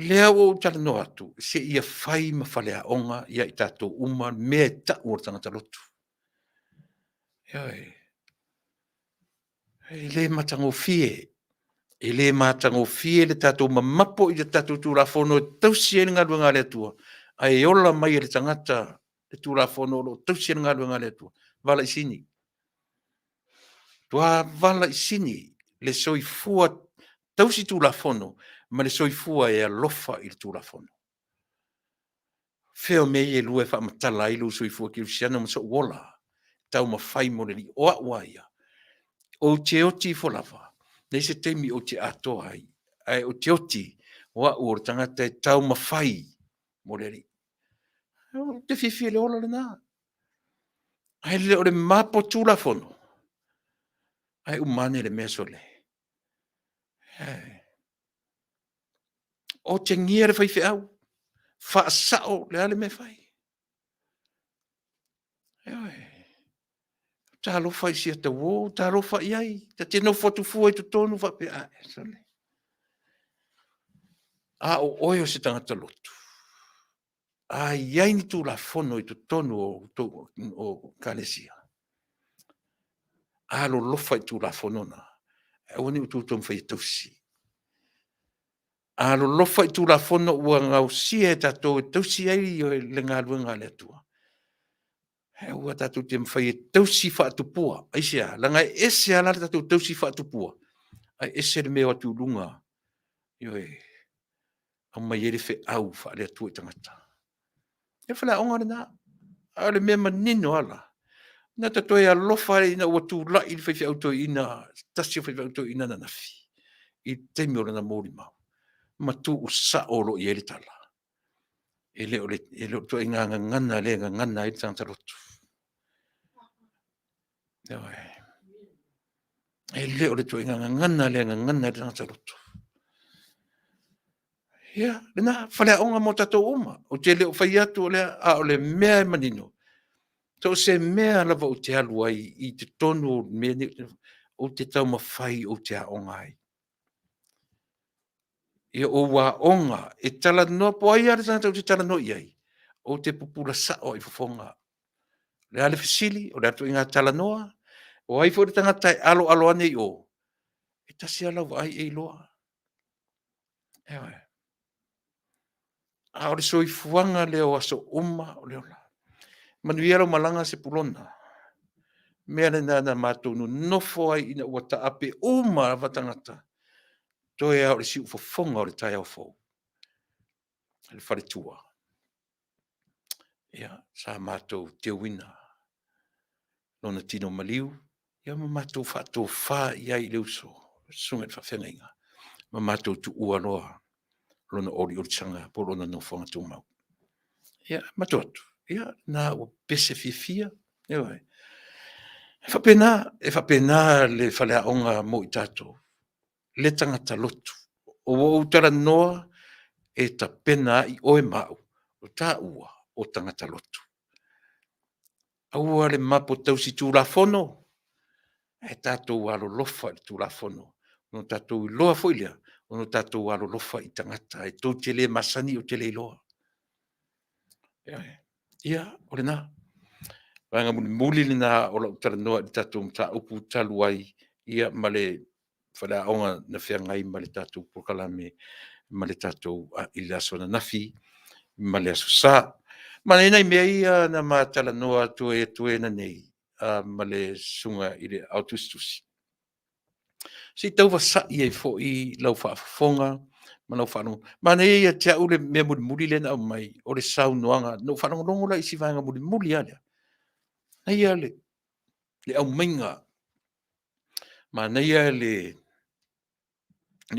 S2: Lea ua ou talanoa atu, seia fai ma faleaoga ia i tatou uma le mea e tau o le tagata lotu. Ioe. E le matagofie, e le matagofie le tatou mamapo i le tatou Tulafono e tausi ai le galuega a le Atua, ae ola mai e le tagata le Tulafono o lo o tausi ai le galuega a le Atua, valaisini. Matua valaisini le soifua tausi Tulafono ma le soifua e alofa i le Tulafono. Fea o mea ia e lua e faamatala ai lou soifua kerisiano ma sou ola taumafai mo le Alii? O au lava ia, ou te oti ifo lava, leai se taimi ou te atoa ai, ae ou te oti o au o le tagata e taumafai mo le Alii. Ou te fiafia i le ola lena. Ae le o le mapo Tulafono, ae uma ane le mea sole. Otegia le faifeau, faasao le a le mea e fai. Ioe. Talofa i si ata uo, talofa i ai, ta te nofo atu fua i totonu faapea, ae sole, a o oe o se tagata lotu, a i ai ni Tulafono i totonu o tou Ekalesia, alolofa i Tulafono na, aua ne i outou taumafai e tausi. Alolofa i Tulafono ua gaosia e tatou e tausi ai le galuega a le Atua, ae aua tatou te mafai e tausi faatupua. Aisea? Leaga e ese lava la le tatou tausi faatupua, ae ese le mea e o atu i luga, ioe, aumai ai le feau faale-Atua i tagata. Ia o le faleaoga lena. A o le mea manino lava la, na ta toe alofa lava ina ua tulai le faifeau toeaina, se tasi o faifeau toeaina ananafi i le taimi o lana molimau, ma tuusao loa i ai le tala, e le o le ituaiga gagana lea e gagana ai le tagata lotu. Ioe. E le o le ituaiga gagana lea e gagana ai le tagata lotu. Ia, lena, faleaoga mo tatou uma. Ou te le o fai atu o lea, a o le mea e manino, so o se mea lava ou te alu ai i totonu o mea nei, ou te taumafai ou te aoga ai. Ia ou aoga e talanoa, po o ai lava le tagata ou te talanoa i ai, ou te pupula sao lava i fofoga. O le a le fesili, o le a le ituaiga talanoa, o ai foi le tagata e aloalo ane i o, e tasi lava lau vaai e iloa. Ioe. A o le soifuaga lea o aso uma o le ola. Manuia lau malaga Sepulona. O le mea lena na matou nonofo ai ina ua taape uma lava tagata, toe lava o le siufofoga o le taeao fou i le faletua. Ia, sa matou teuina lona tino maliu, ia ma matou faatofa i ai i le uso, le susuga i le faafeagaiga, ma matou tuua loa lona oliolisaga po o lona nofoaga tumau. Ia, matou o atu, ia lena ua pepese fiafia, ioe. E faapena, e faapena le faleaoga mo i tatou, le tagata lotu. Ua ou talanoa e tapena ai oe ma au, o taua o tagata lotu. Aua le mapo tausi Tulafono, ae tatou alolofa i le Tulafono, ona tatou iloa foi lea ona tatou alolofa i tagata e tou te le masani ou te le iloa. Ia, o lena. Vaega mulimuli lena o lau talanoa i le tatou mataupu talu ai ia ma le faleaoga na feagai ma le tatou polokalame ma le tatou i le aso ananafi ma le Aso Sa. Ma e i ai nai mea ia na ma talanoa atu ai ananei ma le susuga i le Aotusitusi, se i tau vasai ai foi lau faafofoga ma lau faalogo. Manaia ia te au le mea mulimuli lea na aumai, o le saunoaga. Na ou faalogologo la i si vaega mulimuli lava lea, manaia le aumaiga. Manaia le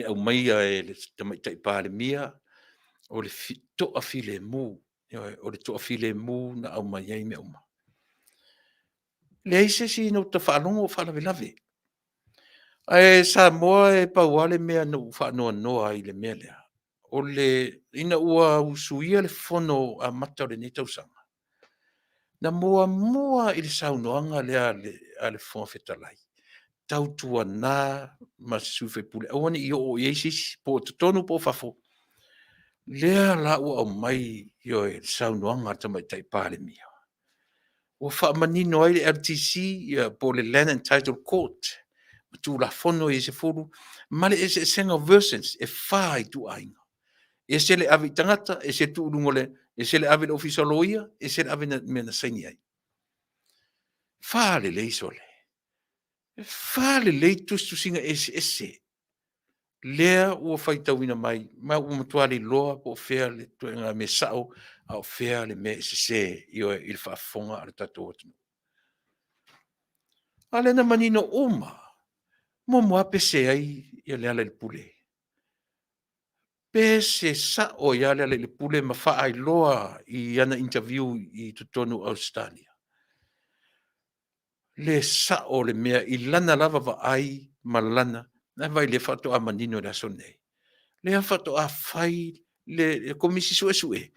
S2: aumaia e le Tamaitai Palemia o le toafilemu, ioe, o le toafilemu na aumai ai mea uma. E leai se isi na ou faalogo o faalavelave. Ae Samoa e pau lava le mea na ou faanoanoa ai i le mea lea, o le ina ua usuia le fono amata o lenei tausaga, na muamua i le saunoaga lea a le Fofoga Fetalai, tautuana ma se sui usufono aua ne i oo i ai se isi, po o totonu po o fafo, lea la ua aumai, ioe, le saunoaga a le Tamaitai Palemia, ua faamanino ai le LTC po o le Land and Title Court, ma Tulafono ia e 10, ma le eseesega o versions e 4 ituaiga. E ese le ave i tagata, ese le tuu i luga o le, ese le ave i le Ofisa o Loia, ese le ave i le mea na saini ai. Fa lelei sole, e fa lelei tusitusiga eseese lea ua faitauina mai, ma ua matua le iloa po o fea le ituaiga mea sao a o fea le mea e sese, ioe, i le faafofoga a le tatou atunuu. A lea na manino uma lava, muamua lava pese ai Lealailepule, pese sao ai lava Lealailepule ma faailoa i ana interview i totonu o Ausetalia le sao o le mea i lana lava vaai ma lana, ae vaai o lea faatoa manino i le aso lenei. Lea faatoa fai le Komisi Suesue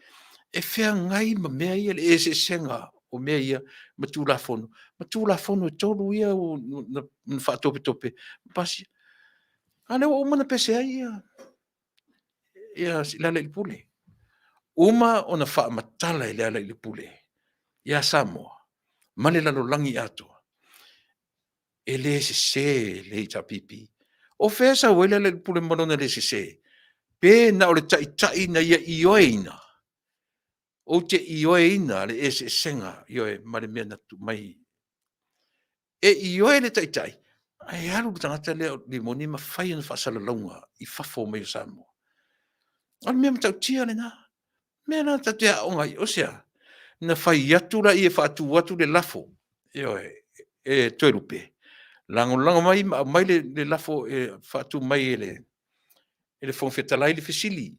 S2: e feagai ma mea ia, le eseesega o mea ia ma Tulafono, ma Tulafono e 3 ia na faatopetope ma pasia. A lea ua uma ona pese ai Lealailepule, uma ona faamatala e Lealailepule ia Samoa ma le lalolagi atoa, e le sese le HRPP. O fea e sau ai Lealailepule ma lona le sese? Pe na o le taitai na ia ioeina? Ou te ioeina le eseesega, ioe, ma le mea na tuu mai. E ioe le Taitai, ae alu le tagata lea o Rimoni ma fai ana faasalalauga i fafo mai o Samoa. O le mea matautia lena. O le mea lena tatou te aooga ai, o se a? Na fai atu lea e faatu atu le lafo, ioe, e Toelupe, lagolago mai ma aumai le lafo e faatu mai e le Fofoga Fetalai le fesili,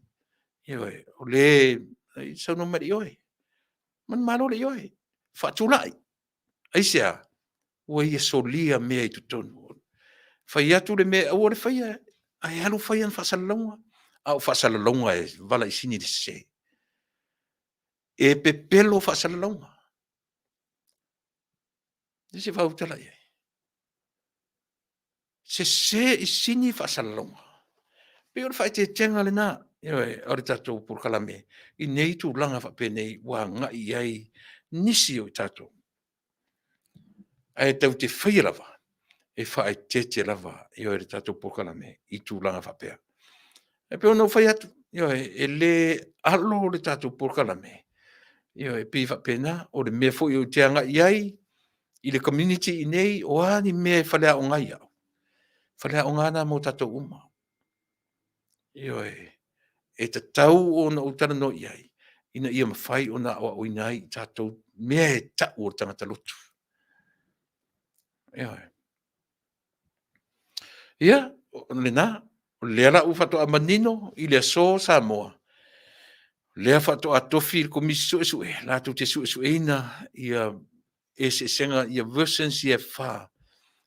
S2: ioe, o le saunoa mai i le ioe, manumalo le ioe, faatulai. Aisea? Ua ia solia mea i totonu. Fai atu le mea e aua le faia, ae alu fai ana faasalalauga, a o faasalalauga e valaisini i le sese. E pepelo faasalalauga. Se i faautala i ai. Sese i sini faasalalauga. E pei o le faaeteetega lena, ioe, o le tatou polokalame i nei tulaga faapenei ua agai i ai nisi o i tatou. Ae tatou te faia lava, e faaeteete lava, ioe, le tatou polokalame i tulaga faapea. E pei ona ou fai atu, ioe, e le alo le tatou polokalame, ioe, e pei e faapena. O le mea foi ou te agai i ai i le community i inei, o a ni mea e faleaoga ai au, o faleaoga lava na mo tatou uma. Ioe. E tatau ona ou talanoa i ai ina ia mafai ona aoaoina ai i tatou mea e tau o le tagata lotu. Ioe. Ia, o lena, o lea la ua faatoa manino i le aso Samoa, lea faatoa tofi le Komisi Suesue latou te suesueina ia eseesega ia versions ia e fa,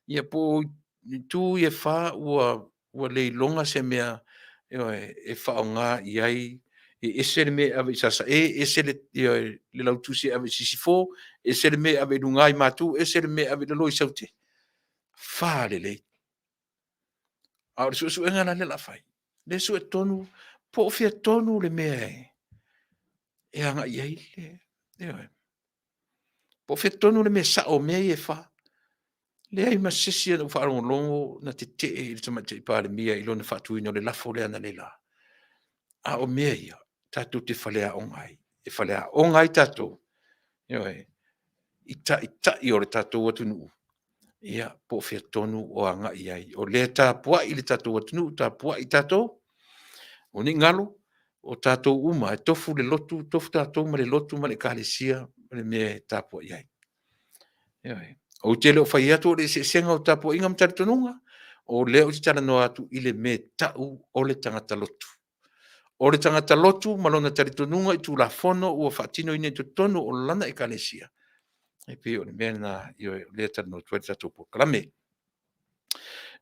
S2: ia po o itu ia e fa ua le iloga se mea, ioe, e faaaoga i ai, e ese le mea e ave i Sasae, ese le, ioe, le lautusi e ave i Sisifo, ese le mea e ave i luga i Matu, ese le mea e ave i lalo i Saute. Fa lelei. A o le suesuega la lea o le a fai, lea e sue tonu po o fea tonu le mea e agai i ai le, ioe. Po o fea tonu le mea sao o mea ia e fa. Leai ma se isi na ou faalogologo na tetee i le Tamaitai Palemia i lona faatuina o le lafo lea analeila. A o mea ia tatou te faleaoga ai, e faleaoga ai tatou, ioe, i taitai o le tatou atunuu, ia po o fea tonu o agai i ai. O lea e tapuai le tatou atunuu, tapuai tatou, aua ne i galo, o tatou uma e tofu le lotu, tofu tatou ma le lotu ma le Ekalesia ma le mea e tapuai ai. Ioe. Ou te le o fai atu o le eseesega o tapuaiga ma talitonuga, O lea ou te talanoa atu i le mea tau o le tagata lotu. O le tagata lotu ma lona talitonuga i Tulafono ua faatinoina i totonu o lana Ekalesia, e pei o le mea lena, ioe, o lea e talanoa atu ai le tatou polokalame.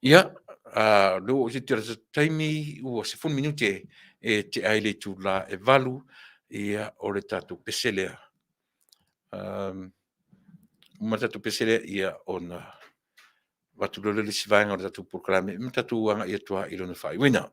S2: Ia, o lea ua ou tilotilo atu i le taimi, ua 10 minute e tea ai le itula e 8, ia, o le tatou pese lea. Uma le tatou pese lea, ia, ona avatu loa lea o le isi vaega o le tatou polokalame, ma tatou agai atu lava i lona faaiuina.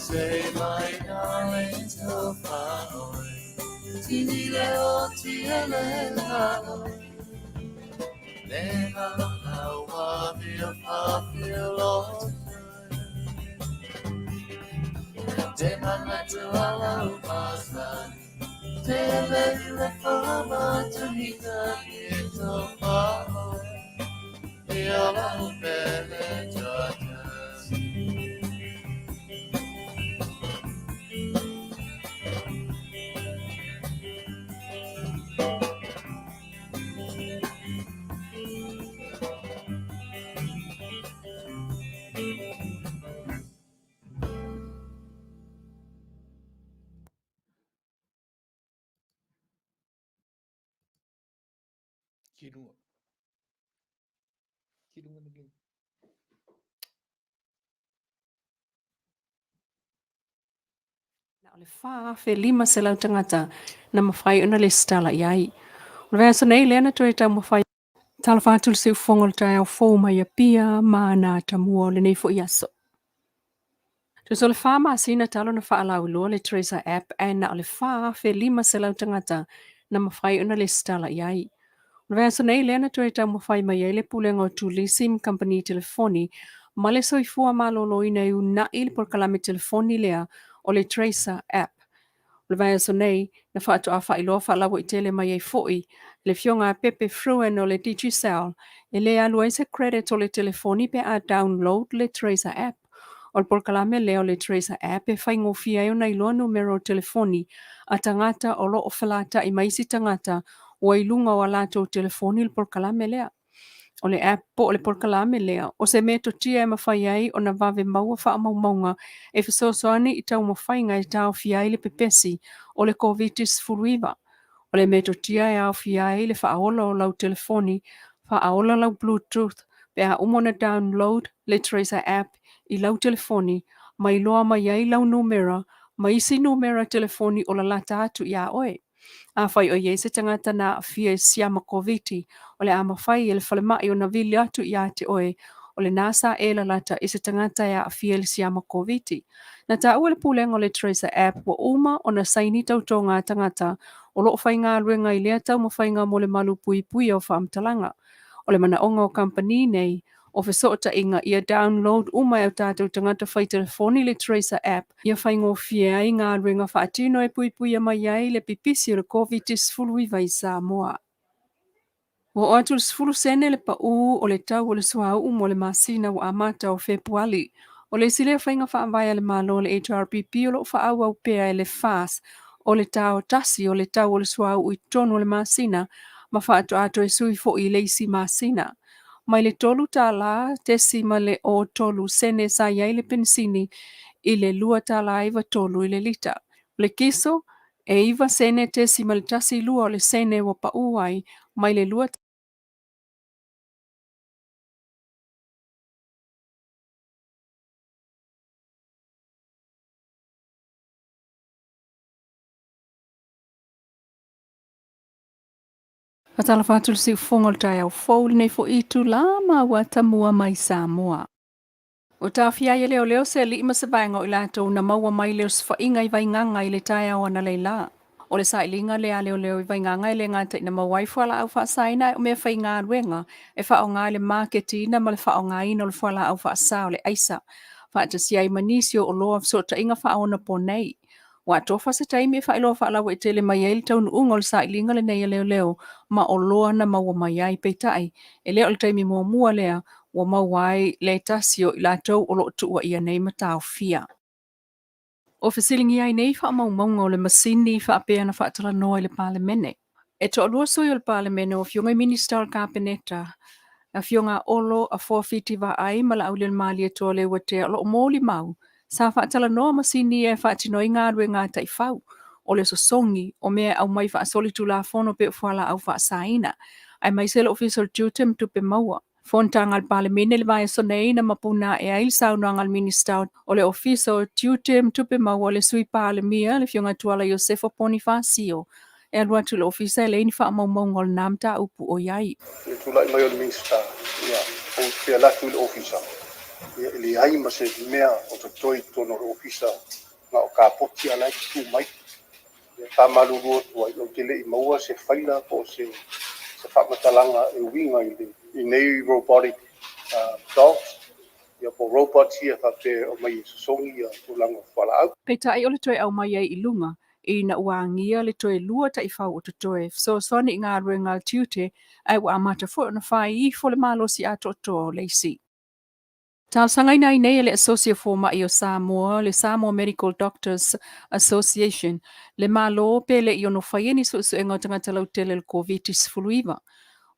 S1: Say my darling to far away.
S5: Na o le 4,500 tagata na mafai ona lesitala i ai. O le vaiaso nei lea na toe taumafai. Talofa atu le siufofoga o le taeao fou mai Apia ma ana atamua o lenei foi aso. Tusa o le fa masina talu ona faalauiloa le Tracer App ae na o le 4,500 tagata na mafai ona lesitala i ai. O le vaiaso nei lea na toe taumafai mai ai le Pulega o Turisi ma Kamupani Telefoni ma le Soifua Maloloina e uunai le polokalame telefoni lea o le Tracer App. O le vaiaso nei, na faatoa faailoa faalauaitele mai ai foi le Afioga a Pepe Fruin o le Digicel e le alu ai se credit o le telefoni pe a download le Tracer App. O le polokalame lea o le Tracer App e faigofie ai ona iloa numera o telefoni a tagata o lo o felata'i ma isi tagata ua i luga o a latou telefoni le polokalame lea. O le app po o le polokalame lea, o se metotia e mafai ai ona vave maua faamaumauga e fesoasoani i taumafaiga e taofia ai le pepesi o le Koviti-19. O le metotia e aofia ai le faaola o lau telefoni, faaola lau Bluetooth pe a uma ona download le Tracer app i lau telefoni ma iloa mai ai lau numera ma isi numera telefoni o lalata atu iā oe. Afai o i ai se tagata na aafia i siama Koviti, o le a mafai e le falemai ona vili atu iā te oe, o lena sa e lalata i se tagata e aafia i le siama Koviti. Na taua e le Pulega o le Tracer App ua uma ona saini tautoga a tagata o lo o faigaluega i lea taumafaiga mo le malupuipuia o faamatalaga. O le manaoga o kamupani nei o fesootaiga ia download uma e o tatou tagata fai telefoni le Tracer App ia faigofie ai galuega faatino e puipuia mai ai le pipisi o le Koviti-19 i Samoa. Ua oo atu i le 10 sene le pau o le tau o le suauu mo le masina ua amata o Fepuali. O le isi lea faiga faavae a le Malo le HRPP o lo o faaauau pea e le FAS o le tao tasi o le tau o le suauu i totonu o le masina ma faatoa toe sui foi i le isi masina. Mai le $3.03 sene sa i ai le penisini i le $2.93 i le lita. O le kiso, e 9 sene tesima le tasi lua o le sene ua pau ai mai le 2. Faatalofa atu le siufofoga o le taeao fou lenei foi itula ma ua tamua mai Samoa. Ua taofia ai e leoleo se alii ma se vaega o i latou na maua mai le osofaiga i Vaigaga i le taeao analeila. O le sailiga lea a leoleo i Vaigaga e le gata ina maua ai fualaau faasaina ae o mea faigaluega e faaaoga i le maketiina ma le faaaogaina o le fualaau faasa o le aisa faatasi ai ma nisi o oloa fesootaiga faaonaponei. Ua atofa se taimi e faailoa faalauaitele mai ai le taunuuga o le sailiga lenei a leoleo ma oloa na maua mai ai. Peitai, e le o le taimi muamua lea ua maua ai le tasi o i latou o lo o tuuaia nei ma taofia. O fesiligia ai nei faamaumauga o le masini faapea na faatalanoa i le Palemene. E toalua sui o le Palemene o Afioga i Minisita o le Kapeneta, Afioga a Olo Afoa Fiti Vaai ma Laaulialemalietoa Leuatea o lo o molimau sa faatalanoa masini ia e faatino ai galuega a taifau, o le sosogi o mea e aumai faasolitulafono pei o fualaau faasaina, aemaise le Ofisa o le Tiute ma Tupe Maua. Fonotaga a le Palemene i le vaiaso nei na mapuna ae ai le saunoaga a le Minisita o le Ofisa o Tiute ma Tupe Maua le Sui Palemia, le Afioga Tuala Iosefo Ponifasio, e alu atu i le Ofisa e leai ni faamaumauga o lena mataupu o i ai.
S3: I le tulai mai o le Minisita, ia, ou te alu atu i le Ofisa, ia, e leai ma se mea o totoe i totonu o le Ofisa, na o kapoti a la e tutu mai.
S6: E faamalulu atu ai, ou te le i maua se faila po o se se faamatalaga e uiga i le i nei robotic dogs, ia po o robots ia faapea e aumai e sosogi ia tulaga o fualaau.
S5: Peitai o le toe aumai ai i luga, ina ua agia le toe lua taifau o totoe, fesoasoani i galuega a le tiute, ae ua amata foi ona fai ifo le malosi atoatoa o le isi. Talosagaina ai nei e le Asosi o Fomai o Samoa, le Samoa Medical Doctors Association, le Malo pe le i ono faia ni suesuega o tagata lautele i le Koviti-19.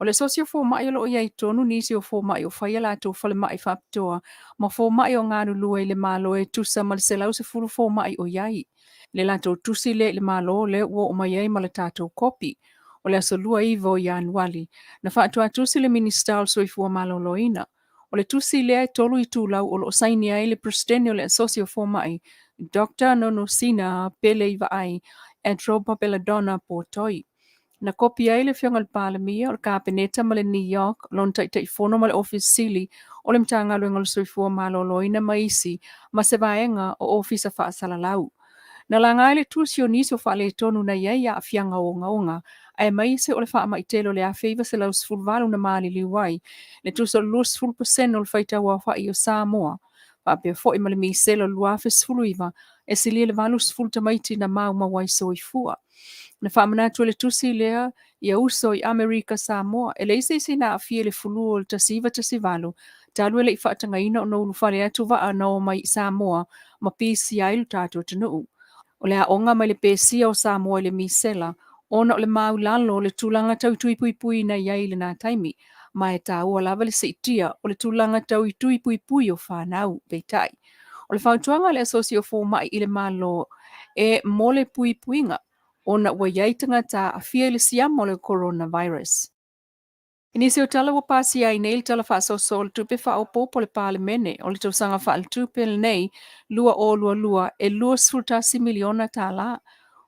S5: O le Asosi o Fomai o lo o i ai tonu nisi o fomai o fai a latou falemai faapitoa ma fomai o galulue i le Malo e tusa ma le 110 fomai o i ai. Le latou tusi lea i le Malo lea ua oo mai ai ma le tatou kopi. O le aso 29 o Ianuali, na faatuatusi le Minisita o le Soifua Maloloina. O le tusi lea e tolu itulau o lo o saini ai le Peresetene o le Asosi o Fomai, Doctor Nonosina Peleivaai Atropa Belladonna Potoi. Na kopi ai le Afioga i le Palemia, o le Kapeneta ma le NEOC, lona Taitaifono ma le Ofisa Sili o le Matagaluega o le Soifua Maloloina ma isi ma se vaega o Ofisa Faasalalau. Na laga ai le tusi o nisi o faaletonu na i ai aafiaga ogaoga, aemaise o le faamai tele o le 1918 na maliliu ai le tusa o le 20 pasene o le faitauaofai o Samoa, faapea foi ma le misela o le 2019 e silia i le 80 tamaiti na maumau ai soifua. Na faamanatu e le tusi lea ia uso i Amerika Samoa, e leai se isi na aafia i le fulu o le 1918 talu e le i faatagaina ona ulufale atu vaa na o mai i Samoa ma pisia ai lo tatou atunuu. O le aoga mai le pesia o Samoa i le misela ona o le maulalo o le tulaga tau tui puipui na i ai i lena taimi, ma e taua lava le siitia o le tulaga tau i tui puipui o fanau. Peitai, o le fautuaga a le Asosi o Fomai i le Malo e mo le puipuiga ona ua i ai tagata aafia i le siama o le coronavirus. I nisi o tala ua pasia ai nei le Tala Faasoaso o le Tupe Faaopoopo a le Palemene o le tausaga faaletupe lenei 2022 e $21 miliona tala,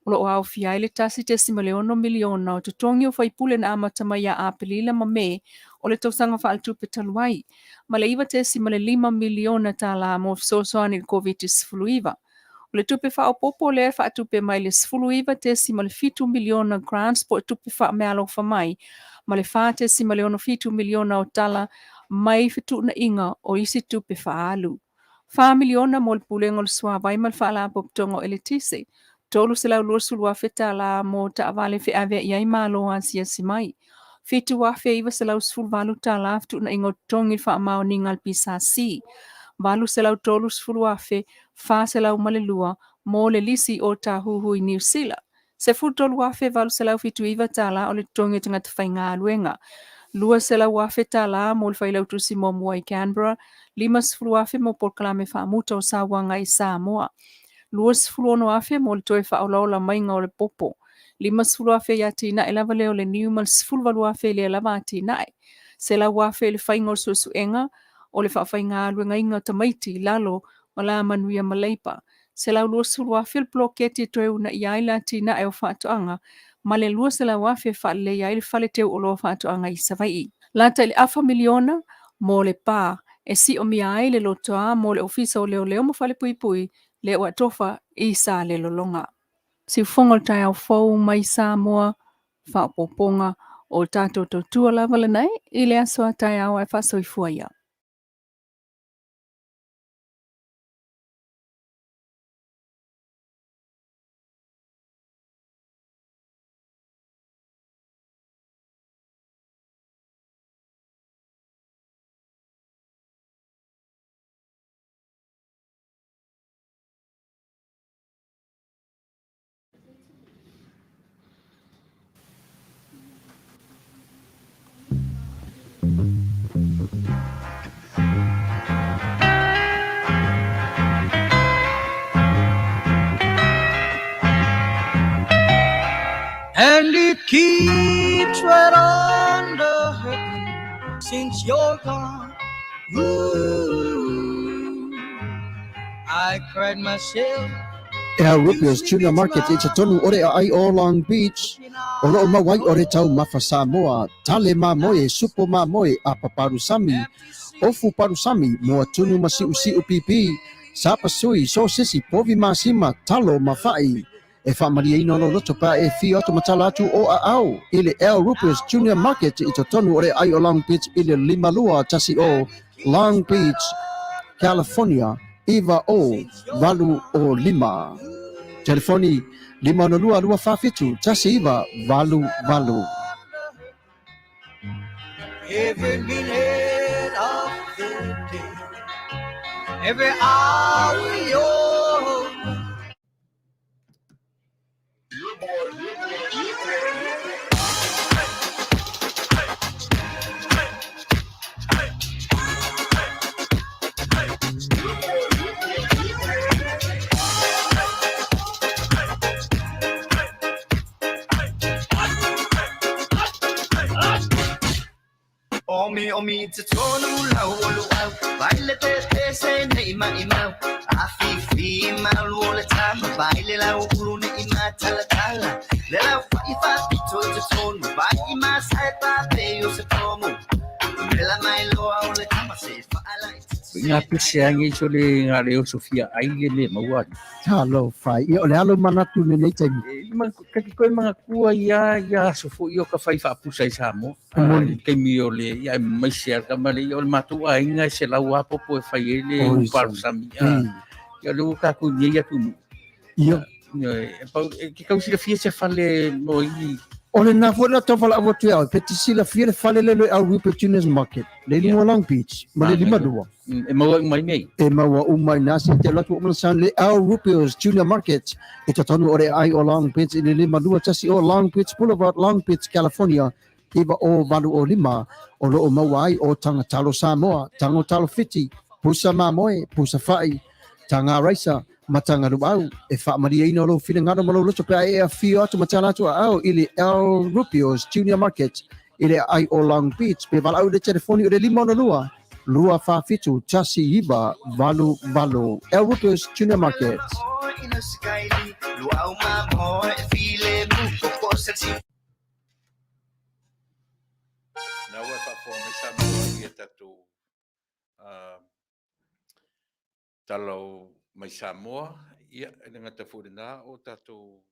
S5: o lo o aofia ai le $1.6 miliona o totogi o faipule na amata mai ia Aperila ma Me o le tausaga faaletupe talu ai, ma le $9.5 miliona tala mo fesoasoani i le Koviti-19. O le tupe faaopoopo lea e faatupe mai le $19.7 miliona grants po o tupe faameaalofa mai ma le $4.67 miliona o tala mai fetuunaiga o isi tupe faaalu. $4 miliona mo le Pulega o le Suavai ma le Faalapotopotoga o Eletise, $320,000 mo taavale feaveai ai malo asiasi mai, $7,918 fetuunaiga o totogi i le faamaoniga a le PSC, $830,402 mo le lisi o Tāhuhu i Niu Sila, $13,879 o le totogi o tagata faigaluega, $200,000 mo le Failautusi muamua i Canberra, $50,000 mo polokalame faamuta o sauaga i Samoa, $26,000 mo le toe faaolaola maiga o le popo, $50,000 i atinae lava lea o le niu ma le $18,000 i lea lava atinae, $100,000 i le faiga o le suesuega o le faafaigaluegaina o tamaiti i lalo o Alamanuia ma Leipa, $120,000 le poloketi e toe uunaia ai le atinae o faatoaga ma le $200,000 e faaleleia ai le fale teu oloa faatoaga i Savaii. Lata i le afa miliona mo le pa e siomia ai le lotoa mo le Ofisa o Leoleo ma Falepuipui lea ua atofa i Salelologa. Siufofoga o le taeao fou mai Samoa, faaopoopoga o tatou tautua lava lenei i le aso a taeao ae faasoifua ia.
S1: And it keeps right on the hurting since you're gone. Ooh, I cried myself.
S7: E au Rupio's Tuna Market i te tonu ore a ai o Long Beach, o loo mau ai ore tau mafa Samoa, tale mamoe, supo mamoe, apa parusami, ofu parusami, moa tunu ma siusiu pipi, sapa sui, sosisi, povi masima, talo ma fa'i. E faamalieina lou loto pe a e afio atu ma tala atu o aao i le Al Rupers Junior Market i totonu o le aai o Long Beach i le 5210 Long Beach, California 90805. Telefoni 562 247 1988.
S1: Every minute of the day, every hour you're Omi omi te tonu lau o luau Vai le te te se nei mai mau A fi fi mau o le tama Vai le lau ulu nei ma tala tala Le lau fai fa pito te tonu Vai i ma sai pa pe o se tomu Le la mai loa o le tama se fa ala i te
S2: Nga pese ange so le nga le o Sofia ai le le maua.
S7: Talofa. Ia, o le alo manatu i lenei taimi.
S2: E, ma, ka ki koe mga kua ia, ia aso fo i o ka whai whaapusa i Samoa.
S7: E moni.
S2: Ah, taimi o le, ia e mai se ka male, ia o le mātou aiga e se lau apopo e whai e le
S7: Oi,
S2: uparu sami. Ah, Ia le ua kākou nei atu nu.
S7: Ia.
S2: Ia, e pau, e, ke kau silafia se fale mo i
S7: O le na foi la tau fala atu ia, pe te silafia le fale le le au Rupert Junior's Market, le lunga Long Beach, ma le 52.
S2: E maua uma i mei.
S7: E maua uma i nā se te alu atu o mana sound le au Rupert's Junior Market i totonu o le ai o Long Beach i le 521 o Long Beach Boulevard, Long Beach, California, 90805, o loo maua ai o taga talo Samoa, tago talo Fiti, pusa mamoe, pusa fa'i, taga raisa, ma taga luau. E faamalieina lou finagalo ma lou loto pe a e afio atu ma tala atu aao i le El Rupio's Junior Market i le aai o Long Beach pe valaau i le telefoni o le 562 247 1988. El Rupio's Junior Market.
S2: Na ua e faafofoga mai Samoa i a tatou tala o mai Samoa, ia, e le gata foi i lena o tatou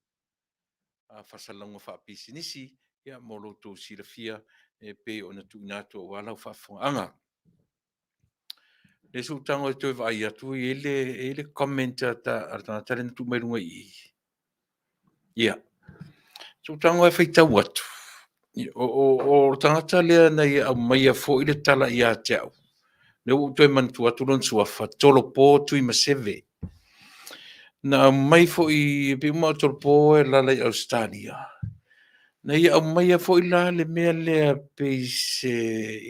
S2: faasalalauga faapisinisi, ia, mo lo outou silafia e pei ona tuuina atu aua lau faafofogaaga. Le sootaga e toe vaai atu, e i ai le, e i ai le comment a ta, a le tagata lea na tuu mai luga i i. Ia, sootaga e faitau atu, o, o, o le tagata lea na ia aumaia foi le tala ia te au, lea ua ou toe manatua atu lona suafa, Tolopo Tuimaseve. Na aumai foi, e pei uma o Tolopo e alaala i Ausetalia. Na ia aumaia foi la le mea lea pei se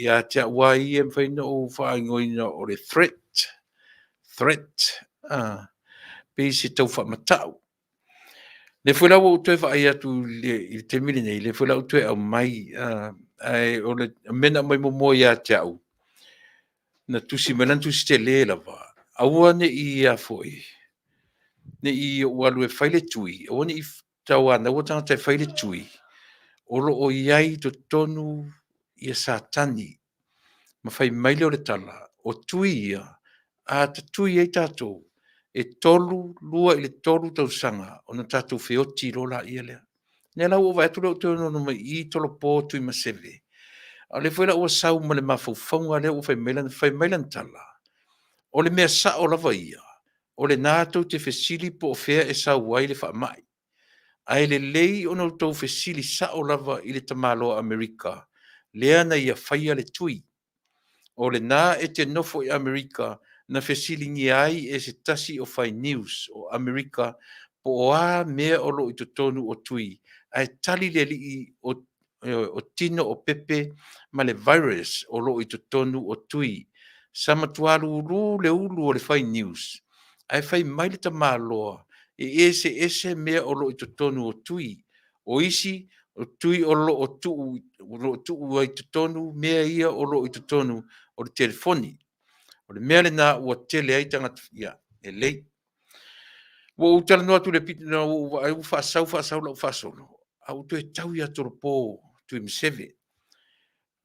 S2: ia te au lava ia e mafai ona ou faaigoaina o le threat, threat, pei se tau faamatau. Lea foi la ua ou toe vaai atu i le, i le taimi lenei, lea foi la ua toe aumai, ae o le mea na aumai muamua ia te au, na tusi mai lana tusi tele lava, aua ne i ia foi, ne i ou alu e fai le tui, aua ne i tauanaua tagata e fai le tui, o lo o i ai i totonu ia Satani, ma fai mai lea o le tala, o tui ia, a tatui ai tatou, e tolu, lua i le tolu tausaga ona tatou feoti loa laia lea. Lea la ua ou vaai atu lea ua toe onoono mai i i Tolopo Tuimaseve. A o lea foi la ua sau ma le mafaufauga lea ua fai mai lana, fai mai lana tala, o le mea sao lava ia, o lena tou te fesili po o fea e sau ai le faamai. Ae lelei ona outou fesili sao lava i le tamaloa Amerika lea na ia faia le tui. O lena e te nofo i Amerika na fesiligia ai e se tasi o fai news o Amerika po o a mea o lo o i totonu o tui, ae tali le alii o, o tino o pepe ma le virus o lo o i totonu o tui. Sa matua lūlū le ulu o le fai news, ae fai mai le tamaloa e eseese mea o lo o i totonu o tui. O isi, o tui o lo o tuu, o lo o tuu ai i totonu mea ia o lo o i totonu o le telefoni. O le mea lena ua tele ai tagata, ia, lelei. Ua ou talanoa atu i le pito, na ua ou vaai ua faasau faasau lau faasolo, a ua toe tau ia Tolopo Tuimaseve.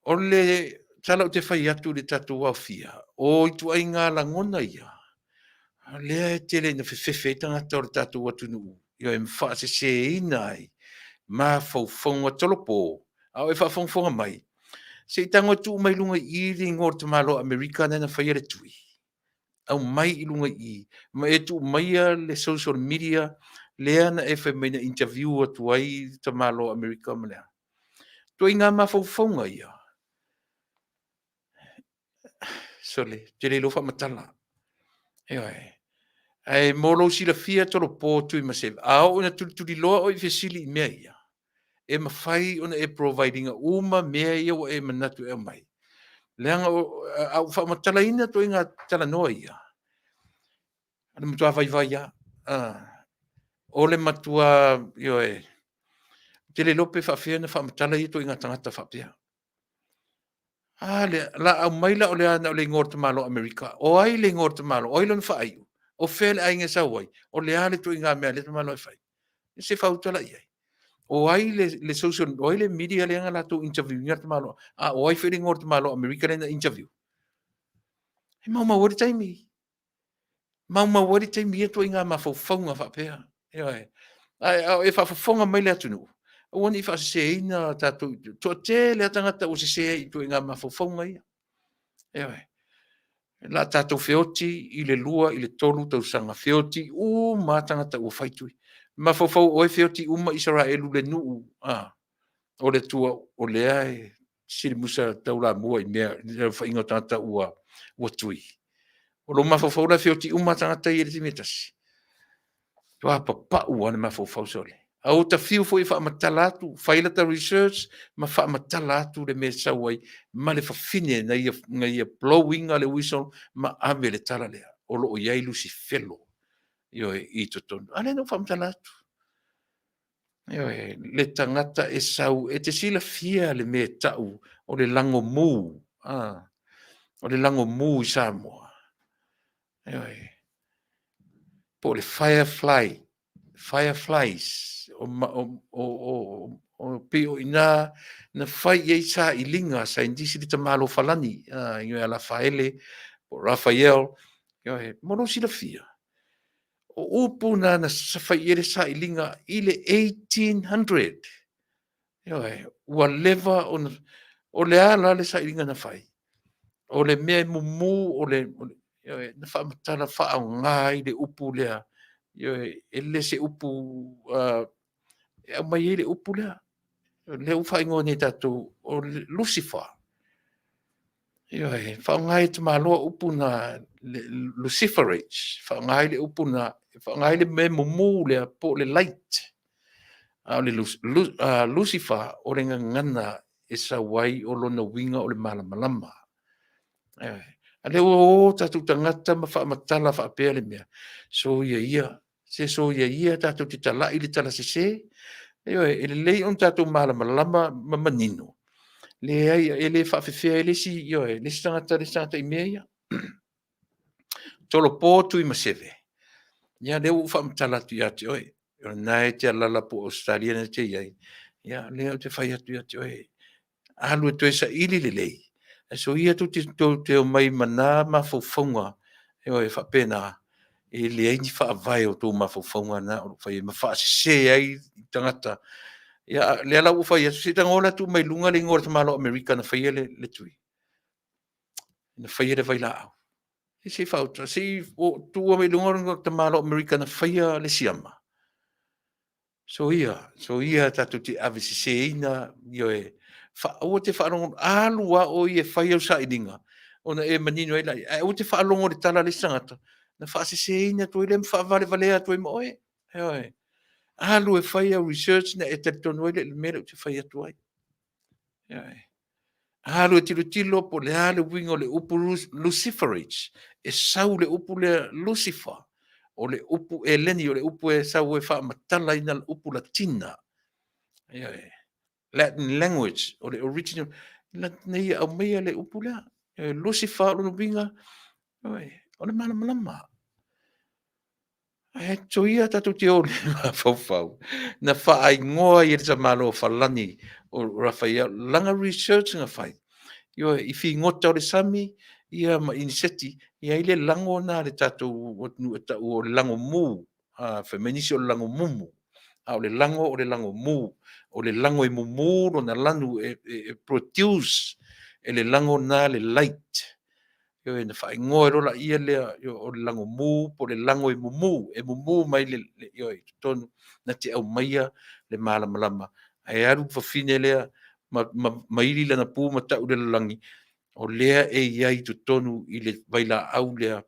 S2: O le tala ou te fai atu i le tatou aofia, o ituaiga lagona ia, lea e tele ina fefefe ai tagata o le tatou atunuu. Ioe, ma faaseseina ai mafaufauga tolopo, a o e faafogafoga mai, se i tago e tuu mai luga i i le igoa o le tamaloa Amerika lea na faia le tui, aumai i luga i i, ma e tuu maia le social media lea na e fai mai na interview atu ai le tamaloa Amerika ma le a. Ituaiga mafaufauga ia, sole, ou te le iloa faamatala. Ioe. Ae mo lou silafia tolopo Tuimaseve, a oo ina tulituliloa oe i fesili i mea ia, e mafai ona e provide ina uma mea ia ua e manatu e aumai. Leaga a ou faamatalaina ituaiga talanoa ia, o le matua vaivai lava. O le matua, ioe, ou te le iloa pe faapefea ona faamatala ia ituaiga tagata faapea. A lea, la aumai la o le a na o le igoa o le tamaloa Amerika. O ai le igoa o le tamaloa? O ai lona faaiu? O fea le aiga e sau ai? O le a le ituaiga mea a lea tamaloa e fai? Se faautala i ai. O ai le social, o ai le media lea na latou interview ina le tamaloa? A o ai foi le igoa o le tamaloa Amerika lea na interview? E maumau ai le taimi. Maumau ai le taimi i ia ituaiga mafaufauga faapea. Ioe. Ae a o e faafofoga mai le atunuu, aua ne i faaseseina tatou, toatele lava tagata ua sese ai i ituaiga mafaufauga ia. Ioe. O le a tatou feoti i le 2 i le 3 tausaga, feoti uma lava tagata ua fai tui. Mafaufau o oe feoti uma Isaraelu le nuu o le Atua o lea e silimusa taulamua i mea i le aofaiga o tagata ua tui. O lou mafaufau la e feoti uma lava tagata ia i le taimi e tasi? Matua papau lava le mafaufau sole. A ua ta fiu foi e faamatala atu, fai lata research ma faamatala atu le mea e sau ai ma le fafine na ia blow ina le whistle ma ave le tala lea, o lo o i ai Lusifelo, ioe, i totonu. A lea na ou faamatala atu. Ioe, le tagata e sau, e te silafia le mea e tau o le lagomu, o le lagomu i Samoa. Ioe, po o le firefly, fireflies, o pei o i ina na fai i ai sailiga a saienitisi le tamaloa Falani, ia Lafaele po o Raphael, ioe, mo lou silafia, o upu na na fai i ai le sailiga i le 1800. Ioe, ua leva ona, o le a la le sailiga na fai? O le mea e mumu, o le, ioe, na faamatala faaaoga ai le upu lea, ioe, e le se upu e aumai ai le upu lea. O lea ua faaigoa nei e tatou o Lucifer. Ioe, faaaoga ai e tamaloa upu na, Luciferage, faaaoga ai le upu na, faaaoga ai le mea mumu lea po o le light. A o le Lucifer, o le gagana e sau ai o lona uiga o le malamalama. Ioe. A lea ua o tatou tagata ma faamatala faapea le mea, soia ia, se soia ia tatou te talai le tala sese. Ioe, e lelei ona tatou malamalama ma manino, leai, e le faafefea ai le isi, ioe, le isi tagata, le isi tagata i mea ia. Tolopo Tuimaseve, ia lea ua ou faamatala atu ia te oe, o lena e te alaala po o Ausetalia na e te i ai, ia lea ou te fai atu ia te oe, alu e toe saili lelei, ae soia tou te, tou te omai ma na mafaufauga, ioe, faapena, e leai ni faavae o tou mafaufauga na o lo o fai ai ma faasese ai tagata. Ia, lea la ua fai atu, se i tago la tuu mai luga le igoa o le tamaloa Amerika na faia le tui, na faia le vailaau. Se i faaauta, se i tuua mai luga le tamaloa Amerika na faia le siama. Soia, soia tatou te aveseseina, ioe, aua te faalogo, alu lava oe e fai au sailiga, ona e manino ai lea, ae aua te faalogo i le tala a le isi tagata, ona faaseseina atu ai lea ma faavalevalea atu ai ma oe. Ioe. Alu e fai au research ona e talitonu ai lea i le mea lea ou te fai atu ai. Ioe. Alu e tilotilo po o le a le uiga o le upu Luciferase. E sau le upu lea Lucifer, o le upu Eleni, o le upu e sau e faamatalaina le upu Latina. Ioe. Latin language, o le original, na ia aumaia le upu lea. Lucifer o lona uiga, ioe, o le malamalama. Ae soia tatou te o i le mafaufau na faaigoa ai e le tamaloa Falani o Rafael lana research na fai, ioe, i figota o le sami ia ma iniseti, e i ai le lago lena a le tatou atunuu e tau o le lagomu. Fai mai nisi o le lago mumu, a o le lago o le lago mu. O le lago e mumu lona lanu e, e, e produce e le lago na le light. Ioe, na faaigoa ai loa laia lea o le lago mu po o le lago e mumu, e mumu mai le, le ioe, i totonu na te aumaia le malamalama. Ae alu le fafine lea ma, ma, ma ili lana pu ma tau i le lalolagi, o lea e i ai i totonu i le vailaau lea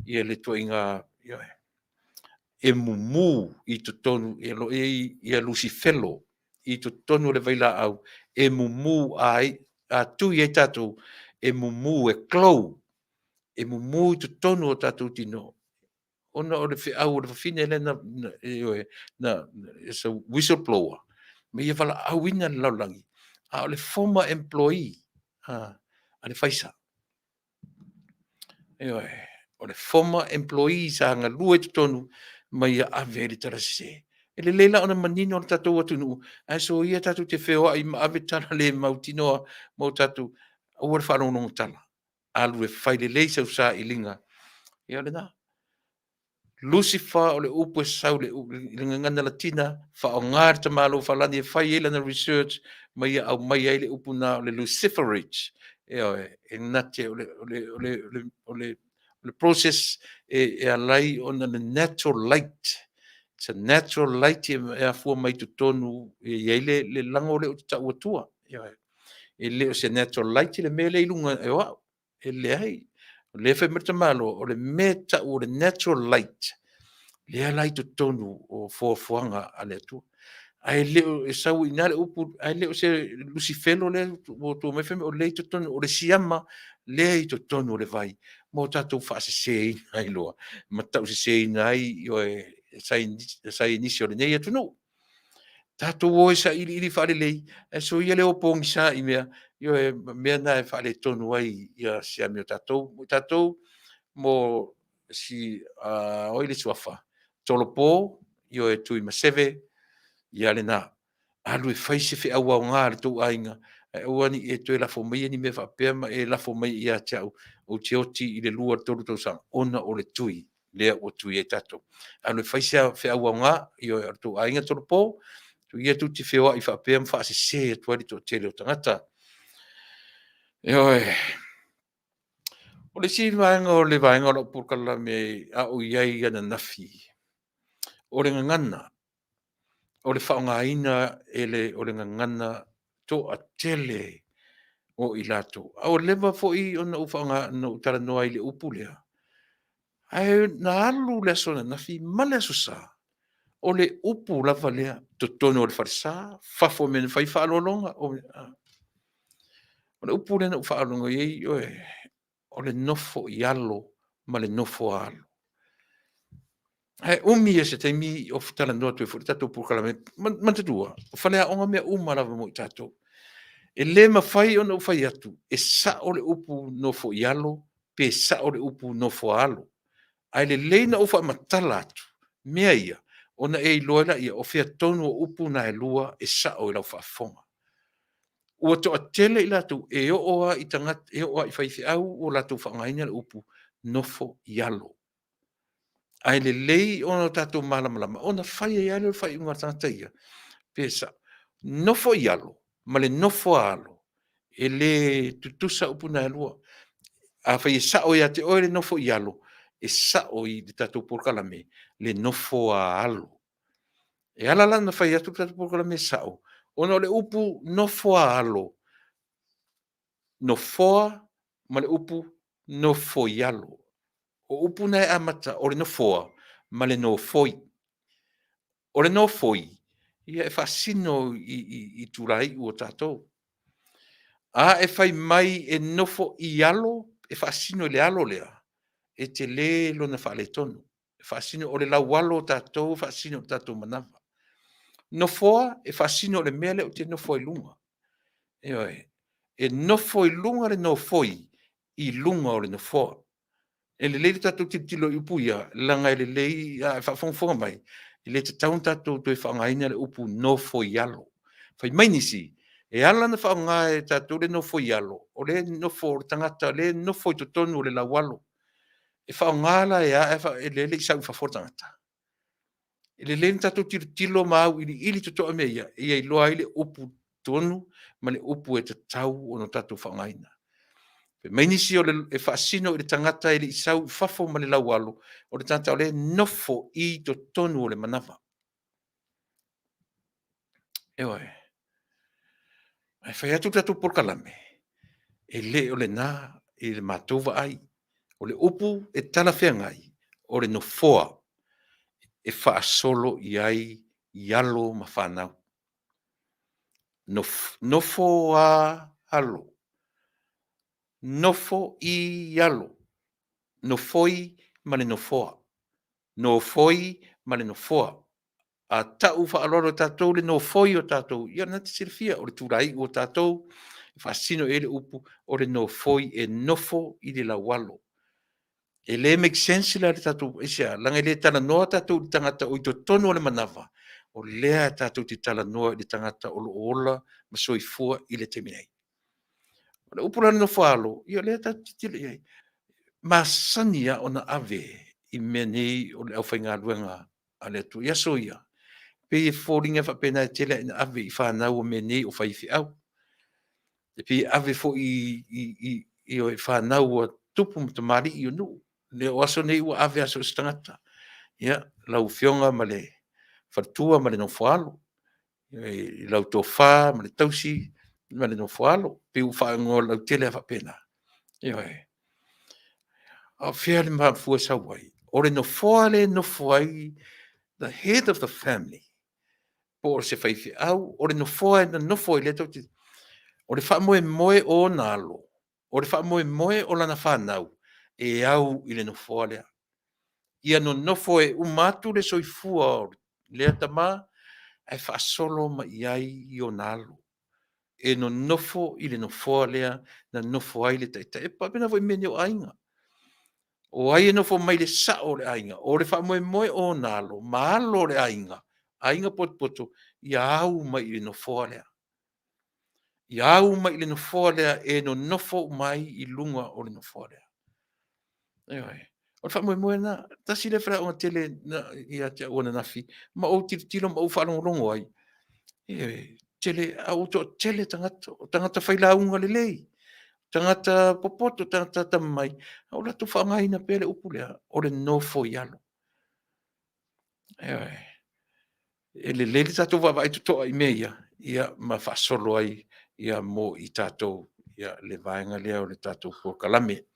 S2: ia le ituaiga ioe, e mumu i totonu e lo i ai ia Lusifelo i totonu o le vailaau e mumu ai a tui ai tatou e mumu e glow e mumu i totonu o tatou tino ona o le feau o le fafine lea na, na, ioe, na, it's a whistleblower ma ia valaauina le lalolagi a o le former employee a, a le Pfizer. Ioe, o le former employee sa galue i totonu ma ia ave ai le tala sese. E lelei la ona manino le tatou atunuu, ae soia tatou te feoai ma ave tala le mautinoa mo tatou, aua le faalogologo tala. Alu e fai lelei sau sailiga. Ia o lena. Lucifer o le upu e sau i le gagana Latina, faaaoga le tamaloa Faralani e fai ai lana research ma ia aumai ai le upu na o le luciferage. Ioe, e na te o le, o le, o le, o le, o le, o le process e, e alai ona le natural light. It's a natural light e, e afua mai totonu e i ai le, le lago lea ou te tau atua. Ioe. E le o se natural light le mea lea i luga e o au. E leai. O lea fai mai le tamaloa, o le mea e tau o le natural light, lea la i totonu o foafoaga a le Atua. Ae le o e sau i ina le upu, ae le o se Lusifelo lea ua tua mai fai mai o lea i totonu, o le siama lea i totonu o le vai ma o tatou faaseseina ai loa, ma tauseseina ai ioe, saienisi o lenei atunuu. Tatou o e sailiili faalelei, ae soia le o pogisa i mea, ioe, mea na e faaletonu ai ia siami o tatou. Mo tatou, mo si, uh, oi le suafa, Tolopo, ioe, Tuimaseve, ia lena. Alu e fai se feau aoga a le tou aiga, ae aua ne i e toe lafo maia ni mea faapea ma e lafo mai ia te au, ou te oti i le 2 i le 3 tausaga, ona o le tui lea ua tui ai tatou. Alu e fai se feau aoga, ioe, a le tou aiga Tolopo, tuia tou te feoai faapea ma faasese atu ai le toatele o tagata. Ioe. O le isi vaega o le vaega o lau polokalame a o i ai ananafi, o le gagana, o le faaaogaina e le, o le gagana toatele o i latou. A ua leva foi ona ou faaaoga, ona ou talanoa ai i le upu lea, ae na alu le aso ananafi ma le aso Sa, o le upu lava lea, totonu o le falesa, fafo o mea na fai faaaloaloga, o le upu lea na ou faalogo i ai, ioe, o le nofo i alo ma le nofo a alo. Ae umi ia se taimi o talanoa atu ai foi le tatou polokalame. Manatua, o faleaoga mea uma lava mo i tatou. E le mafai ona ou fai atu e sao le upu nofo i alo pe sao le upu nofo a alo. Ae lelei ona ou faamatala atu mea ia ona e iloa ai laia o fea tonu o upu na e lua e sao i lau faafofoga. Ua toatele i latou e oo lava i tagata, e oo lava i faifeau ua latou faaaogaina le upu nofo i alo. Ae lelei ona tatou malamalama ona fai ai lava lea o le faaiuga a le tagata ia pe sao. Nofo i alo ma le nofo a alo, e le tutusa upu na e lua. Afai e sao ia te oe le nofo i alo, e sao i le tatou polokalame le nofo a alo. E ala la ona fai atu le tatou polokalame e sao, ona o le upu nofo a alo, nofoa ma le upu nofoialo. O upu na e amata o le nofoa ma le nofoi. O le nofoi, ia e faasino i, i, i tulaiu o tatou. A e fai mai e nofo i alo, e faasino i le alo lea, e tele lona faaletonu. E faasino o le laualo o tatou e faasino i le tatou manava. Nofoa, e faasino o le mea lea ou te nofo ai i luga. Ioe. E nofo i luga le nofoi i luga o le nofoa. E lelei le tatou tilotilo i upu ia, leaga e lelei a e faafogafoga mai, e le tatau ona tatou toe faaaogaina le upu nofoialo. Fai mai nisi, e ala ona faaaoga e tatou le nofoialo, o lea e nofo o le tagata o lea e nofo i totonu o le laualo. E faaaoga la e a ae e le i sau i fafo le tagata? E lelei ona tatou tilotilo ma auiliili totoa mea ia, ia iloa ai le upu tonu ma le upu e tatau ona tatou faaaogaina. Fai mai nisi o le, e faasino i le tagata e le i sau i fafo ma le laualo, o le tagata o lea e nofo i totonu o le manava. Ioe. Ae fai atu le tatou polokalame, e le o lena i le matou vaai. O le upu e talafeagai, o le nofoa e faasolo i ai i alo ma fanau. Nofo a alo, nofo i alo, nofoi ma le nofoa, nofoi ma le nofoa. A tau faaaloalo e tatou le nofoi o tatou, ia o lena e te silafia, o le tulaiu o tatou, e faasino i ai le upu, o le nofoi e nofo i le laualo. E le make sense la le tatou, aisea? Leaga e le talanoa tatou i le tagata o i totonu o le manava, o lea tatou te talanoa i le tagata o lo o ola ma soifua i le taimi nei. O le upu la o le nofo-a-alo, ia o lea tatou te tilotilo i ai, e masani lava ona ave i mea nei o le aufaigaluega a le Atua i aso ia, e pei e foliga faapena e tele lava ina ave i fanau a mea nei o faifeau. E pei e ave foi i fanau a tupu ma tamalii o nuu. O aso nei ua ave lava so o se tagata, ia, lau Afioga ma le faletua ma le nofo-a-alo, i lau tofa ma le tausi ma le nofo-a-alo. E pei ua faaigoa lautele lava faapena. Ioe. A o fea le mafua e sau ai? O le nofoa lea e nofo ai the head of the family, po o se faifeau, o le nofoa e nonofo ai, lea tou te, o le faamoemoe o ona alo, o le faamoemoe o lana fanau, e au i le nofoa lea. Ia nonofo e uma atu le soifua o lea tama ae faasolo mai i ai i ona alo. E nonofo i le nofoa lea na nofo ai le taitai. E faapena foi i mea nei o aiga. O ai e nofo mai i le sao o le aiga? O le faamoemoe o ona alo ma alo o le aiga, aiga potopoto, ia au mai i le nofoa lea. Ia au mai i le nofoa lea e nonofo uma ai i luga o le nofoa lea. Ioe. O le faamoemoe lena. Tasi lea faleaoga tele ia te au ananafi ma ou tilotilo ma ou faalogologo ai, ioe, tele, a ua toatele tagata, o tagata failauga lelei, tagata popoto, tagata atamamai, a ua latou faaaogaina pea le upu lea, o le nofo i alo. Ioe. E lelei le tatou vaavaai totoa i mea ia, ia ma faasolo ai ia mo i tatou ia le vaega lea o le tatou polokalame.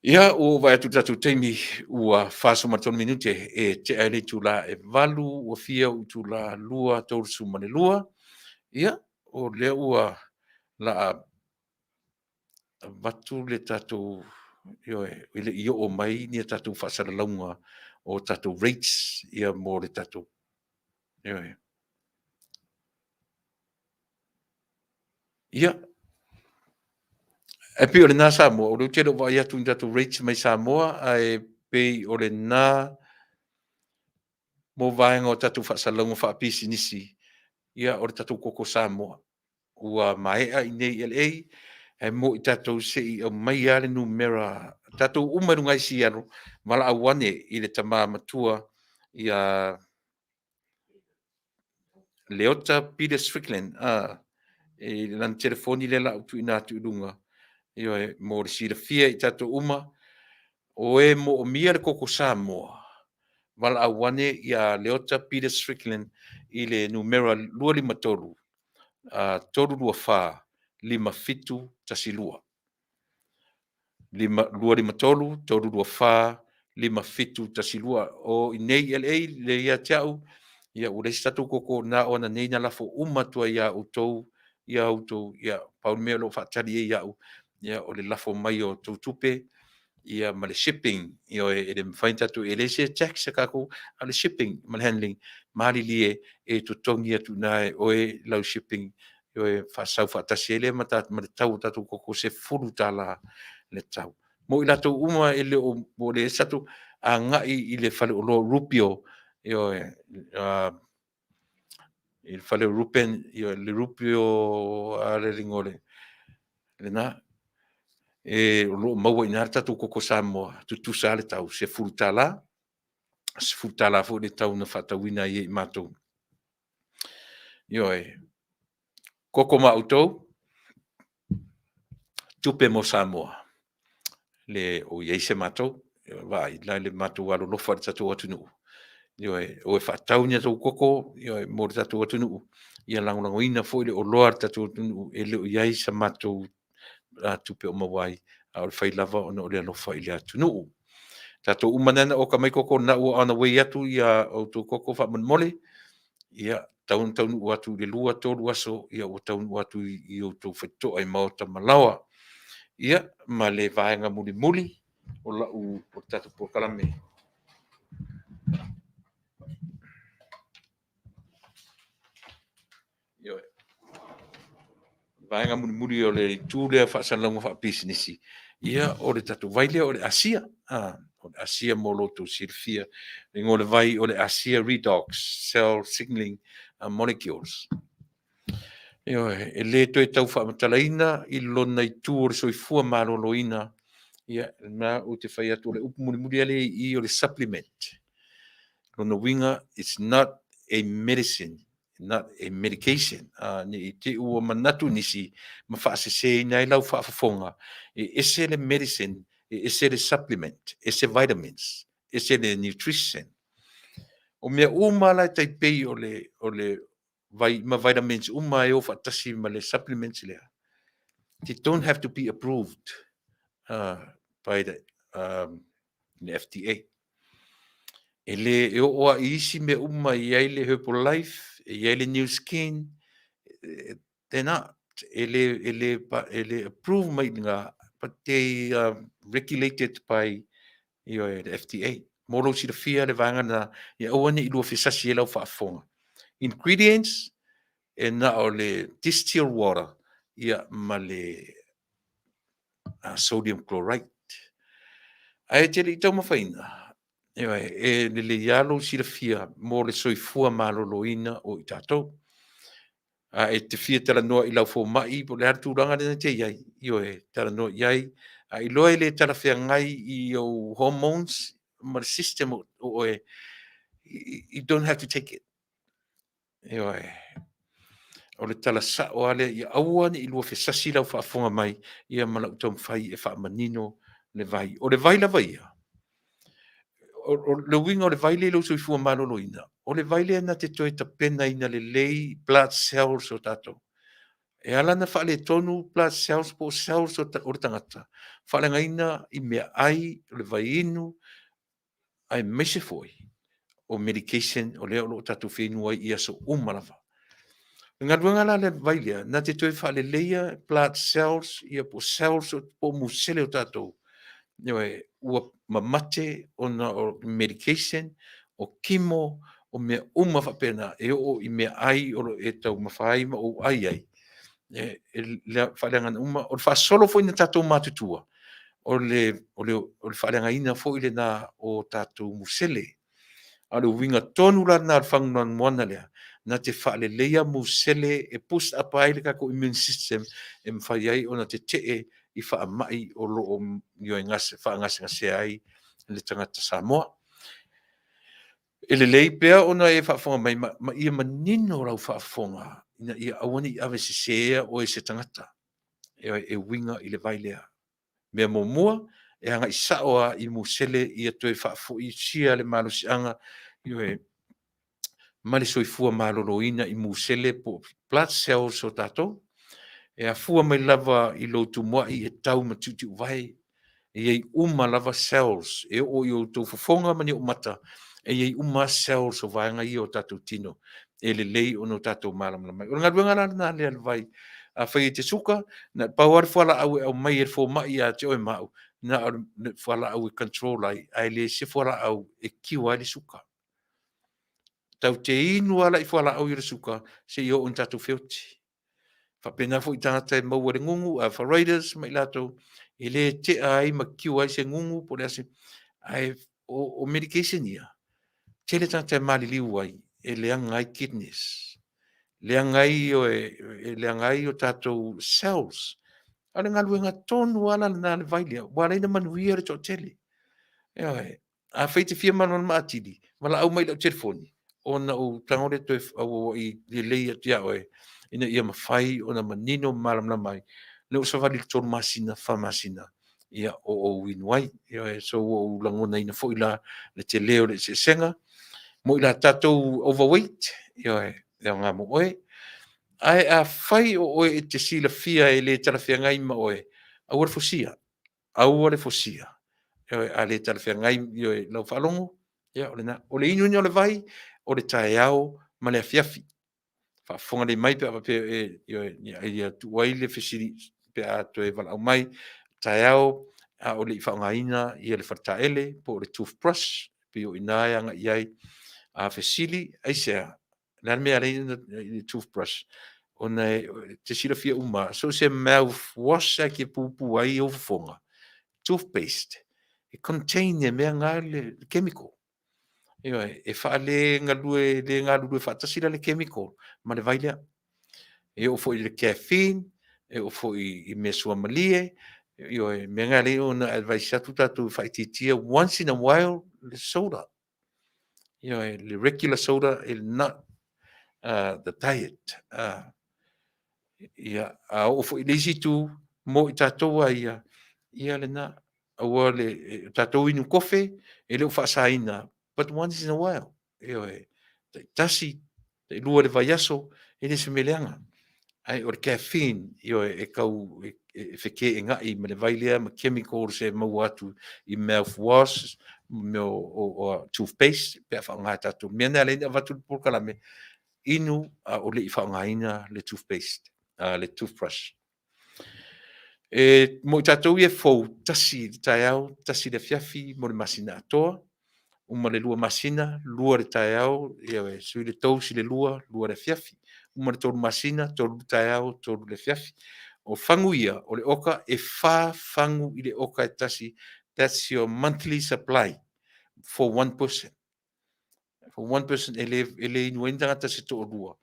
S2: Ia, ua ou vaai atu i le tatou taimi ua 43 minute e tea ai le itula e 8, ua fia ou itula? 2:32. Ia, o lea ua laa avatu le tatou, ioe, e le i oo mai ni a tatou faasalalauga o tatou rates ia mo le tatou, ioe. Ia, e pei o lena Samoa, o lea ou te le o vaai atu i ni tatou rates mai Samoa, ae pei o lena mo vaega o tatou faasalalauga faapisinisi, ia o le tatou koko Samoa ua maea i inei i LA, ae mo i tatou se i aumai lava le numera, tatou uma i luga i Seattle, valaau ane i le tama matua ia Leota Peter Strickland, i lana telefoni lea o le a ou tuuina atu i luga, ioe, mo le silafia e i tatou uma, o e moomia le koko Samoa, valaau ane ia Leota Peter Strickland i le numera 253 324 5712. 253 324 5712. O i inei i LA, lea ia te au, ia ua leai se tatou koko na o ananei na lafo uma atu ai ia outou, ia outou, ia pau le mea o lo o faatali ai au, ia o le lafo mai o tou tupe, ia ma le shipping, ioe, e le mafai ona tatou, e leai se tax a tatou, a o le shipping ma le handling, malilie e totogi atu i ina e oe lau shipping, ioe, faasau faatasi ai lea ma le tau o tatou koko e $10 le tau. Mo i latou uma e le o, ua leai se tatou, agai i le faleoloa o Rupio, ioe, i le fale o Rupen, ioe, le Rupio a le uiga o le lena. E, o lo o maua i ina le tatou koko Samoa, tutusa lava le tau, $10. $10 foi le tau na faatauina ai e i matou. Ioe, koko ma outou, tupe mo Samoa. Le o i ai se matou, vaai la le matou alolofa i le tatou atunuu. Ioe, o e faatau ni a tou koko, ioe, mo le tatou atunuu, ia lagolagoina foi le oloa a le tatou atunuu e le o i ai sa matou tupe o maua ai, a o le fai lava ona o le alofa i le atunuu. Tatou uma nei na oka mai koko na ua on the way atu ia outou koko faamolemole, ia tau ona taunuu atu i le 2, 3 aso, ia ua taunuu atu i outou faitotoa i maota ma laoa. Ia, ma le vaega mulimuli o lau o le tatou polokalame. Ioe. Vaega mulimuli o le itu lea faasalalauga faapisinisi, ia o le tatou vai lea o le Asia. Ah, o le Asia mo lo outou silafia. Le igoa o le vai o le Asia Redox Cell Signaling Molecules. Ioe, e le toe tau faamatalaina i lona itu o le soifua maloloina, ia, na ou te fai atu o le upu mulimuli lea i i o le supplement. Lona uiga, it's not a medicine, not a medication. Ne i te i ua manatu nisi ma faaseseina ai lau faafofoga, e ese le medicine, e ese le supplement, ese vitamins, ese le nutrition. O mea uma la e tai pei o le, o le vai ma vitamins uma e o faatasi ma le supplements lea, they don't have to be approved by the, le FDA. E le e oo lava i isi mea uma e i ai le Herbalife, e i ai le New Skin, they're not. E le, e le, e le approve mai i ina, but they are regulated by ioe, le FDA. Mo lou silafia le vaega lena, ia aua ne i lua fesasi ai lau faafofoga. Ingredients, e na o le distilled water, ia, ma le sodium chloride. Ae te le i taumafaina, ioe, e lelei lava lou silafia mo le soifua maloloina o i tatou. A e te fia talanoa i lau fomai po o le a le tulaga lea e te i ai, ioe, talanoa i ai. A iloa e le talafeagai i ou hormones ma le system o oe, you don't have to take it. Ioe. O le tala sao lava lea, ia aua ne i lua fesasi lau faafofoga mai, ia ma lau taumafai e faamanino le vai. O le vai lava ia, o le uiga o le vai lea i lou soifua maloloina, o le vai lea na te toe tapenaina lelei blood cells o tatou. E ala ona faaletonu blood cells po o cells o le tagata, faaleagaina i meaai, o le vaiinu, aemaise foi o medication o lea o lo o tatou feinu ai i aso uma lava. O le galuega la a le vai lea, na te toe faaleleia blood cells, ia po o cells po o musele o tatou, ioe, ua mamate ona o medication, o chemo, o mea uma faapena e oo i meaai o lo o e taumafa ai ma ou ai ai, e faaleagaina uma. O le faasolo foi na tatou matutua, o le, o le, o le faaleagaina foi lena o tatou musele. A o le uiga tonu la lena o le fagunamoana lea, na te faaleleia musele e boost up ai le tatou immune system e mafai ai ona tetee i faamai o lo o faagasegasea ai le tagata Samoa. E lelei pea ona e faafofoga mai ma, ma ia manino lau faafofoga ina ia aua ne i aveseseea oe e se tagata e, e uiga i le vai lea. Mea muamua, e agai sao lava i musele ia toe faafoisia le malosiaga ioe, ma le soifua maloloina i musele po o blood cells o tatou. E afua mai lava i lou tumuai e tau ma tiutiuvae, e i ai uma lava cells e oo i outou fofoga ma ni ou mata, e i ai uma cells o vaega ia o tatou tino e lelei ona o tatou malamalama ai. O le galuega la lena lea le vai. Afai e te suka, na pau lava le fualaau e aumai e le fomai ia te oe ma au, na o le fualaau e control ai, ae le se fualaau e cure ai le suka. Tatou te inu lava la i fualaau ia o le suka seia oo ina tatou feoti. Faapena foi i tagata e maua i le gugu, arthritis ma i latou, e le tea ai ma cure ai se gugu po o le a se... Ae o medication ia, tele tagata e maliliu ai, e leaga ai kidneys, leaga ai, e leaga ai o tatou cells. A o le galuega tonu lava la lena a le vai lea, ua ala ai ona manuia le toatele. Ioe. Afai e te fia malamalama atili, valaau mai i lau telefoni, ona ou tago lea toe auauai lelei atu ia oe, ina ia mafai ona manino ma malamalama ai, lea ua savali i le 3 masina, 4 masina, ia, o ou inu ai. Ioe, so ua ou lagonaina foi la le tele o le eseesega. Mo i la tatou overweight, ioe, e aoga mo oe. Ae afai o oe e te silafia e le talafeagai ma oe, aua le fosia, aua le fosia. Ioe, a le talafeagai, ioe, lau faalogo, ia o lena. O le inuina o le vai, o le taeao ma le afiafi. Faafofoga lelei mai pe a faapea e, ioe, ia tuu ai le fesili pe a toe valaau mai, taeao a o le i faaaogaina ia le faletaele po o le toothbrush, pei o i ina e agai i ai. A fesili, aisea? O le a le mea e ala ai ona le toothbrush? Ona e te silafia uma lava, so o se mouthwash lava e te pupu ai ou fofoga, toothpaste, e contain e mea na le chemical. Ioe, e faale galue, le galulue faatasi la le chemical ma le vai lea. E oo foi i le caffeine, e oo foi i mea suamalie, ioe, mea na e ala ai ona advise atu tatou e faaitiitia once in a while le soda. Ioe, le regular soda is not the diet. Ia, a oo foi i le isi itu, mo i tatou lava ia, ia lena, aua le, tatou inu kofe, e le o faasaina, but once in a while. Ioe, taitasi, tailua i le vaiaso, e le o se mea leaga. Ae o le caffeine, ioe, e tau e feteenai ma le vai lea ma chemicals e maua atu i mouthwash, ma mea o toothpaste pe a faaaoga e tatou. O le mea lena e ala ai ona avatu le polokalame, inu a o le i faaaogaina le toothpaste, le toothbrush. E, mo i tatou ia e fou, tasi i le taeao, tasi i le afiafi mo le masina atoa, uma le 2 masina, 2 i le taeao, ioe, sui le dose i le 2, 2 i le afiafi. Uma le 3 masina, 3 i le taeao, 3 i le afiafi. O fagu ia, o le oka, e 4 fagu i le oka e tasi, that's your monthly supply for one person. For one person, e le, e le inu ai ni tagata se toalua.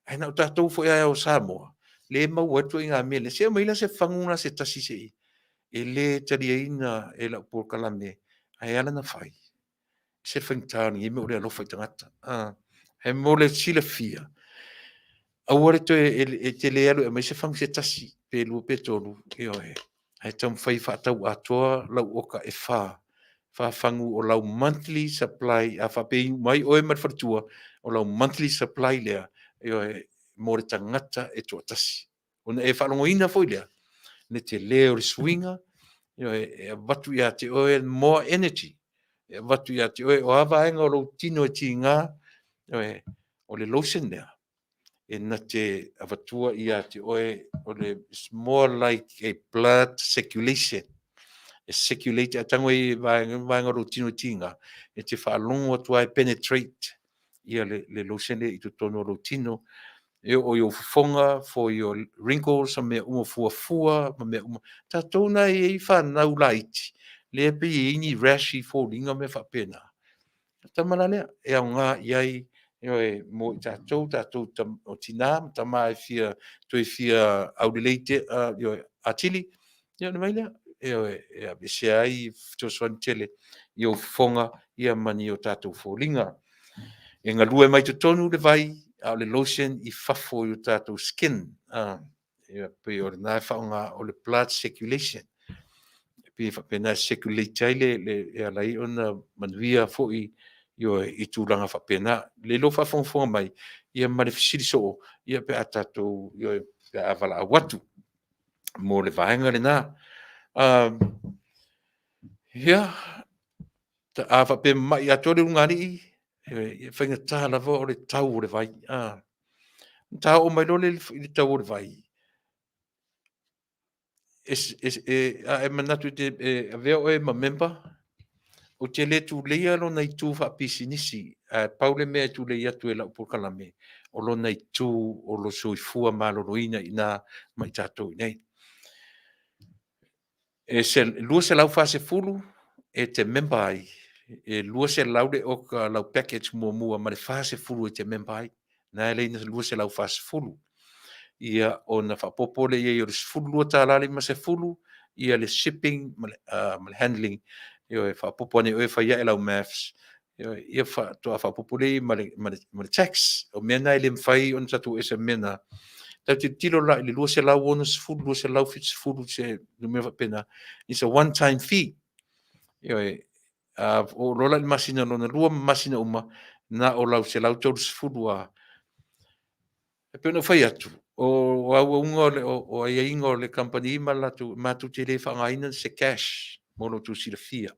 S2: Ae na o tatou foi lava o Samoa, le maua ai le ituaiga mea lea. Se aumai la se fagu la se tasi se i, e le taliaina e lau polokalame, ae ala ona fai, se faigata o lenei mea o le alofa i tagata. Ae mo le silafia, aua le toe, e te le alu e aumai se fagu se tasi, pe lua pe tolu, ioe. Ae taumafai e faatau atoa lau oka e fa, fa fagu o lau monthly supply, a faapea e inu uma ai oe ma le faletua, o lau monthly supply lea, ioe, mo le tagata e toatasi. Ona e faalogoina foi lea, le tele o le suiga, ioe, e avatu ia te oe more energy, e avatu ia te oe, o a vaega o lou tino e tiga, ioe, o le lotion lea, e na te avatua ia te oe, o le, it's more like a blood circulation. E circulate, a tago i vaega, vaega o lou tino e tiga, e te faalogo atu lava e penetrate ia le, le lotion lea i totonu o lou tino, e oo i ou fofoga, for your wrinkles, ma mea uma fuafua, ma mea uma. Tatou na e i ai fanau laiti, lea e pei e i ai ni rash i foliga ma mea faapena. O le tama la lea, e aoga i ai, ioe, mo i tatou, tatou o tina ma tama e fia, toe fia aulelei te, ioe, atili, ia ona mai lea, ioe, e aveesea ai fesoasoani tele i ou fofoga ia ma ni o tatou foliga. E galue mai totonu le vai, a o le lotion i fafo i o tatou skin. Ia, pei o lena e faaaoga o le blood circulation. E pei e faapena e circulate ai le, le, e ala ai ona manuia foi ioe, i tulaga faapena. Le iloa faafogafoga mai, ia ma le fesili soo, ia pe a tatou, ioe, pe a valaau atu mo le vaega lena. Ia, a faapea e mamai atoa le ulugalii, e faigata lava o le tau o le vai. Ta oo mai loa lea i le tau o le vai, a e manatu e te avea oe ma member, ou te le tuleia lona itu faapisinisi, ae pau le mea e tulei atu e lau polokalame, o lona itu o lo soifua maloloina i ina ma i tatou i inei. E 240 e te member ai, e 200 le oka lau package muamua ma le 40 e te member ai. Na e leina 240. Ia ona faaopoopo lea i ai o le $12.50 ia le shipping ma le handling. Ioe, faaopoopo ane oe fai ae lau maths, ioe, ia faatoa faaopoopo lea ma le, ma le, ma le tax. O mea na e le mafai ona tatou ese mea na. Tatou tilotilo la i le 260, 270 se numera faapena. It's a one time fee. Ioe, a oo loa la i le masina lona lua ma masina uma, na o lau 130 lava. E pei ona ou fai atu, o auauga o le, o aiaiga o le kamupani ma le latou, matou te le faaaogaina se cash mo lo outou silafia.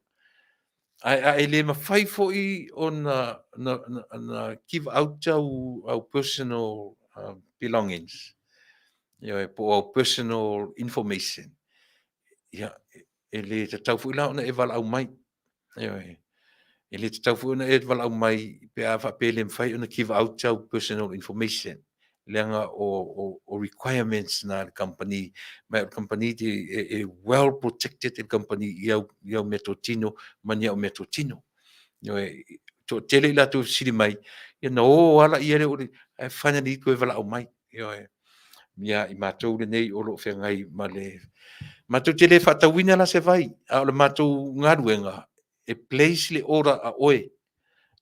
S2: Ae a e le mafai foi ona na, na, na give out au, au personal belongings, ioe, po o au personal information, ia, e le tatau foi la ona e valaau mai. Ioe. E le tatau foi ona e valaau mai pe a faapea e le mafai ona give out au personal information leaga o, o, o requirements na a le kamupani. Ma o le kamupani te, e, e well protected le kamupani i au, i au meatotino ma ni au meatotino. Ioe, toatele i latou e fesili mai, ia na o ala ia le o le, ae finally toe valaau mai. Ioe. Ia i matou lenei o lo o feagai ma le matou te le faatauina la se vai, a o le matou galuega e place le order a oe.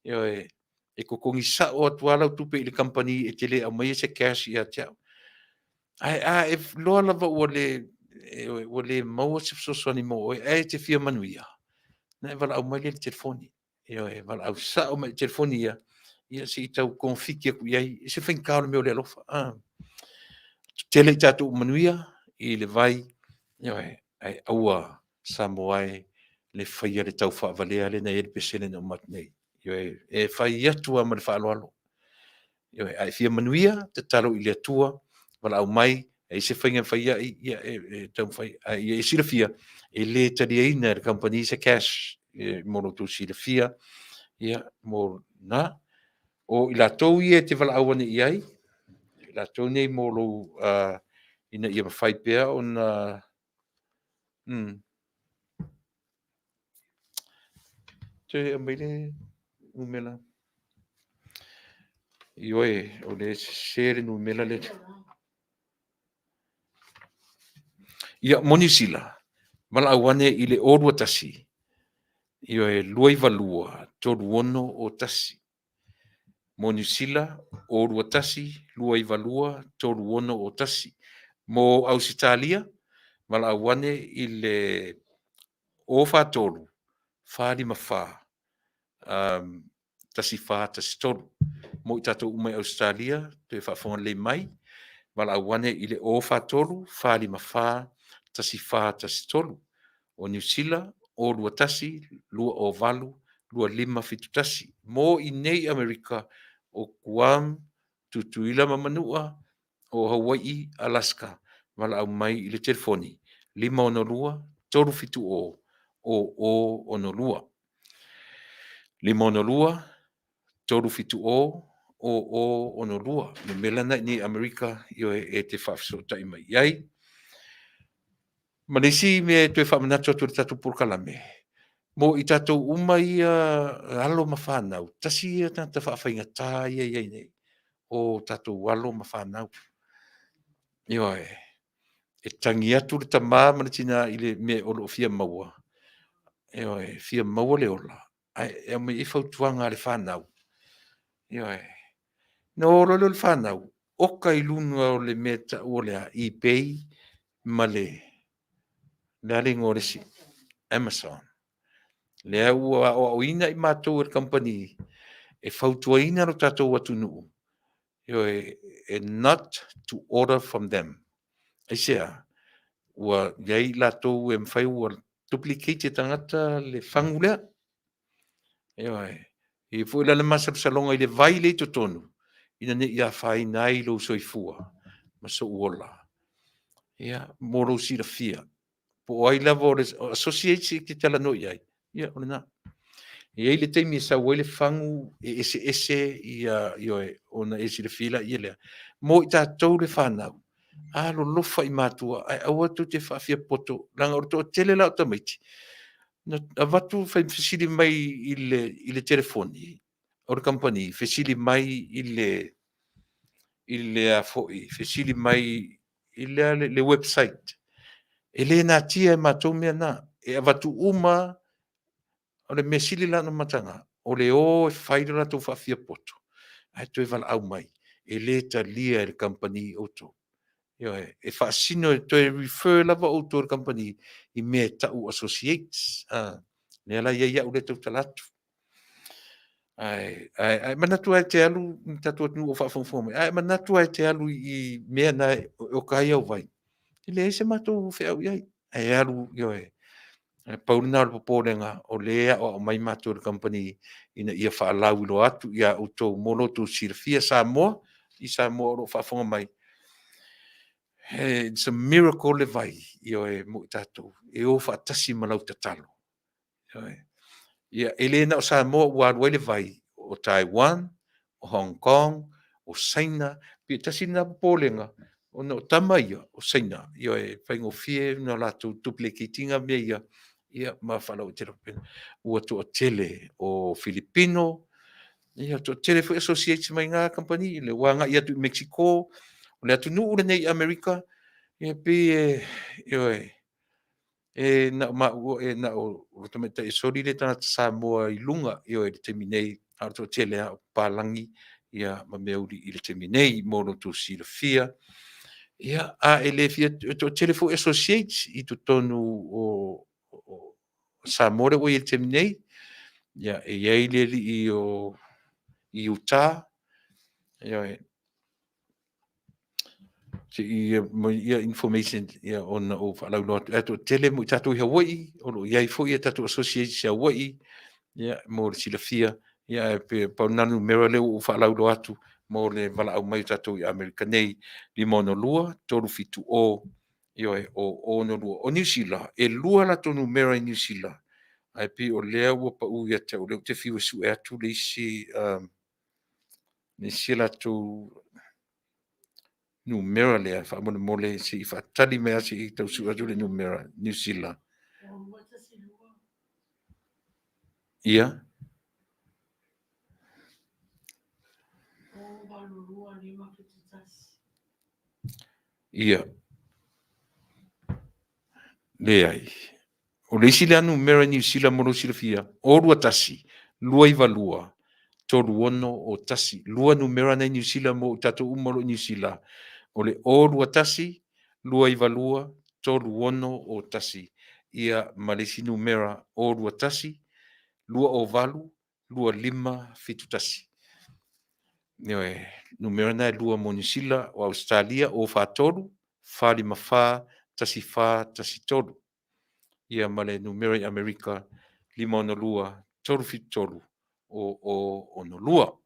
S2: Ioe, e totogi sao atu lava lau tupe i le kamupani e te le aumaia se cash ia te au. Ae a e iloa lava ua le, ioe, ua le maua se fesoasoani mo oe ae e te fia manuia, ona e valaau mai lea i le telefoni. Ioe, valaau sao mai i le telefoni ia, ia se i tau togafiti atu i ai. E ese le faigata o le mea o le alofa. Ah. Tele i tatou manuia i le vai, ioe, ae aua Samoa e le faia le taufaavalea lea na i ai le pesele na uma atu nei. Ioe, e fai atu lava ma le faaaloalo. Ioe, a e fia manuia, tatalo i le Atua, valaau mai, e i ai se faiga e fai ai, ia e, e taumafai. Ae ia e silafia, e le taliaina e le kamupani se cash e, mo lo outou silafia, ia, mo na. O i latou ia e te valaau ane i ai, i latou nei mo lou, uh, ina ia mafai pea ona, Toe aumai le numera. Ioe, o le sese le numera le. Ia, mo Niu Sila, valaau ane i le 021, ioe, 292 3601. Mo Niu Sila, 021 292 3601. Mo Ausetalia, valaau ane i le 043 454 um, 1413. Mo i tātou uma i Ausetalia, toe faafofoga lelei mai, valaau ane i le 043 454 1413. O Niu Sila, 021 208 2571. Mo i nei Amerika, o Guam, Tutuila ma Manua, o Hawai'i, Alaska, valaau mai i le telefoni 562 370 0062. 562 370 0062. Memela na i nei Amerika, ioe, e te faafesootai mai i ai. Ma le isi mea e toe faamanatu atu i le tatou polokalame, mo i tatou uma ia alo ma fanau, tasi ia tagata faafaigata ia i ai nei, o tatou alo ma fanau. Ioe, e tagi atu le tama ma le tina i le mea o lo o fia maua, ioe, fia maua le ola, ae e aumai ai fautuaga a le fanau. Ioe, na o loa lea o le fanau, oka i luga o le mea e tau o le a, eBay ma le, le a le igoa o le isi? Amazon. Lea ua aoaoina i matou e le kamupani e fautuaina lo tatou atunuu, ioe, e not to order from them. Aisea? Ua i ai latou e mafai ua duplicate e tagata le fagu lea. Ioe. E i ai foi la le masalosaloga i le vai lea i totonu, ina ne i afaina ai lou soifua ma sou ola. Ia, mo lou silafia, po o ai lava o le associates e te talanoa i ai, ia, o lena. E i ai le taimi e sau ai le fagu e eseese ia, ioe, ona e silafia laia lea. Mo i tatou le fanau, alolofa i matua, ae aua tou te faafiapoto, leaga o le toatele la o tamaiti, na avatu fai fesili mai i le, i le telefoni o le kamupani, fesili mai i le, i le a foi, fesili mai i le, le, le website. E le natia e matou mea na. E avatu uma O le mea sili la ona mataga, o le o e fai le latou faafiapoto, ae toe valaau mai, e le talia e le kamupani outou. Ioe, e faasino e toe refer lava outou e le kamupani i mea e tau associates. A, lea la e i ai au lea e tautala atu. Ae, ae, ae manatu lava e te alu i le tatou atunuu o faafogafoga mai, ae manatu lava e te alu i mea na e oka ai au vai, e leai se matou feau i ai. Ae alu, ioe, ae pau lena o le popolega, o lea e aoao mai matou e le kamupani ina ia faalauiloa atu ia outou mo lo outou silafia Samoa, i Samoa o lo o faafofoga mai, it's a miracle le vai, ioe, mo i tatou, e o faatasi ma lau tatalo. Ioe. Ia, e le na o Samoa ua alu ai le vai, o Taiwan, o Hong Kong, o Saina, pei tasi lena popolega, ona o tama ia, o Saina, ioe, e faigofie ona latou duplicate ina mea ia, ia ma faalauaitele faapena. Ua toatele o Filipino, ia toatele foi associates mai na kamupani, lea ua agai atu i Mexico, o le atunuu lenei i Amerika, ia pei e, ioe, e na o maua, e na o le tamaitai e soli le tagata Samoa i luga, ioe, i le taimi nei, a o le toatele lava o papalagi ia ma mea uli i le taimi nei mo lo outou silafia. Ia, a e le fia, e toatele foi associates i totonu o Samoa lea ua i ai i le taimi nei. Ia, e i ai le alii o i Utah, ioe, se i ia information ia ona ou faalauiloa atu. Ae toatele mo i tatou i Hawaii, o lo o i ai foi a tatou associates i Hawaii, ia, mo le silafia, ia, ae pe pau lena numera lea ua ou faalauiloa atu mo le valaau mai o tatou i Amerika nei, 562 370 ioe, o 062. O Niu Sila, e lua latou numera i Niu Sila, ae pei o lea ua pau ia te au, o lea ou te fiu e sue atu le isi, le isi latou numera lea, faamolemole se i faatali mai lava se i tau sue atu le numera Niu Sila. Ia. Ia. Leai. O le isi lea numera i Niu Sila mo lou silafia, 021 292 3601. Lua numera na i Niu Sila mo i tatou uma o lo o i Niu Sila. O le 021 292 3601. Ia ma le isi numera 021 208 2571. Ioe, numera na e lua mo Niu Sila, o Ausetalia, 043 454 1413. Ia ma le numera i Amerika, 562 373 0062.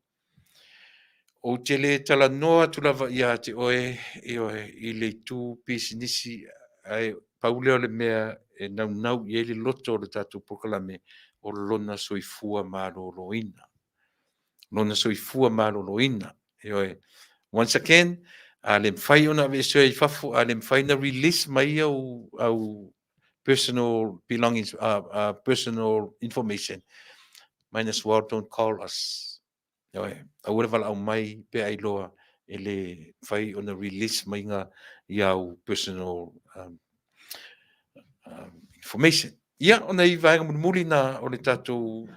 S2: Ou te le talanoa atu lava ia te oe, ioe, i le itu pisinisi, ae pau lea o le mea e naunau i ai le loto o le tatou polokalame, o lona soifua maloloina. Lona soifua maloloina. Ioe. Once again, a le mafai ona aveesea i fafo, a le mafai ona release mai au, au personal belongings, personal information, might as well don't call us. Ioe, aua le valaau mai pe a iloa e le mafai ona release mai nga i au personal information. Ia, o nai vaega mulimuli na o le tatou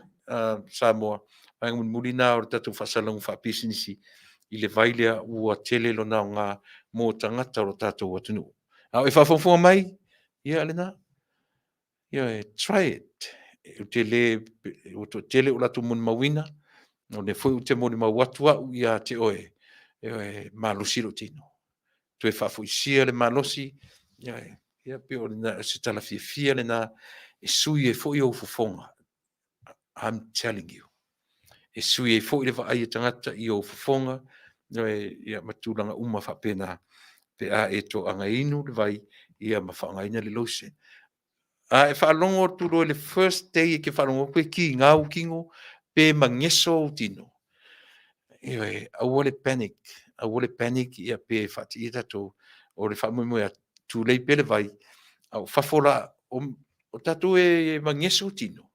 S2: Samoa, vaega mulimuli na o le tatou faasalalauga faapisinisi i le vai lea ua tele lona aoga mo tagata o lo tatou atunuu. A o e faafogafoga mai, ia lena, Ioe, try it. Ou te le, ua toatele o latou molimauina, o lea foi ou te molimau atu au ia te oe, ioe, malosi lou tino. Toe faafoisia le malosi, ioe, ia pei o lena, o se tala fiafia lena e sui ai foi ou fofoga. I'm telling you. E sui ai foi le vaai a tagata i ou fofoga, ioe, ia ma tulaga uma faapena, pe a e toagainu le vai, ia ma faaaogaina le lotion. A e faalogo atu loa i le first day e te faalogo atu e kiga ou tino pe mageso ou tino, ioe, aua le panic, aua le panic ia pe faateia tatou. O le faamoemoe atu, tulei pea le vai, a o fafo la, o, o tatou e mageso tino.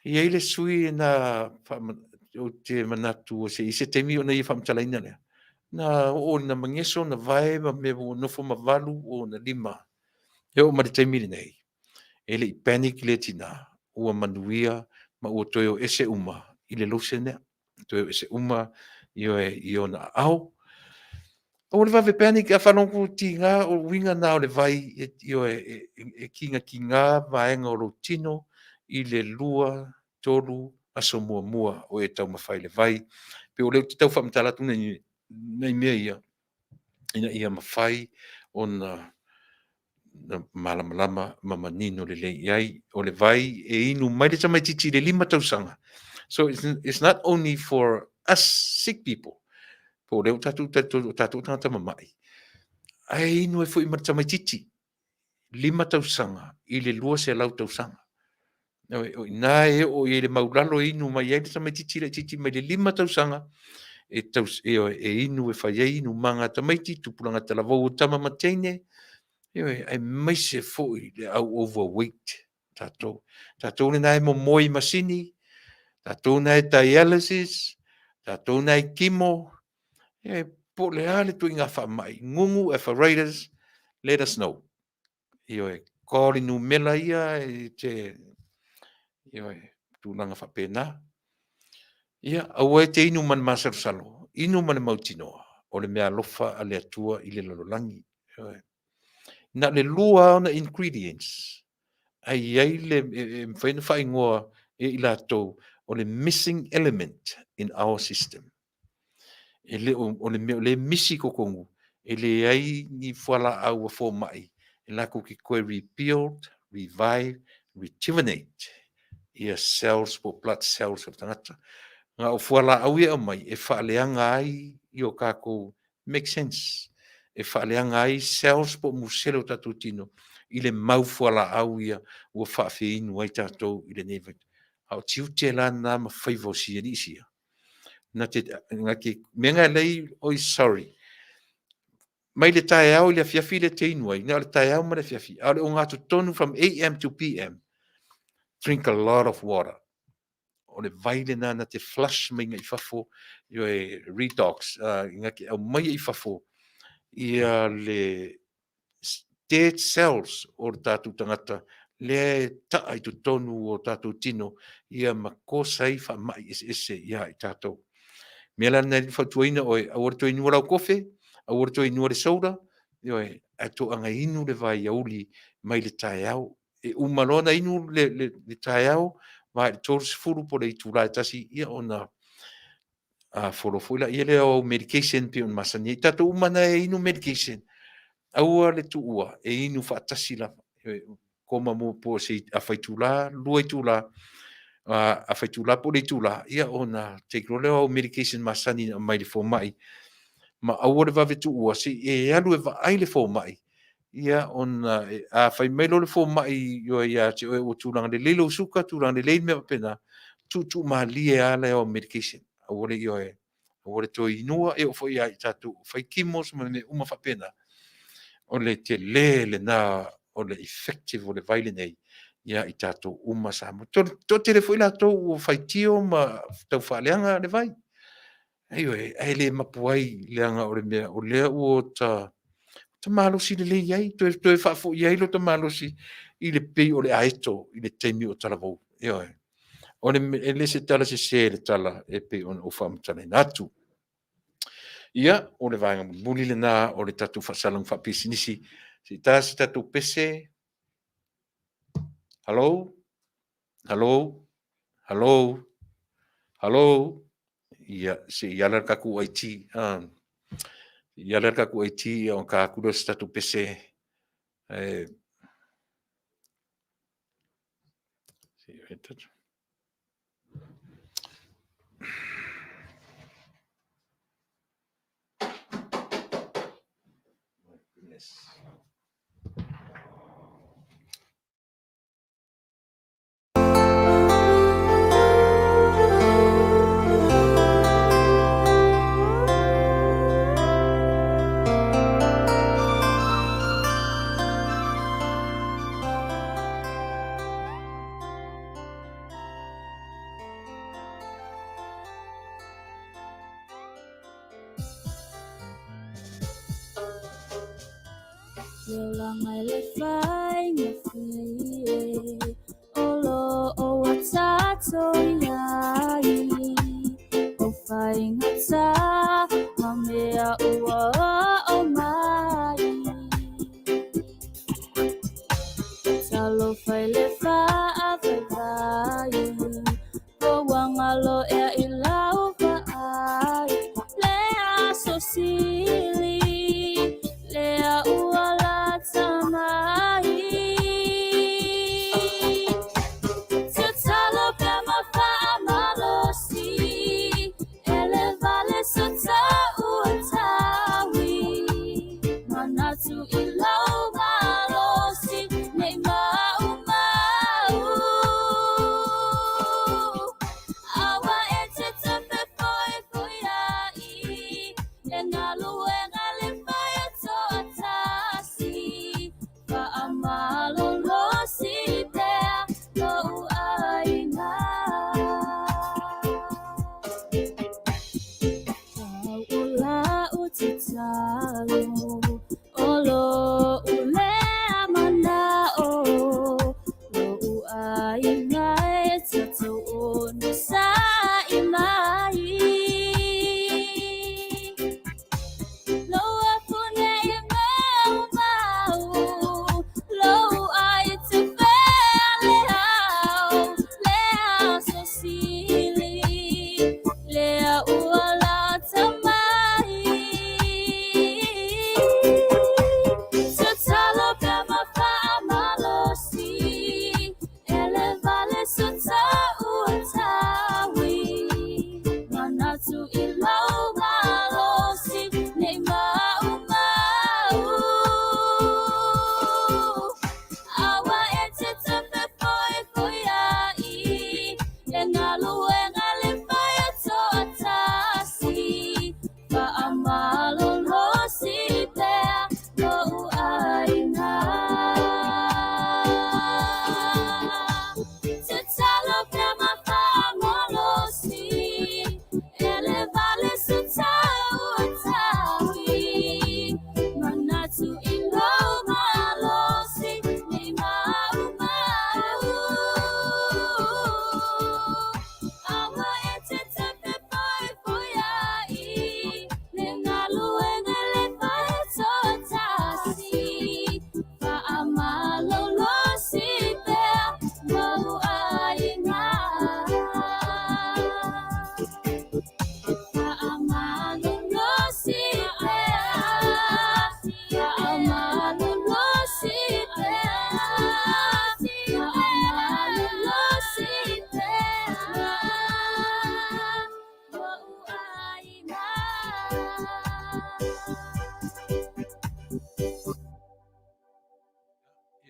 S2: E i ai le sui na ou te manatu se i se taimi ona ia faamatalaina lea. Na oo ina mageso na vae ma mea ua nofo ma valu o ona lima. E oo mai le taimi lenei, e le i panic lea tinā. ua manuia ma ua toe o ese uma i le lotion lea. Toe o ese uma ioe i ona aao. Aua le vave panic, a faalogo atu tiga, o uiga na o le vai, ioe, e kigakiga vaega o lou tino i le 2, 3 aso muamua o e taumafai i le vai. Pei o lea ou te tau faamatala atu nai mea ia, ina ia mafai ona malamalama ma manino lelei i ai. O le vai e inu mai le tamaitiiti i le 5 tausaga. So it's not only for us sick people, po o lea ua tatou talitonu o tatou o tagata mamai, ae inu ai foi ma le tamaitiiti, 5 tausaga i le 200 tausaga. O i ina e oo i ai le maulalo e inu mai ai le tamaitiiti laitiiti mai le 5 tausaga, e, taus, e, e inu e fai ai inumaga a tamaiti, tupulaga talavou o tama ma teine, ioe, aemaise foi le au overweight tatou. Tatou lena e momoe i masini, tatou na e dialysis, tatou na e chemo, e po o le a le tuiga faamai, ngungu, arthritis, let us know. Ioe, call i numera ia e te, ioe, tulaga faapena. Ia, aua e te inu ma le masalosalo, inu ma le mautinoa, o le meaalofa a le Atua i le lalolagi. Ioe. Na o le 2 ona ingredients, ae i ai le, e mafai ona faaigoa e i latou, o le missing element in our system. E le o, o le mea o lea e misi i totonu, e leai ni fualaau a fomai e latou te toe rebuild, revive, rejuvenate ia cells po o blood cells o le tagata. Na o fualaau ia e aumai e faaleaga ai i o tatou, make sense, e faaleaga ai cells po o musele o tatou tino i le mau fualaau ia ua faafeinu ai tatou i lenei vaitau. A o tiute la na ma faiva o si alii sia. Na te, na te, mea na lei, oi sorry, mai le taeao i le afiafi le te inu ai, na o le taeao ma le afiafi, a o le ogatotonu from AM to PM, drink a lot of water. O le vai lena na te flush mai i fafo, ioe, redox, na te aumai i fafo, ia le dead cells o le tatou tagata lea e taa i totonu o tatou tino ia ma kosa ai faamai eseese ia i tatou. Mea la lena e fautuaina oe, aua le toe inua lau kofe, aua le toe inua le soda, ioe, ae toaga inu le vai auli mai le taeao. E uma loa ona inu le taeao, va i le 30 po o le itula e 1, ia ona follow foi laia lea o au medication pei ona masani ai. Tatou uma na e inu medication, aua le tuua e inu faatasi lava. Koma mo po o se afa itula, 2 itula, afa itula po o le itula, ia ona take loa lea o au medication masani na aumai le fomai. Ma aua le vave tuua, se i e alu e vaai le fomai, ia ona a fai mai loa le fomai ia te oe ua tulaga lelei lou suka, tulaga lelei mea faapena, tuutuu malie lava lea o medication. Aua le ioe, aua le toe inua, e oo foi ia i tatou fai chemos ma mea uma faapena. O le tele lena o le effective o le vai lenei ia i tatou uma Samoa. Toatele foi latou ua faitio ma tau faaleaga le vai. Ioe, ae le mapu ai leaga o le mea o lea ua ta malosi lelei ai, toe faafoi ai lota malosi i le pei o le aeto i le taimi o talavou. Ioe. O le, e le se tala sese le tala e pei ona ou faamatalaina atu. Ia, o le vaega mulimuli lena o le tatou faasalaga faapisinisi. Se i ta se tatou pese. Hello? Hello? Hello? Hello? Ia, se i ala le tatou IT. Se i ala le tatou IT, ia ona ta atu lea o se tatou pese. Se i tatu. My goodness.
S1: Le olaga e le faigofie o lo o.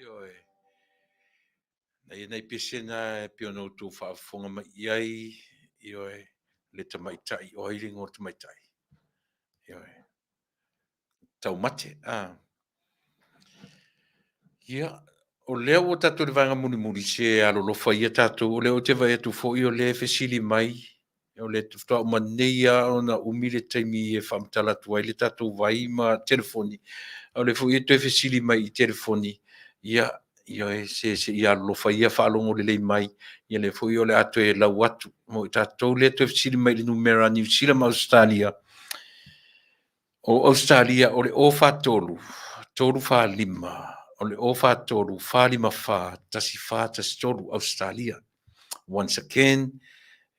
S2: Ioe. Na ia nei pesena e pei ona outou faafofoga mai i ai, ioe, le tamaitai, o ai le igoa o le tamaitai? Ioe. Taumate, a. Ia, o lea ua tatou i le vaega mulimuli, se alolofa ia tatou, o lea ou te vaai atu foi o lea e fesili mai, o le faatoa uma nei lava ona umi le taimi e faamatala atu ai le tatou vai ma telefoni, a o lea foi e toe fesili mai i telefoni, ia, ioe, se se i alolofa ia faalogo lelei mai, ia lea foi o le a toe lau atu mo i tatou lea toe fesili mai i le numera a Niu Sila ma Ausetalia. O Ausetalia o le 043 345, o le 043 454 1413 Ausetalia. Once again,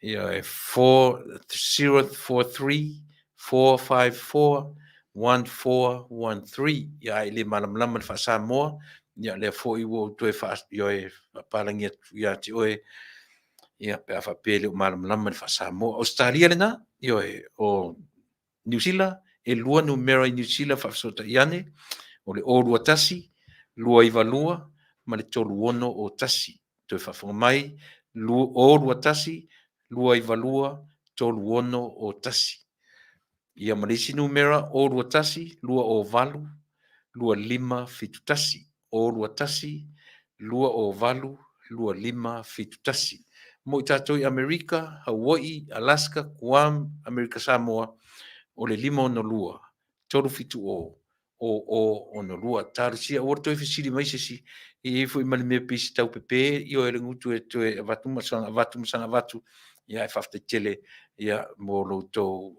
S2: ia, 043 454 1413. Ia, a e le malamalama i le faa-Samoa, ia lea foi ua ou toe faa, ioe, faapalangi atu ia te oe, ia, pe a faapea e le o malamalama i le faa-Samoa. Ausetalia lena, ioe, o Niu Sila, e lua numera i Niu Sila faafesootai ane, o le 021 292 ma le 361. Toe faafofoga mai, 021 292 361. Ia ma le isi numera, 021 208 2571. 021 208 2571. Mo i tatou i Amerika, Hawaii, Alaska, Guam, Amerika Samoa, o le 562 370 0062. Talosia aua le toe fesili mai se isi, e i ai foi ma le mea pei se taupepe, ioe, le gutu e toe avatu ma saga avatu ma saga avatu, ia ae faafetai tele ia mo lo outou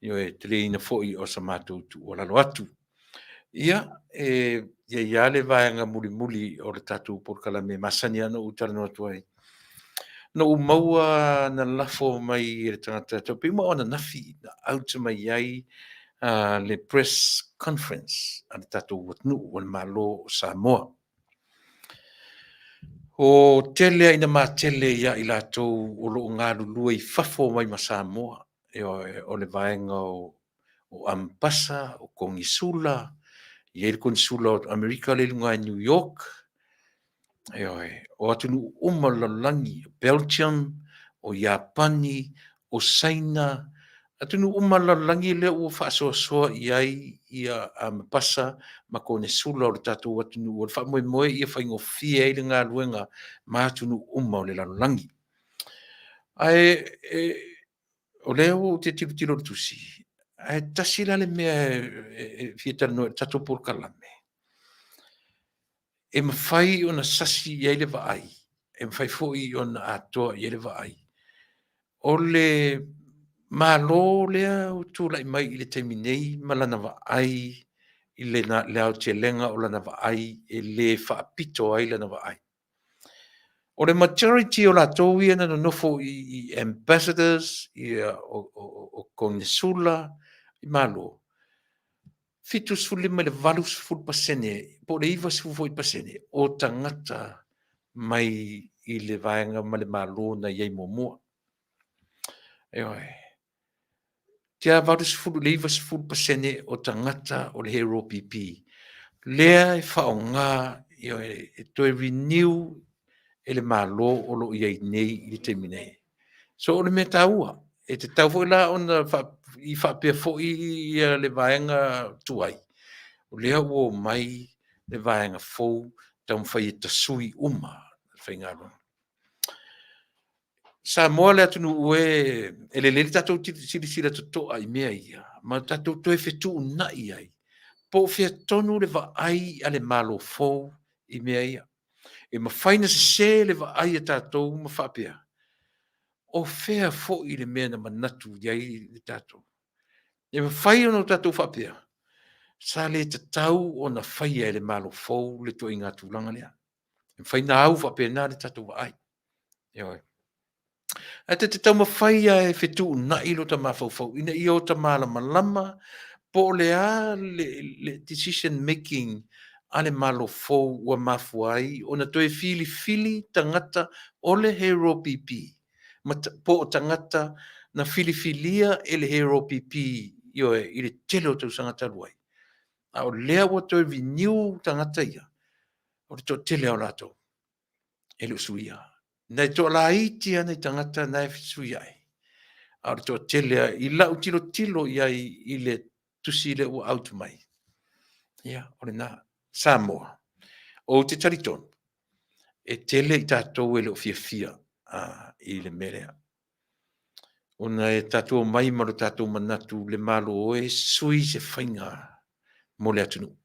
S2: ioe, teleina foi o sa matou tuualalo atu. Ia, e i ai lava le vaega mulimuli o le tatou polokalame e masani lava ona ou talanoa atu ai. Na ou maua na lafo mai e le tagata tau pei uma o ananafi na out mai ai le press conference a le tatou atunuu o le Malo o Samoa. O tele a ina matele ia i latou o lo o galulue i fafo mai ma Samoa, ioe, o le vaega o Amepasa, o Konesula, e i ai le Konesula o Amerika lea i luga i New York, ioe, o atunuu uma o le lalolagi, o Belgium, o Iapani, o Saina, atunuu uma o le lalolagi lea ua faasoasoa i ai ia Amepasa ma Konesula o le tatou atunuu. O le faamoemoe ia faigofie ai le galuega ma atunuu uma o le lalolagi. Ae e, o lea ua ou tilotilo i le tusi, ae tasi la le mea e fia talanoa i le tatou polokalame, e mafai ona sasi i ai le vaai, e mafai foi ona atoa i ai le vaai. O le Malo lea ua tulai mai i le taimi nei ma lana vaai i le aotelega o lana vaai e le faapito ai lana vaai. O le majority o latou ia na nonofo i ambassadors, ia, o konesula i Malo, 75 i le 80% po o le 90 foi pasene o tagata mai i le vaega ma le Malo na i ai muamua. Ioe. Tia 80 i le 90% o tagata o le Hero PP lea e faaaoga, ioe, e toe renew e le Malo o lo o i ai nei i le taimi nei. So o le mea taua, e tatau foi la ona i faapea foi ia le vaega tuai, o lea ua omai le vaega fou taumafai e tasui uma le faigaluega. Samoa le atunuu e, e lelei le tatou silasila totoa i mea ia, ma tatou toe fetuunai ai, po o fea tonu le vaai a le Malo fou i mea ia. E mafai ona sese le vaai a tatou ma faapea, o fea foi le mea na manatu i ai le tatou. E mafai ona tatou faapea, sa le tatau ona faia e le Malo fou le ituaiga tulaga lea. E mafai ona au faapena le tatou vaai. Ioe. Ae ta te taumafai lava e fetuunai lota mafaufau ina ia ota malamalama po o le a le decision making a le Malo fou ua mafua ai ona toe filifili tagata o le Hero PP ma po o tagata na filifilia e le Hero PP, ioe, i le tele o tausaga talu ai. A o lea ua toe renew tagata ia, o le toatele lava o latou e le o suia. Nai toalaiti lava nai tagata na e fesuiai, a o le toatele lava i lau tilotilo i ai i le tusi lea ua out mai, ia, o lena. Samoa, ou te talitonu, e tele i tatou e le o fiafia i le mea lea. Ona e tatou omai ma lo tatou manatu le Malo e sui se faiga mo le atunuu.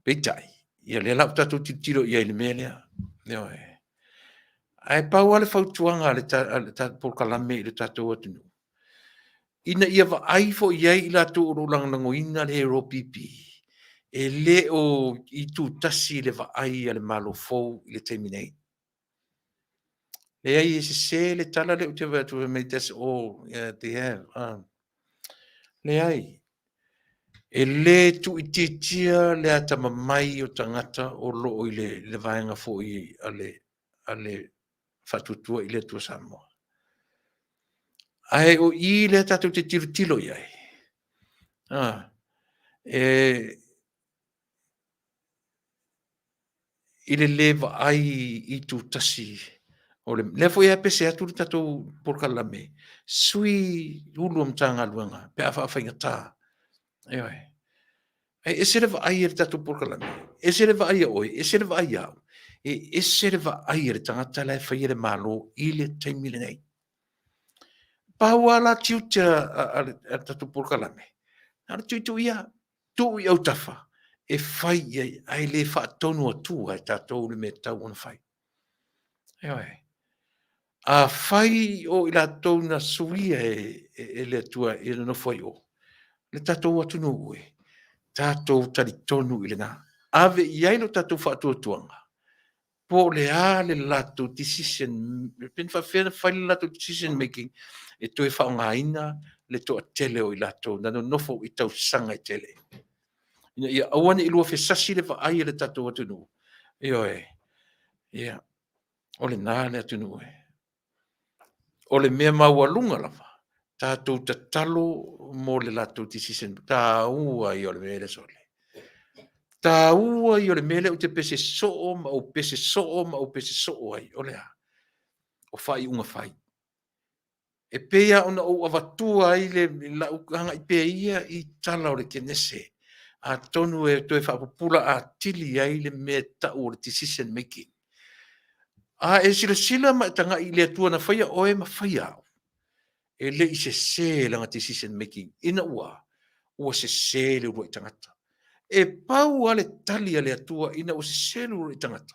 S2: Peitai, ia lea la ua tatou tilotilo i ai i le mea lea. Ioe. Ae pau lava le fautuaga a le polokalame i le tatou atunuu, ina ia vaai foi i ai i latou o lo o lagolagoina le Hero PP, e le o itutasi le vaai a le Malo fou i le taimi nei. Leai, e sese le tala lea ou te vaai atu fai mai that's all they have. Leai, e le tuuitiitia le atamamai o tagata o lo o i le vaega foi a le Faatuatua i le Atua Samoa. Ae o i lea tatou te tilotilo i ai, e, i le le vaai itutasi o le lea foi e pese atu le tatou polokalame sui ulu o Matagaluega pe a faafaigata. Ioe. Ae ese le vaai a le tatou polokalame, ese le vaai a oe, ese le vaai a au, e ese le vaai a le tagata la e faia le Malo i le taimi lenei. Pau lava la tiute a le tatou polokalame, Na o le tuitui lava, tuu i autafa e fai i ai, ae le faatonu atua e tatou le mea e tatau ona fai. Ioe. Afai o i latou na suia e, e, e le Atua e nonofo ai o, le tatou atunuu e, tatou talitonu i lena. Ave i ai lo tatou faatuatuaga, po o le a le latou decision, pe na faapefea ona fai le latou decision making e toe faaaogaina le toatele o i latou na nonofo i tausaga e tele. Ina ia aua ne i luafesasi le vaai a le tatou atunuu. Ioe. Ia, o lena le atunuu e. O le mea maualuga lava, tatou tatalo mo le latou decision. Taua ia o le mea lea sole. Taua ia o le mea lea ou te pese soo ma ou pese soo ma ou pese soo ai. O le a? O faaiuga fai. E pei lava ona ou avatua ai le lau agai pea ia i tala o le Kenese, atonu e toe faapupula atili ai le mea e tau o le decision making. A e silasila ma e tagai i le Atua na faia oe ma faia au, e le i sese lana decision making ina ua ua sese le uluai tagata. E pau lava le tali a le Atua ina ua sese le uluai tagata,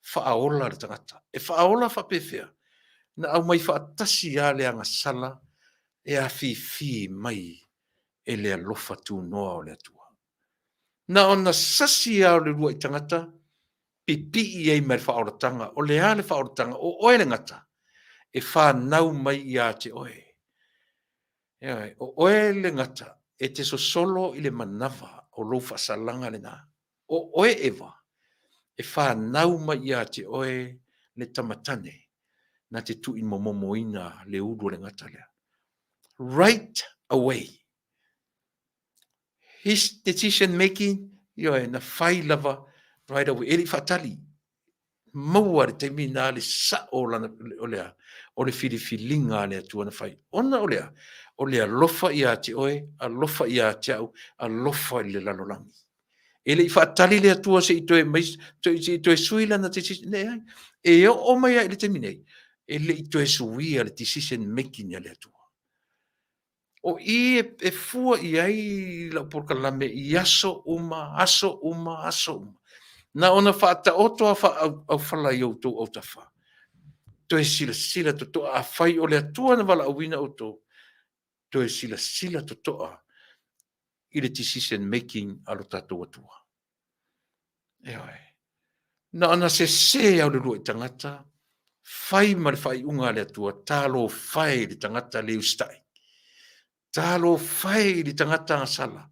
S2: faaola le tagata. E faaola faapefea? Na aumai faatasi lava le agasala e afifi mai e le alofa tunoa o le Atua. Na ona sasi lava o le uluai tagata, pipii ai ma le faaolataga. O le a le faaolataga? O oe le gata e fanau mai ia te oe. Ioe, o oe le gata e te sosolo i le manava o lou faasalaga lena. O oe Eva, e fanau mai ia te oe le tamatane na te tuuimomomoina le ulu o le gata lea. Right away. His decision making, ioe, na fai lava right away. E le i faatali. Maua le taimi na le sao o lana, o le a, o le filifiliga a le Atua na fai. Ona o le a, o le alofa ia te oe, alofa ia te au, alofa i le lalolagi. E le i faatali le Atua se i toe mai, se i toe sui lana decision, leai. E oo mai lava i le taimi nei, e le i toe suia le decision making a le Atua. O i e fua i ai lau polokalame i aso uma, aso uma, aso uma. Na ona faataoto a faaufala i outou autafa. Toe silasila totoa, afai o le Atua na valaauina outou, toe silasila totoa i le decision making a lo tatou Atua. Ioe. Na ona sese au le luai tagata, fai ma le faaiuga a le Atua, talofa e i le tagata le usitai. Talofa e i le tagata agasala,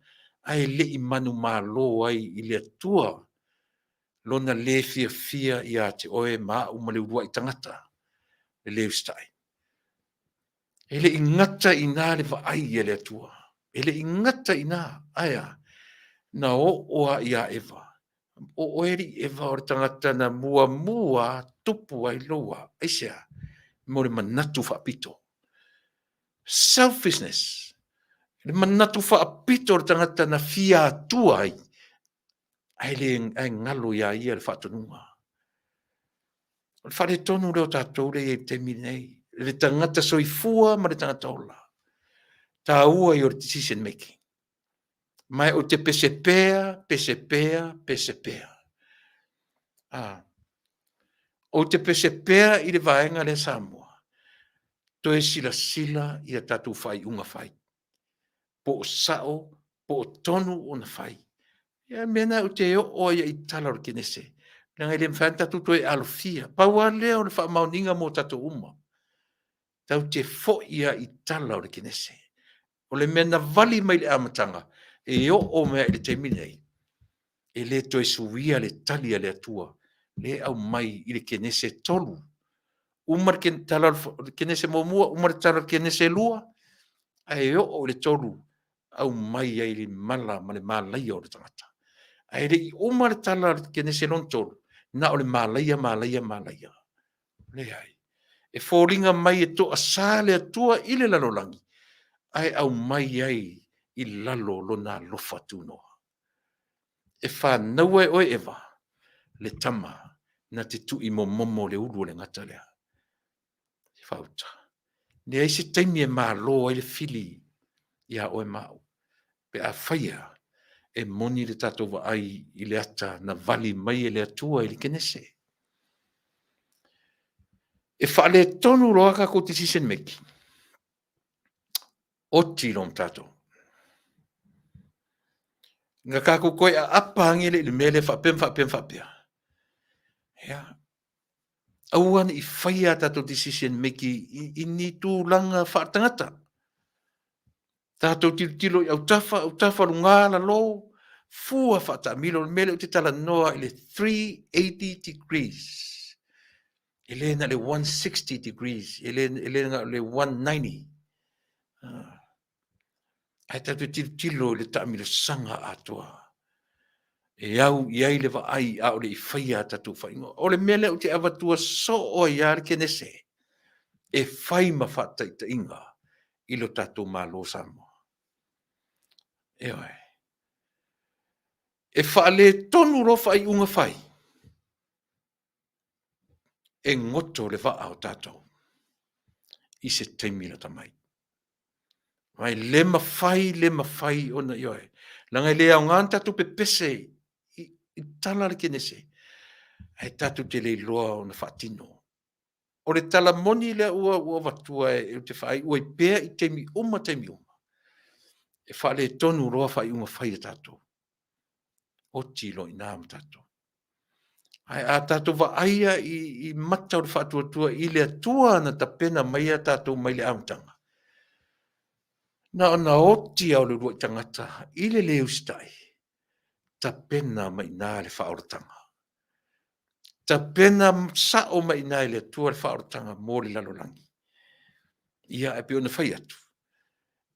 S2: ae le i manumalo ai i le Atua lona le fiafia ia te oe ma au ma le uluai tagata le le usitai. E le i gata i ina le vaai a le Atua. E le i gata i ina, ae a? Na oo lava ia Eva. O oe alii Eva o le tagata na muamua tupu ai lou a. Aisea? Mo le manatu faapito. Selfishness. Le manatu faapito o le tagata na fia atua ai, ae le ae galo iā ia le faatonuga. O le faaletonu lea o tatou lea i ai i le taimi lenei, le tagata soifua ma le tagata ola. Taua ia o le decision making. Ma ou te pese pea, pese pea, pese pea. Ah. Ou te pese pea i le vaega lea Samoa. Toe silasila i a tatou faaiuga fai. Po o sao, po o tonu ona fai. Ia mea na ou te oo ai i tala o le Kenese. Leaga e le mafai ona tatou toe alofia. Pau lava lea o le faamaoniga mo tatou uma. Tatou te foi lava i tala o le Kenese. O le mea na vali mai i le amataga, e oo mai i le taimi nei, e le toe suia le tali a le Atua lea e aumai i le Kenese 3. Uma le tala o le Kenese muamua, uma le tala o le Kenese 2, ae oo i le 3, aumai ai le mala ma le malaia o le tagata. Ae le i uma le tala o le Kenese lona 3, na o le malaia, malaia, malaia. Leai. E foliga mai e toasā le Atua i le lalolagi, ae aumai ai i lalo lona alofa tunoa. E fanaua e oe Eva le tama na te tuuimomomo le ulu o le gata lea. E faauta. Leai se taimi e malo ai le fili iā oe ma au. Pe a faia e moni le tatou vaai i le ata na vali mai e le Atua i le Kenese. E faaletonu loa tatou decision making. Oti loa ma tatou. Na tatou toe aapa ane lea i le mea lea faapea ma faapea ma faapea. Ia, aua ne i faia a tatou decision making i ni tulaga faatangata. Tatou tilotilo i autafa, autafa luga, lalo, fua faataamilo. O le mea lea ou te talanoa i le 380 degrees. E le na le 160 degrees, e le na le 190. Ah. Ae tatou tilotilo i le taamilosaga atoa e au i ai le vaai a o le i faia a tatou faaiuga. O le mea lea ou te avatua soo ai lava le Kenese e fai ma faataitaiga i lo tatou Malo o Samoa. Ioe. E faaletonu loa faaiuga fai, e goto le vaa o tatou i se taimi lata mai. Ma e le mafai, le mafai ona, ioe, leaga e le aoga ona tatou pepese i tala a le Kenese, ae tatou te le iloa ona faatino. O le tala moni lea ua avatua ou te faaiu ai pea i taimi uma taimi uma, e faaletonu loa faaiuga fai a tatou. Oti loa i ina ma tatou. Ae a tatou vaaia i mata o le faatuatua i le Atua na tapena maia tatou mai le amataga, na ona oti lava o le uluai tagata i le le usitai, tapena mai i ina le faaolataga. Tapena sao mai i ina e le Atua le faaolataga mo le lalolagi. Ia, ae pei ona fai atu,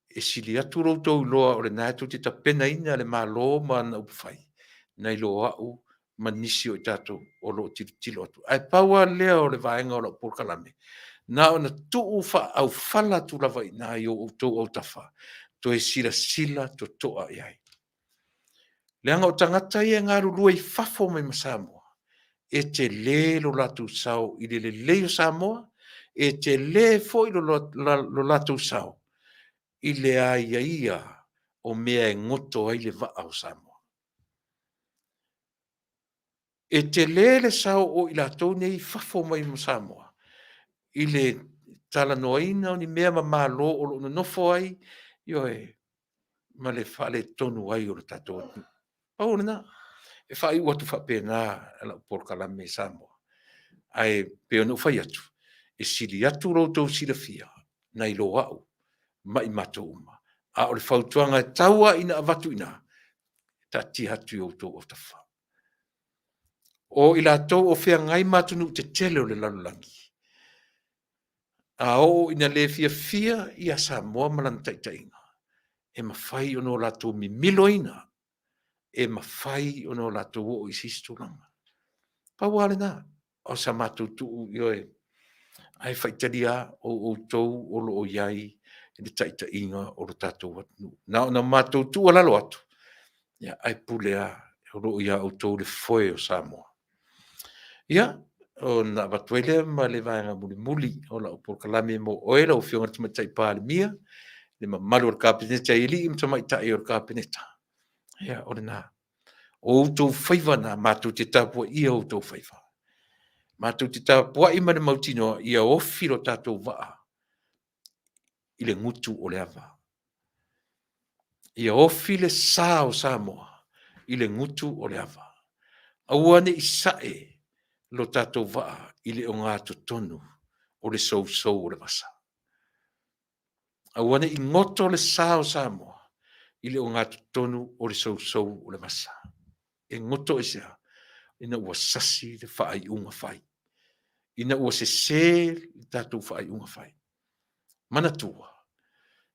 S2: e sili atu lo outou iloa o lena e tou te tapenaina le Malo ma ana upufai, nai lo au ma nisi o i tatou o lo o tilotilo atu. Ae pau lava lea o le vaega o lau polokalame, na ona tuu faaaufala atu lava i ina i o outou autafa, toe silasila totoa i ai. Leaga o tagata ia e galulue i fafo mai ma Samoa, e tele lo latou sao i le lelei o Samoa, e tele foi lo latou sao i le aiaia o mea e goto ai le vaa o Samoa. E tele le sao o i latou nei i fafo mai ma Samoa i le talanoaina o ni mea ma Malo o lo o nonofo ai, ioe, ma le faaletonu ai o le tatou atunuu. Pau o lena, e faaiu atu faapena lau polokalame i Samoa. Ae pei ona ou fai atu, e sili atu lo outou silafia nai lo au ma i matou uma. A o le fautuaga e tau lava ina avatu i ina, taatia atu i outou autafa. O i latou o feagai ma atunuu tetele o le lalolagi, a oo ina le fiafia ia Samoa ma lana taitaiga, e mafai ona o latou mimiloina, e mafai ona o latou oo i se isi tulaga. Pau lava lena o sa matou tuu, ioe, ae faitalia o outou o lo o i ai i le taitaiga o lo tatou atunuu. Na ona matou tuualalo atu, ia, ae pule lava o lo o ia outou le foe o Samoa. Ia, ona avatu ai lea ma le vaega mulimuli o lau polokalame mo oe lau Afioga i le Tamaitai Palemia, le mamalu o le Kapeneta i alii ma tamaitai o le Kapeneta. Ia, o lena. O outou faiva na, matou te tapuaia outou faiva. Matou te tapuai ma le mautinoa ia ofi lo tatou vaa i le gutu o le ava. Ia ofi le sa o Samoa i le gutu o le ava. Aua ne i sae lo tatou vaa i le ogatotonu o le sousou o le vasa. Aua ne i goto le sa o Samoa i le ogatotonu o le sousou o le vasa. E goto i se a? Ina ua sasi le faaiuga fai. Ina ua sese le tatou faaiuga fai. Manatua,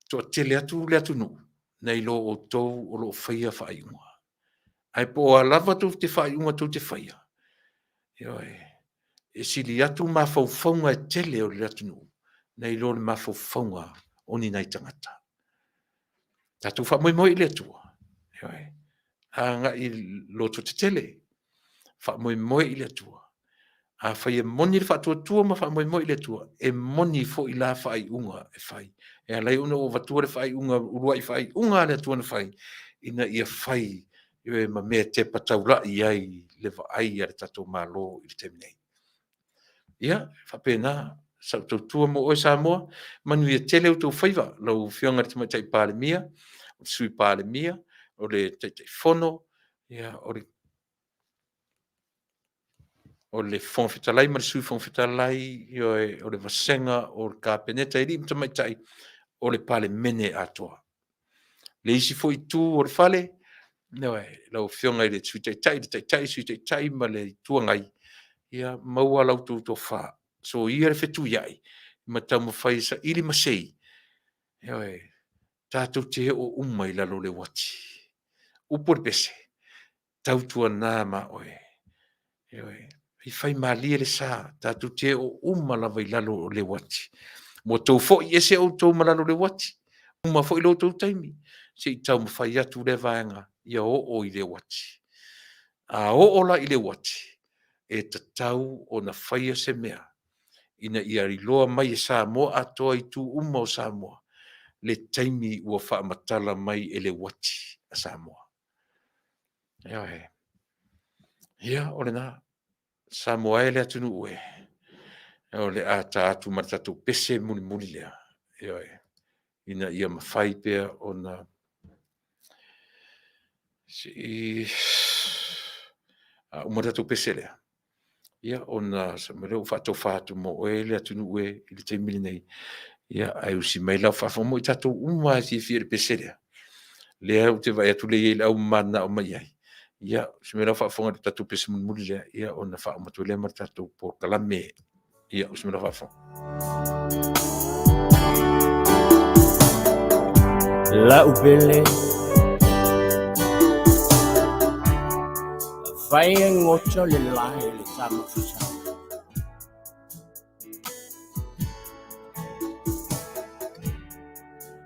S2: toatele atu le atunuu nai lo outou o lo o faia faaiuga. Ae po o a lava tou te faaiuga tou te faia, ioe, e sili atu mafaufauga e tele o le atunuu nai lo le mafaufauga o ni nai tagata. Tatou faamoemoe i le Atua, ioe, agai i loto tetele, faamoemoe i le Atua. Afai e moni le faatuatua ma faamoemoe i le Atua, e moni foi la faaiuga e fai. E ala ai ona ua avatua le faaiuga, uluai faaiuga a le Atua na fai, ina ia fai ioe, ma mea e tepa taulai ai le vaai a le tatou Malo i le taimi nei. Ia, faapena sau tautua mo oe Samoa, manuia tele outou faiva, lau Afioga i le Tamaitai Palemia, o le Sui Palemia, o le Taitaifono, ia, o le o le Fofoga Fetalai ma le Sui Fofoga Fetalai, ioe, o le vasega o le Kapeneta i alii ma tamaitai, o le Palemene atoa. Le isi foi itu o le fale, ioe, lau Afioga i le Sui Taitai, le Taitai, Sui Taitai ma le Itu Agai, ia maua la outou tofa, soia le fetuiai ma taumafai e saili masei, ioe, tatou te oo uma i lalo o le uati. Upu o le pese, tautuana ma oe, ioe, i fai malie le sa, tatou te oo uma lava i lalo o le uati. Ua outou foi ese outou ma lalo o le uati, uma foi lo outou taimi, se i taumafai atu lea vaega ia oo i le uati. A oo la i le uati, e tatau ona faia se mea ina ia iloa mai e Samoa atoa i itu uma o Samoa le taimi ua faamatala mai e le uati a Samoa. Ioe. Ia, o lena. Samoa e le atunuu e, o le a ta atu ma le tatou pese mulimuli lea. Ioe. Ina ia mafai pea ona se i a uma le tatou pese lea, ia ona sa mai lea ua faatofa atu mo oe le atunuu e i le taimi lenei. Ia, ae usi mai lau faafofoga mo i tatou uma lava e fiafia i le pese lea. Lea ou te vaai atu lea e i ai le au mananao mai ai. Ia, usi mai lau faafofoga i le tatou pese mulimuli lea, ia ona faauma atu ai lea ma le tatou polokalame. Ia, usi mai lau faafofoga.
S1: Lau pele fai e goto le lae le tama fisa.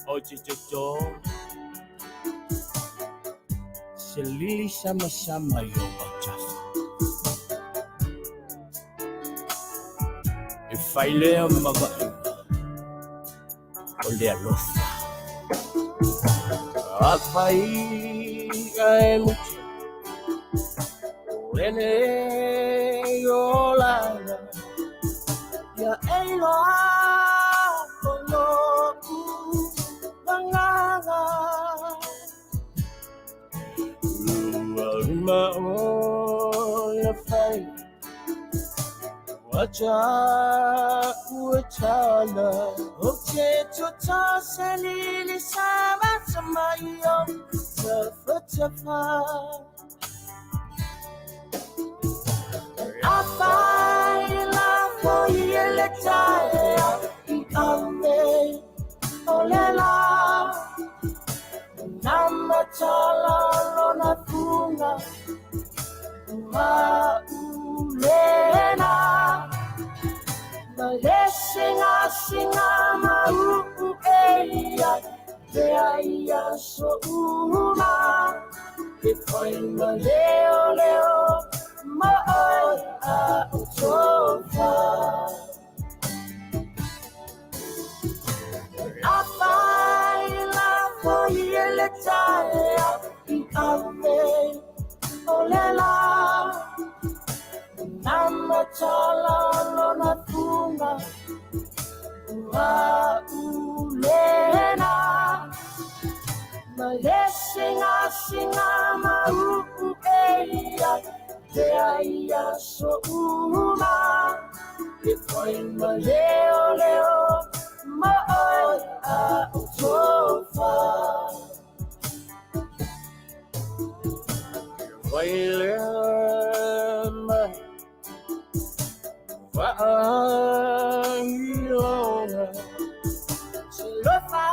S1: O te toto se lili sama sama i o autafa. E fai lea ma vaaiga o le alofa. Afai e mutu o ene o lana ia e iloa o lo'u agaga ua uma ona fai ua ta'u e tala o te toto se lili sama sama i o tafatafa Afai lafo i le taeao i ame o le la na matala lona fuga maulena ma le singasinga mauu e ia pea i aso uma e fai ma leoleo ma oe a o tofa. Afai lafo i le taeao i ame o le la na matala lona fuga maulena ma le singasinga mauu e ia pea i aso uma e fai ma leoleo ma oe a o tofa. Vai lea mai vaailoga se lofa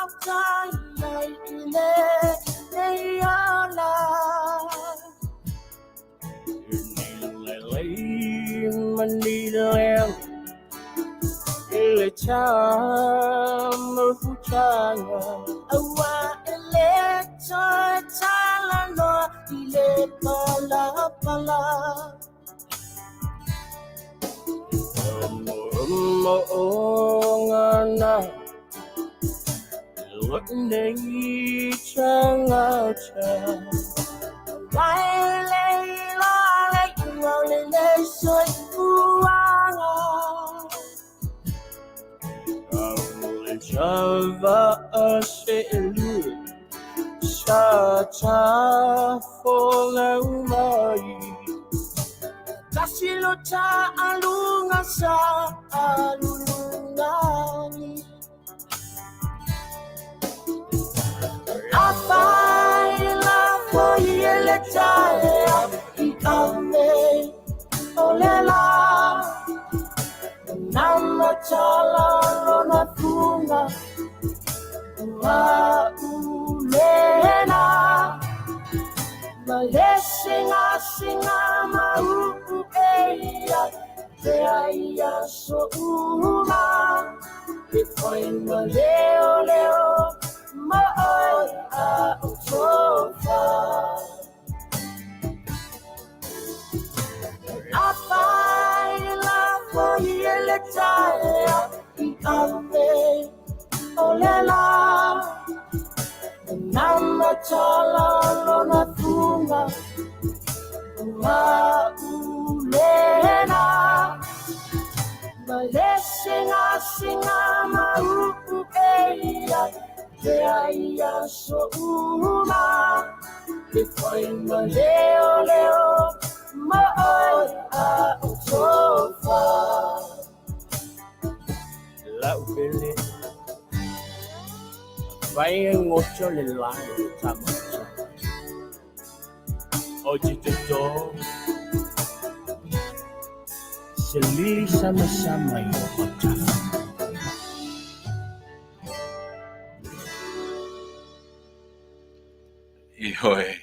S1: utai ai i lenei ola Ni lelei ma ni leaga i le tamafutaga aua e le toe talanoa i le palapala.
S2: Ioe,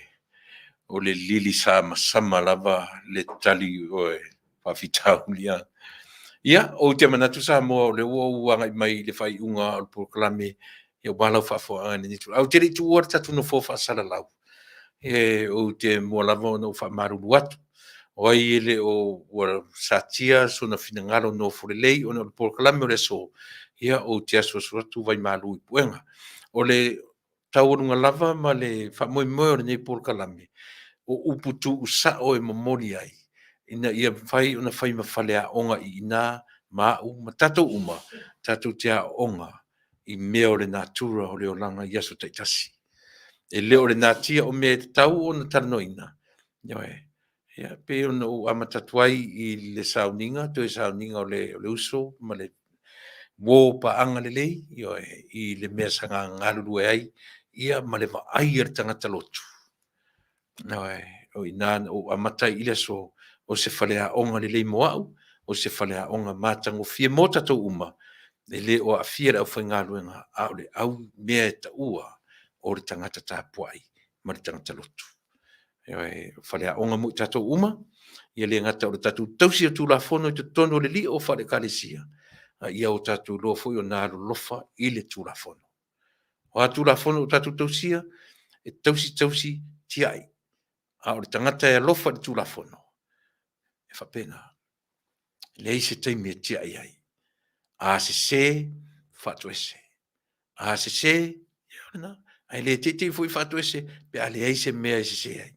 S2: o le lili samasama lava le tali oe faafitauli ia. Ia, ou te manatu Samoa o lea ua ou agai mai i le faaiuga o le polokalame ia aua lau faafofoga i lenei itula. Ae ou te le i tuua le tatou nofoa faasalalau, e ou te mua lava ona ou faamalulu atu, o ai e le o ua satia sona finagalo nofo lelei ona o le polokalame o le aso, ia ou te asuasu atu vaimalu i puega. O le taualuga lava ma le faamoemoe o lenei polokalame, o upu tuusao e momoli ai, ina ia mafai ona fai ma faleaoga i ina ma au ma tatou uma, tatou te aooga i mea o le natura o le olaga i aso taitasi. E le o le natia o mea e tatau ona talanoaina, ioe, ia, pei ona ou amata atu ai i le sauniga, toe sauniga o le uso ma le uo paaga lelei, ioe, i le mea sa galulue ai, ia ma le vaai a le tagata lotu. Ioe, o i ina na ou amata ai i le aso, o se faleaoga lelei mo au, o se faleaoga matagofie mo tatou uma, e le o aafia le aufaigaluega, a o le au mea e taua o le tagata tapuai ma le tagata lotu. Ioe, o faleaoga mo i tatou uma, ia le gata o le tatou tausi o Tulafono i totonu o le lio faale-Ekalesia, a ia o tatou iloa foi ona alolofa i le Tulafono. O a Tulafono ua tatou tausia, e tausi tausi tiai, a o le tagata e alofa i le Tulafono, e faapena. E leai se taimi e tiai ai. A sese, faatoese. A sese, ia o lena. Ae le teitei foi faatoese pe a leai se mea e sese ai.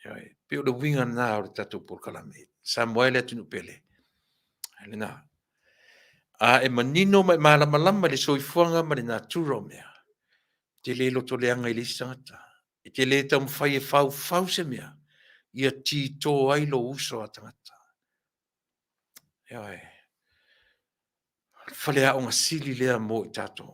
S2: Ioe. Pei o le uiga lena o le tatou polokalame. Samoa e le atunuu pele. Lena. A e manino ma e malamalama i le soifuaga ma le natura o mea, e te le loto leaga i le isi tagata. E te le taumafai e faufau se mea ia tito ai lou uso a tagata. Ioe. O le faleaoga sili lea mo i tatou.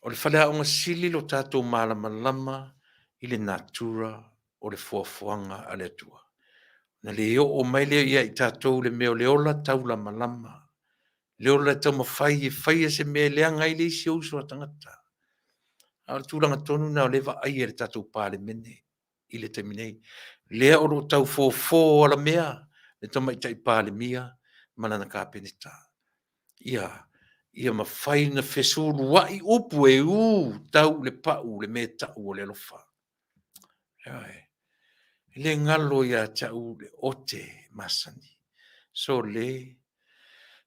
S2: O le faleaoga sili lo tatou malamalama i le natura o le foafoaga a le Atua. Na le oo mai lea ia i tatou le mea o le ola taulamalama, le ola e taumafai e faia se mea e leaga ai le isi ou uso a tagata. A o le tulaga tonu lena o lea e vaaia e le tatou Palemene i le taimi nei, lea o lo o tau fofo alamea le Tamaitai Palemia ma lana Kapeneta. Ia, ia mafai ona fesulua'i upu e ū tau i le pa'u le mea e ta'u o le alofa. Ioe. E le galo ia te au le ote masani. Sole,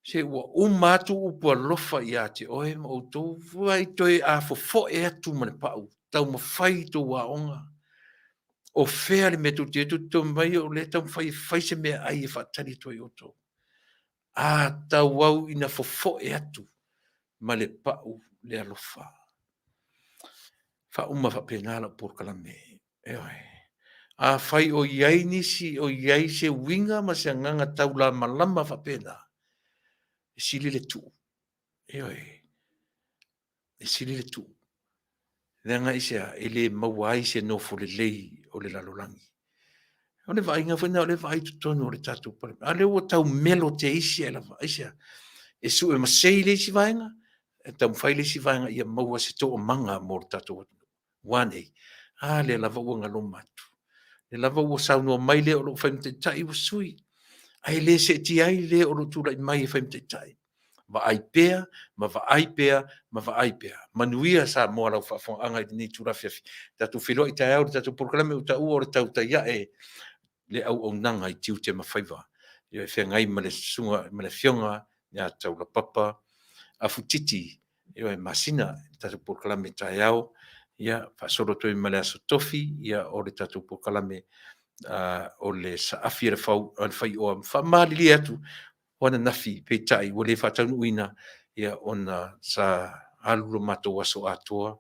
S2: se ua uma atu upu alofa ia te oe ma outou, vai toe afofoe atu ma le pau, taumafai i tou aoga. O fea le mea tou te i ai, tou te taumai o lea e taumafai e fai se meaai e faatali atu ai outou. A tauau ina fofoe atu ma le pau le alofa. Faauma faapena lau polokalame. Ioe. Afai o i ai nisi o i ai se uiga ma se agaga taulamalama faapena, e sili le tuu. Ioe. E sili le tuu. Leaga aisea? E le maua ai se nofo lelei o le lalolagi. O le vaaiga foi lena o lea e vaai i totonu o le tatou Palemene. A lea ua tau melo te isi ae lava. Aisea? E sue masei le isi vaega, e taumafai le isi vaega ia maua se toomaga mo le tatou atunuu. Ua a nei? A lea lava ua galoma atu. Lea lava ua saunoa mai le o lo o fai ma taitai ua sui. Ae le seetia ai le o lo o tulai mai e fai ma taitai. Vaai pea ma vaai pea ma vaai pea. Manuia Samoa lau faafofogaaga i lenei itula afiafi. Tatou feiloai taeao i le tatou polokalame ua taua o le tautai ae le auaunaga i tiute ma faiva. Ia e feagai ma le susuga ma le afioga ia Taulapapa Afutiti ioe, masina le tatou polokalame taeao, ia faasolo atu ai ma le Aso Tofi, ia o le tatou polokalame o le saafi a le fau, a le faioa. Faamalilie atu o ananafi, peitai ua le faataunuuina, ia ona sa alu lo matou aso atoa,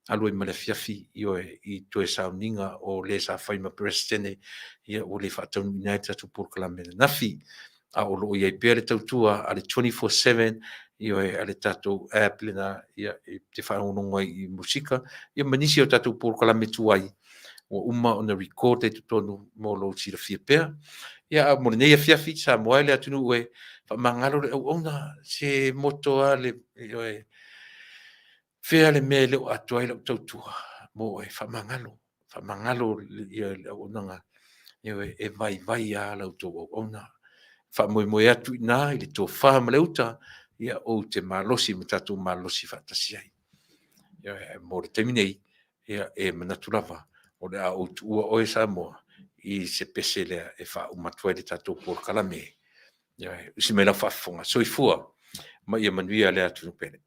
S2: alu ai ma le afiafi, ioe, i toe sauniga o le sa fai ma Peresetene, ia ua le faataunuuina ai le tatou polokalame ananafi. A o lo o i ai pea le tautua a le 24/7, ioe, a le tatou app lena, ia, e te faalogologo ai i musika, ia ma nisi o tatou polokalame tuai ua uma ona record ai totonu mo lou silafia pea. Ia, a mo lenei afiafi, Samoa e le atunuu e faamagalo le auauna, se moto lava le, ioe, fea le mea e le o atoa ai lau tautua mo oe, faamagalo, faamagalo le auaunaga, ioe, e vaivai lava la outou auauna. Faamoemoe atu i ina i le tofa ma le uta, ia ou te malosi ma tatou malosi faatasi ai. Ioe, mo le taimi nei, ia, e manatu lava o le a ou tuua oe Samoa i se pese lea e faauma atu ai le tatou polokalame. Ioe, usi mai lau faafofoga. Soifua ma ia manuia le atunuu pele.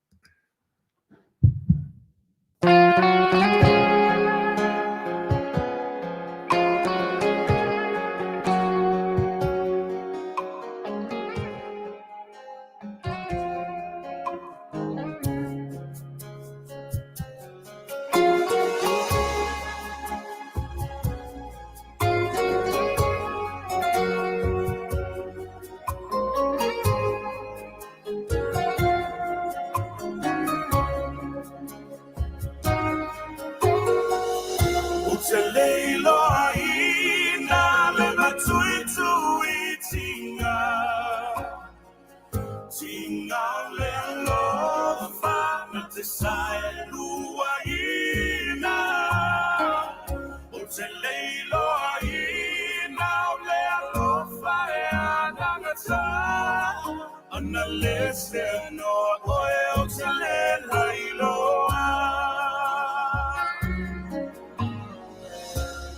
S1: Ou te le iloaina le matuituitiga, tiga o le alofa na te saeluaina. Ou te le iloaina o le alofa e anagata, ana le se noa oe ou te le lailoa.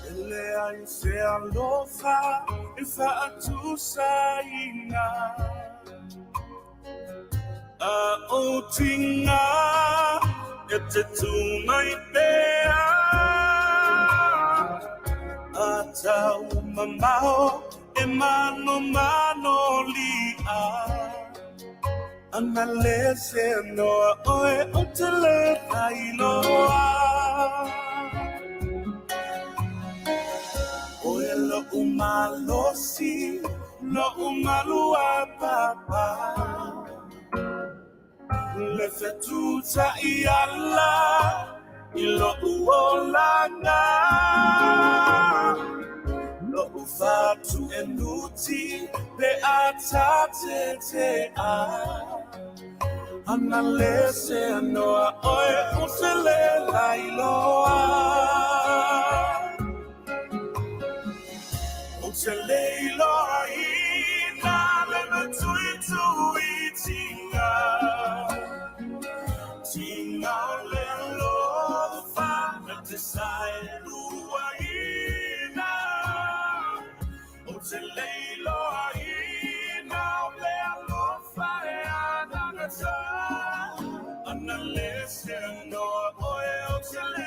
S1: E leai se alofa e faatusaina, a o tiga e te tū mai pea, a tau mamao e manomano lia, ana le se noa oe ou te le lailoa. Oe lo'u malosi, lo'u maluapapa, le fetutai ala i lo'u olaga, lo'u fatuenuti pe a tatetea, ana le se noa oe ou te le lailoa. Ou te le iloaina le matuituitiga, tiga o le alofa na te saeluaina. Ou te le iloaina Ia